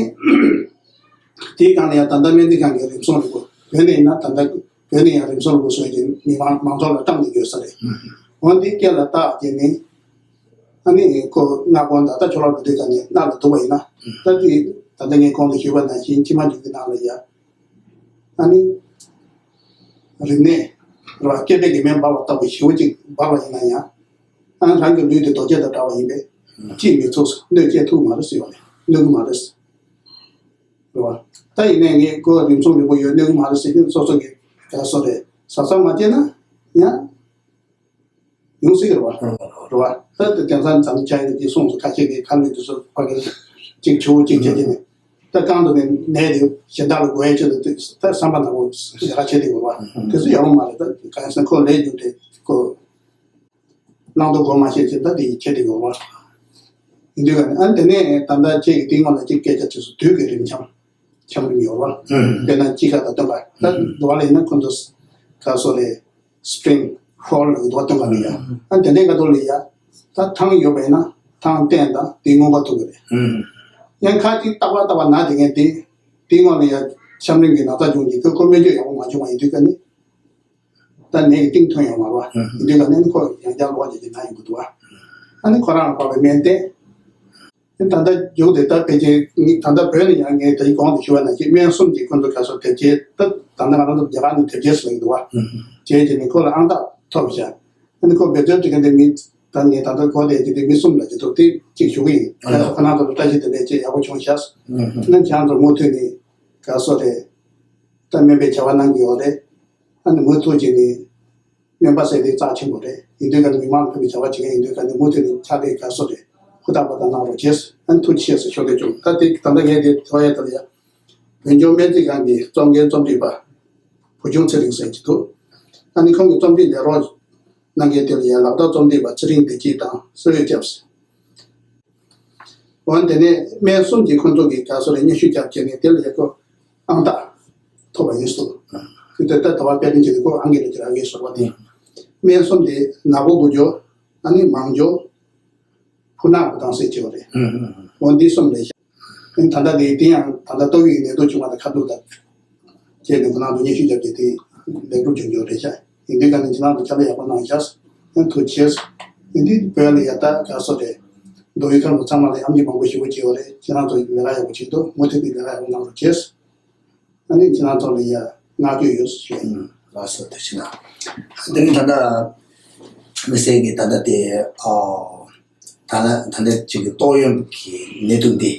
དེའི་སྒང་ལ་ཡ་ད་ལྟ་སྨན་རྩིས་ཁང་གི་རིམས་སྲུང་རིག་པ་བོད་ནས་ཡིན་ན་ད་ལྟ་བོད་ནས་ཡང་རིམས་སྲུང་རིག་པ་བཟོས་ཀྱི་མི་མང་མང་ཚོགས་ལ་བཀྲམ་ནས་ཡོད་ས་རེད། འོན་ཏེ་སྐད་ལ་བཏགས་རྗེས་ནི། ཨ་ནི་ཁོ་སྔ་དགོང་ད་ལྟ་ཆོ་ལོག་འགྲོ་དུས་ཀ་ནས་སྣ་ལ་དུག་པ་ཡིན་ན། ད་དེ་ད་ལྟ་ངས་གོང་དུ་ཞུས་པ་ནང་བཞིན་མཆིལ་མ་འཇུག་གི་ནང་ལ་ཡ། ཨ་ནི་རིམས་ནད་རེད་བ། སྐེད་པའི་རྒྱ་མའི་འབར་བ་ལྟ་བུ་ཞེ་པོ་ཅིག་འབར་བ་ཡིན་ན་ཡང་། ཨ་ནི་རང་གི་ལུས་དེ་རྡོ་རྗེ་དང་འདྲ་བ་ཡིན་པས་ཅིས་མི་ཚུགས་གནོད་སྐྱེལ་ཐུབ་མ་རེད་ཟེར་བ་རེད། གནོད་གི་མ་རེད། རེད་བ། ད་ཡིན་ནའི་ངས་ཁོ་རིམས་སྲུང་རིག་པ་ཡོད་གནོད་གི་མ་རེད་ཟེར་གྱིན་སོ་སོ་གི་ག་སོ་རེད་ཟ་ས་མ་བྱས་ན་ཡང་། ཡོང་སྲིད་རེད་བ། རེད་བ། ད་དེ་དེང་སང་འཛམ་གླིང་ཆ་ཡིན་གྱི་གསུངས་སུ་ཁ་ཤས་ཀྱིས་ཁ་ལུད་དུ་སུ་ཕ་གི་གཅིག་ཆུ་བོ་གཅིག་བྱས་ཀྱི་ནས་ད་རྐང་དུ་ནས་ནད་དེ་གཞན་དག་ལ་འགོས་ཡས་ཆེད་དུ་ད་བསམ་པ་ནག་པོ་ཡག་བྱས་དེ་ཡོད་བ། དེ་ཚོ་ཡག་པོ་མ་རེད། ད་གང་ཡིན་ཟེར་ན་ཁོ་ལས་རྒྱུ་དེ་ཁོ་བླང་དོར་གོ་མ་ཤེས་ཀྱི་ད་དེ་ཡིས་བྱས་དེ་ཡོད་བ། ཡིན་དུས་ཀ་ནས་ཨ་དེ་ནས་ད་ལྟ་ཁྱེད་ཀྱི་སྟེང་འོག་ལ་གཅིག་སྐད་ཆ་དེ་ཚོ་དུས་ཀྱི་རིམ་འཆམ། འཆམ་རིམ་ཡོད་བ། དཔེར་ན་དཔྱིད་ཀ་དང་སྟོན་ཀ་ད་འདུག་བ་ལ་ཡིན་ན་ཁོ་ཚོ་ག་སོ་རེད། སི་པི་རིང་ཧོལ་ལ་འདུག་བ་སྟོན་ཀ་ལ་ཡ། ཨ་དེ་འདྲའི་ཀ་ཐོག་ལ་ཡ། ད་ཐང་ཡོད་པ་ཡིན་ན་ཐང་བསྟན་དང་དེ་སྔོན་པ་ཐུག་གི་རེད། ཡང་ཁ་ཅིག་རྟག་པར་རྟག་པར་ན་དེ་ངས་དེ་དེ་སྔོན་ལ་ཡ་འཆམ་རིམ་གྱི་ན་ཚ་བྱུང་གི་ཁོས་ཁོ་སྨན་བཅོས་ཡག་པོ་མ་བྱུང་བ་ཡིན་དུས་ཀ་ནི། ད་ནད་ཀྱི་གཏིང་ཐོན་ཡོང་བ་བ། ཡིན་དུས་ཀ་ནས་ཁོ་ཡང་བསྐྱར་ལོག་བྱེད་ཀྱི་ན་ཡོང་གི་འདུག་བ། ཨ་ནི་ཁོ་རང་ལ་དཔག་པའི་སྨན་བསྟེན། ད་ལྟ་རྒྱུགས་དེ་ད་ཕལ་ཆེར་ད་ལྟ་བོད་ནས་ཡང་ངས་ད་གོང་དུ་ཞུ་བ་ནང་བཞིན་སྨན་གསུམ་གྱིས་ཁོ་ཚོ་ག་སོ་དེབ་སྐྱེལ་ད་ད་ལྟ་ང་རང་ཚོ་རྒྱ་གར་ནས་དེབ་སྐྱེལ་ཟེར་གྱི་འདུག་བ། བྱས་རྗེས་ནས་ཁོ་ལ་ཨང་རྟགས་ཐོབ་བཞག་ཨ་ནི་ཁོ་འབད་བརྩོན་བྱེད་མཁན་དེ་མི་ད་ངས་ད་ལྟ་གོ་དེ་གྱི་དེ་མི་གསུམ་ལ་ཅི་ཐུབ་དེ་གཅིག་ཞུ་གི་ཡིན། ཁོ་རང་ཚོ་ལ་བཀྲ་ཤིས་བདེ་ལེགས་བྱས་ཡག་པོ་བྱུང་ཤག་ཨ་ནི་ཁྱེད་རང་ཚོ་མུ་མཐུད་ནས་ག་སོ་རེད། ད་སྨན་པའི་བྱ་བ་གནང་གི་ཡོད་རེད། ཨ་ནི་མུ་མཐུད་བྱས་ནས་སྨན་པ་ཟེར་དེ་རྩ་ཆེན་པོ་རེད། ཡིན་དུས་ཀ་ནས་མི་མང་ལ་ཕན་པའི་བྱ་བ་བྱེད་མཁན་ཡིན་དུས་ཀ་ནས་མུ་མཐུད་ནས་ཕྱག་ལས་ག་སོ་རེད། ཧུར་ཐག་པ་དང་གནང་རོགས་བྱས། ཨ་ནི་ཐུགས་རྗེ་ཆེ་ཟེར་ཞུ་འདོད་བྱུང་། ད་དེ་ད་ལྟ་ངས་དེ་ཐོ་ཡ་ད་ལ་ཡ། བོད་ལྗོངས་སྨན་རྩིས་ཁང་གི་གཙོ་འགན་རྩོམ་སྒྲིག་པ་བུ་ཆུང་ཚེ་རིང་ཟེར་གྱི་འདུག་ཨ་ནི་ཁོང་གི་རྩོམ་སྒྲིག་ལས་རོགས་གནང་མཁན་དེ་ལ་ཡ་ལག་བསྟར་རྩོམ་སྒྲིག་པ་ཚེ་རིང་བདེ་སྐྱིད་དང་བསོད་ཡོད་སྐྱབས། འོན་དེ་ནས་སྨན་གསུམ་གྱིས་ཁོང་ཚོ་གི་ག་སོ་རེ་སྙན་ཞུ་བརྒྱབ་བྱས་ནས་དེ་ལ་ཡ་ཁོ་ཨང་རྟགས་ཐོབ་པ་ཡིན་སོང་། དེ་ལྟར་ད་ལྟ་བ་དཔེ་སྟོན་བྱས་ནས་ཁོ་ཨང་ཀི་ལ་ཅི་རག་གི་སོར་བ་དེ། སྨན་གསུམ་དེ་ནག་པོ་དགུ་འཇོག་ཨ་ནི་མང་འཇོག་ཕུ་ནག་དགུ་དང་སེ་བྱེད་པ་རེད། འོན་འདི་གསུམ་ལས་ཤ། ཨ་ནི་ད་ལྟ་དེ་དེ་ཡང་ད་ལྟ་ཏོག་དབྱིབས་ནད་དུག་བྱུང་བ་དང་ཁ་ཐུག་དང་། བྱས་ནས་ཁོ་རང་ཚོ་སྙན་ཞུ་བརྒྱབ་རྒྱུ་དེ་ལེགས་གྲུབ་བྱུང་ཡོད་རེད་ཤག་ཡིན་དུས་ཀ་ནས་ཁྱེད་རང་ཚོ་ཕྱག་ལས་ཡག་པོ་གནང་ཤག་ཡང་ཐུགས་རྗེ་ཆེ། ཡིན་དུས་བོད་ལ་ཡ་ད་ག་སོ་རེད། མདོ་དབུས་ཁམས་ཚང་མ་ལ་ཡ་ཨམ་ཆི་མང་པོ་ཞེ་པོ་བྱས་ཡོད་རེད། ཁྱེད་རང་ཚོ་ལས་ཀ་ཡག་པོ་བྱེད་འདུག་མུ་མཐུད་ནས་ལས་ཀ་ཡག་པོ་གནང་རོགས་བྱེད། ཨ་ནི་ཁྱེད་རང་ཚོ་ལ་ཡ་བསྔགས་བརྗོད་ཡོད་ཞུ་ཡིན། ལགས་སོ་ཐུགས་རྗེ་གནང་། དེ་ནི་ད་ལྟ་དམིགས་བསལ་གྱི་ད་ལྟ་དེ་ཨོ། ད་ལ་ད་ལྟ་ཅིག་གི་ཏོག་དབྱིབས་ཀྱི་ནད་དུག་འདི།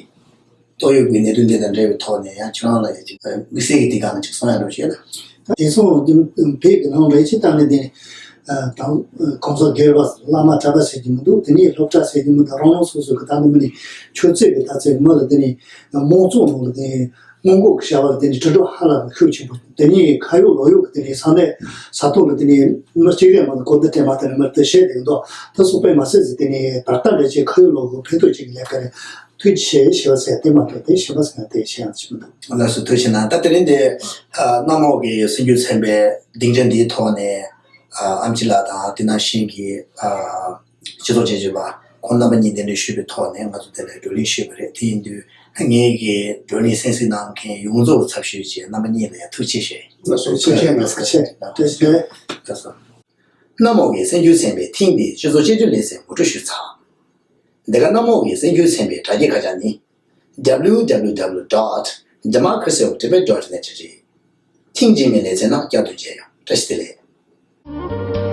ཏོག་དབྱིབས་ཀྱི་ནད་དུག་འདི་དང་འབྲེལ་བའི་ཐོག་ནས་ཡང་ཁྱེད་རང་ལ་ཡང་ཅིག་དམིགས་བསལ་གྱི་དེ་ག་ལ་ཅིག་གསུང་ཡ་འདྲ་བྱས་ན། དེ་སོང་དེ་བོད་ཀྱི་ནང་རེ་ཆེ་བཏང་ནས་དེ་ དང་གོང་ས་སྒེར་བ་བླ་མ་གྲྭ་པ་ཟེར་གྱི་མི་འདུག་དེ་ནས་སློབ་གྲྭ་ཟེར་གྱི་མི་འདུག་རང་རང་སོ་སོ་གི་ད་ནི་མི་ནི་ཆོས་རྩེ་གི་ད་ཚེ་མི་ལ་དེ་ནི་དམངས་གཙོ་ནང་ལ་དེ་ནི་སྔོན་འགོག་གི་བྱ་བ་ལ་དེ་ནི་དྲིལ་སྒྲོག་ཧ་ལས་པའི་ཤུགས་ཆེན་པོ་དེ་ནི་ཁ་ཡོད་ལོ་ཡོད་གི་དེ་ནི་ས་གནས་ས་ཐོག་ལ་དེ་ནི་མི་གཅིག་རེ་མ་གཏོགས་གོ་བསྡུར་དེ་མ་དེ་ནི་མི་དེ་བཤད་དེ་འདུག་ད་སོགས་པས་མ་ཟད་ཟེར་དེ་ནི་ད་ལྟ་འདྲ་ཆེ་ཁ་ཡོད་ལོ་གི་ཕན་ཐོགས་ཅིག་ལས་ཀ་རེད། ཐུགས་རྗེ་ཆེ་ཞེས་པ་ཟེར་དེ་མ་གཏོགས་དེ་ཞེས་པ་ཟེར་ན་དེ་ཞེས་ཡང་ཞུ་མི་འདུག་ལགས་སོ། ཐུགས་རྗེ་གནང་། ད་དེ་རིང་འདི་གནམ་འོག་གི་སྲིད་བྱུས་ཚན་པའི་སྡིངས་ཆ་འདིའི་ཐོག་ནས་ཨམ་ཆི་ལགས་དང་དེ་ནང་བཞིན་གྱི་སྤྱི་ཚོགས་དཔྱད་བརྗོད་པ་ཁོང་རྣམ་པ་གཉིས་གདན་འདྲེན་ཞུས་པའི་ཐོག་ནས་ང་ཚོ་དེ་ལ་བགྲོ་གླེང་ཞུས་པ་རེད། དེ་ཡིན་དུས་ངེད་ཀྱི་བགྲོ་གླེང་གསན་གཟིགས་གནང་མཁན་ཡོངས་རྫོགས་ཚབ་ཞུས་བྱས་རྣམ་པ་གཉིས་ལ་ཡང་ཐུགས་རྗེ་ཆེ་ཞུ་ཡིན། ལགས་སོ། ཐུགས་རྗེ་གནང་། ཐུགས་རྗེ་ཆེ། ལགས་སོ། གནམ་འོག་གི་སྲིད་བྱུས་ཚན་པའི་ཐེངས་འདིའི་སྤྱི་ཚོགས་དཔྱད་བརྗོད་ལེ་ཚན་ངོ་སྤྲོད་ཞུས་ཚར། འདི་ག་གནམ་འོག་གི་སྲིད་བྱུས་ཚན་པའི་དྲ་རྒྱའི་ཁ་བྱང་ནི། W W W dot democracy of Tibet dot net རེད། ཐེངས་རྗེས་མའི་ལེ་ཚན་ནང་བསྐྱར་དུ་མཇལ་ཡོང་། བཀྲ་ཤིས་བདེ་ལེགས།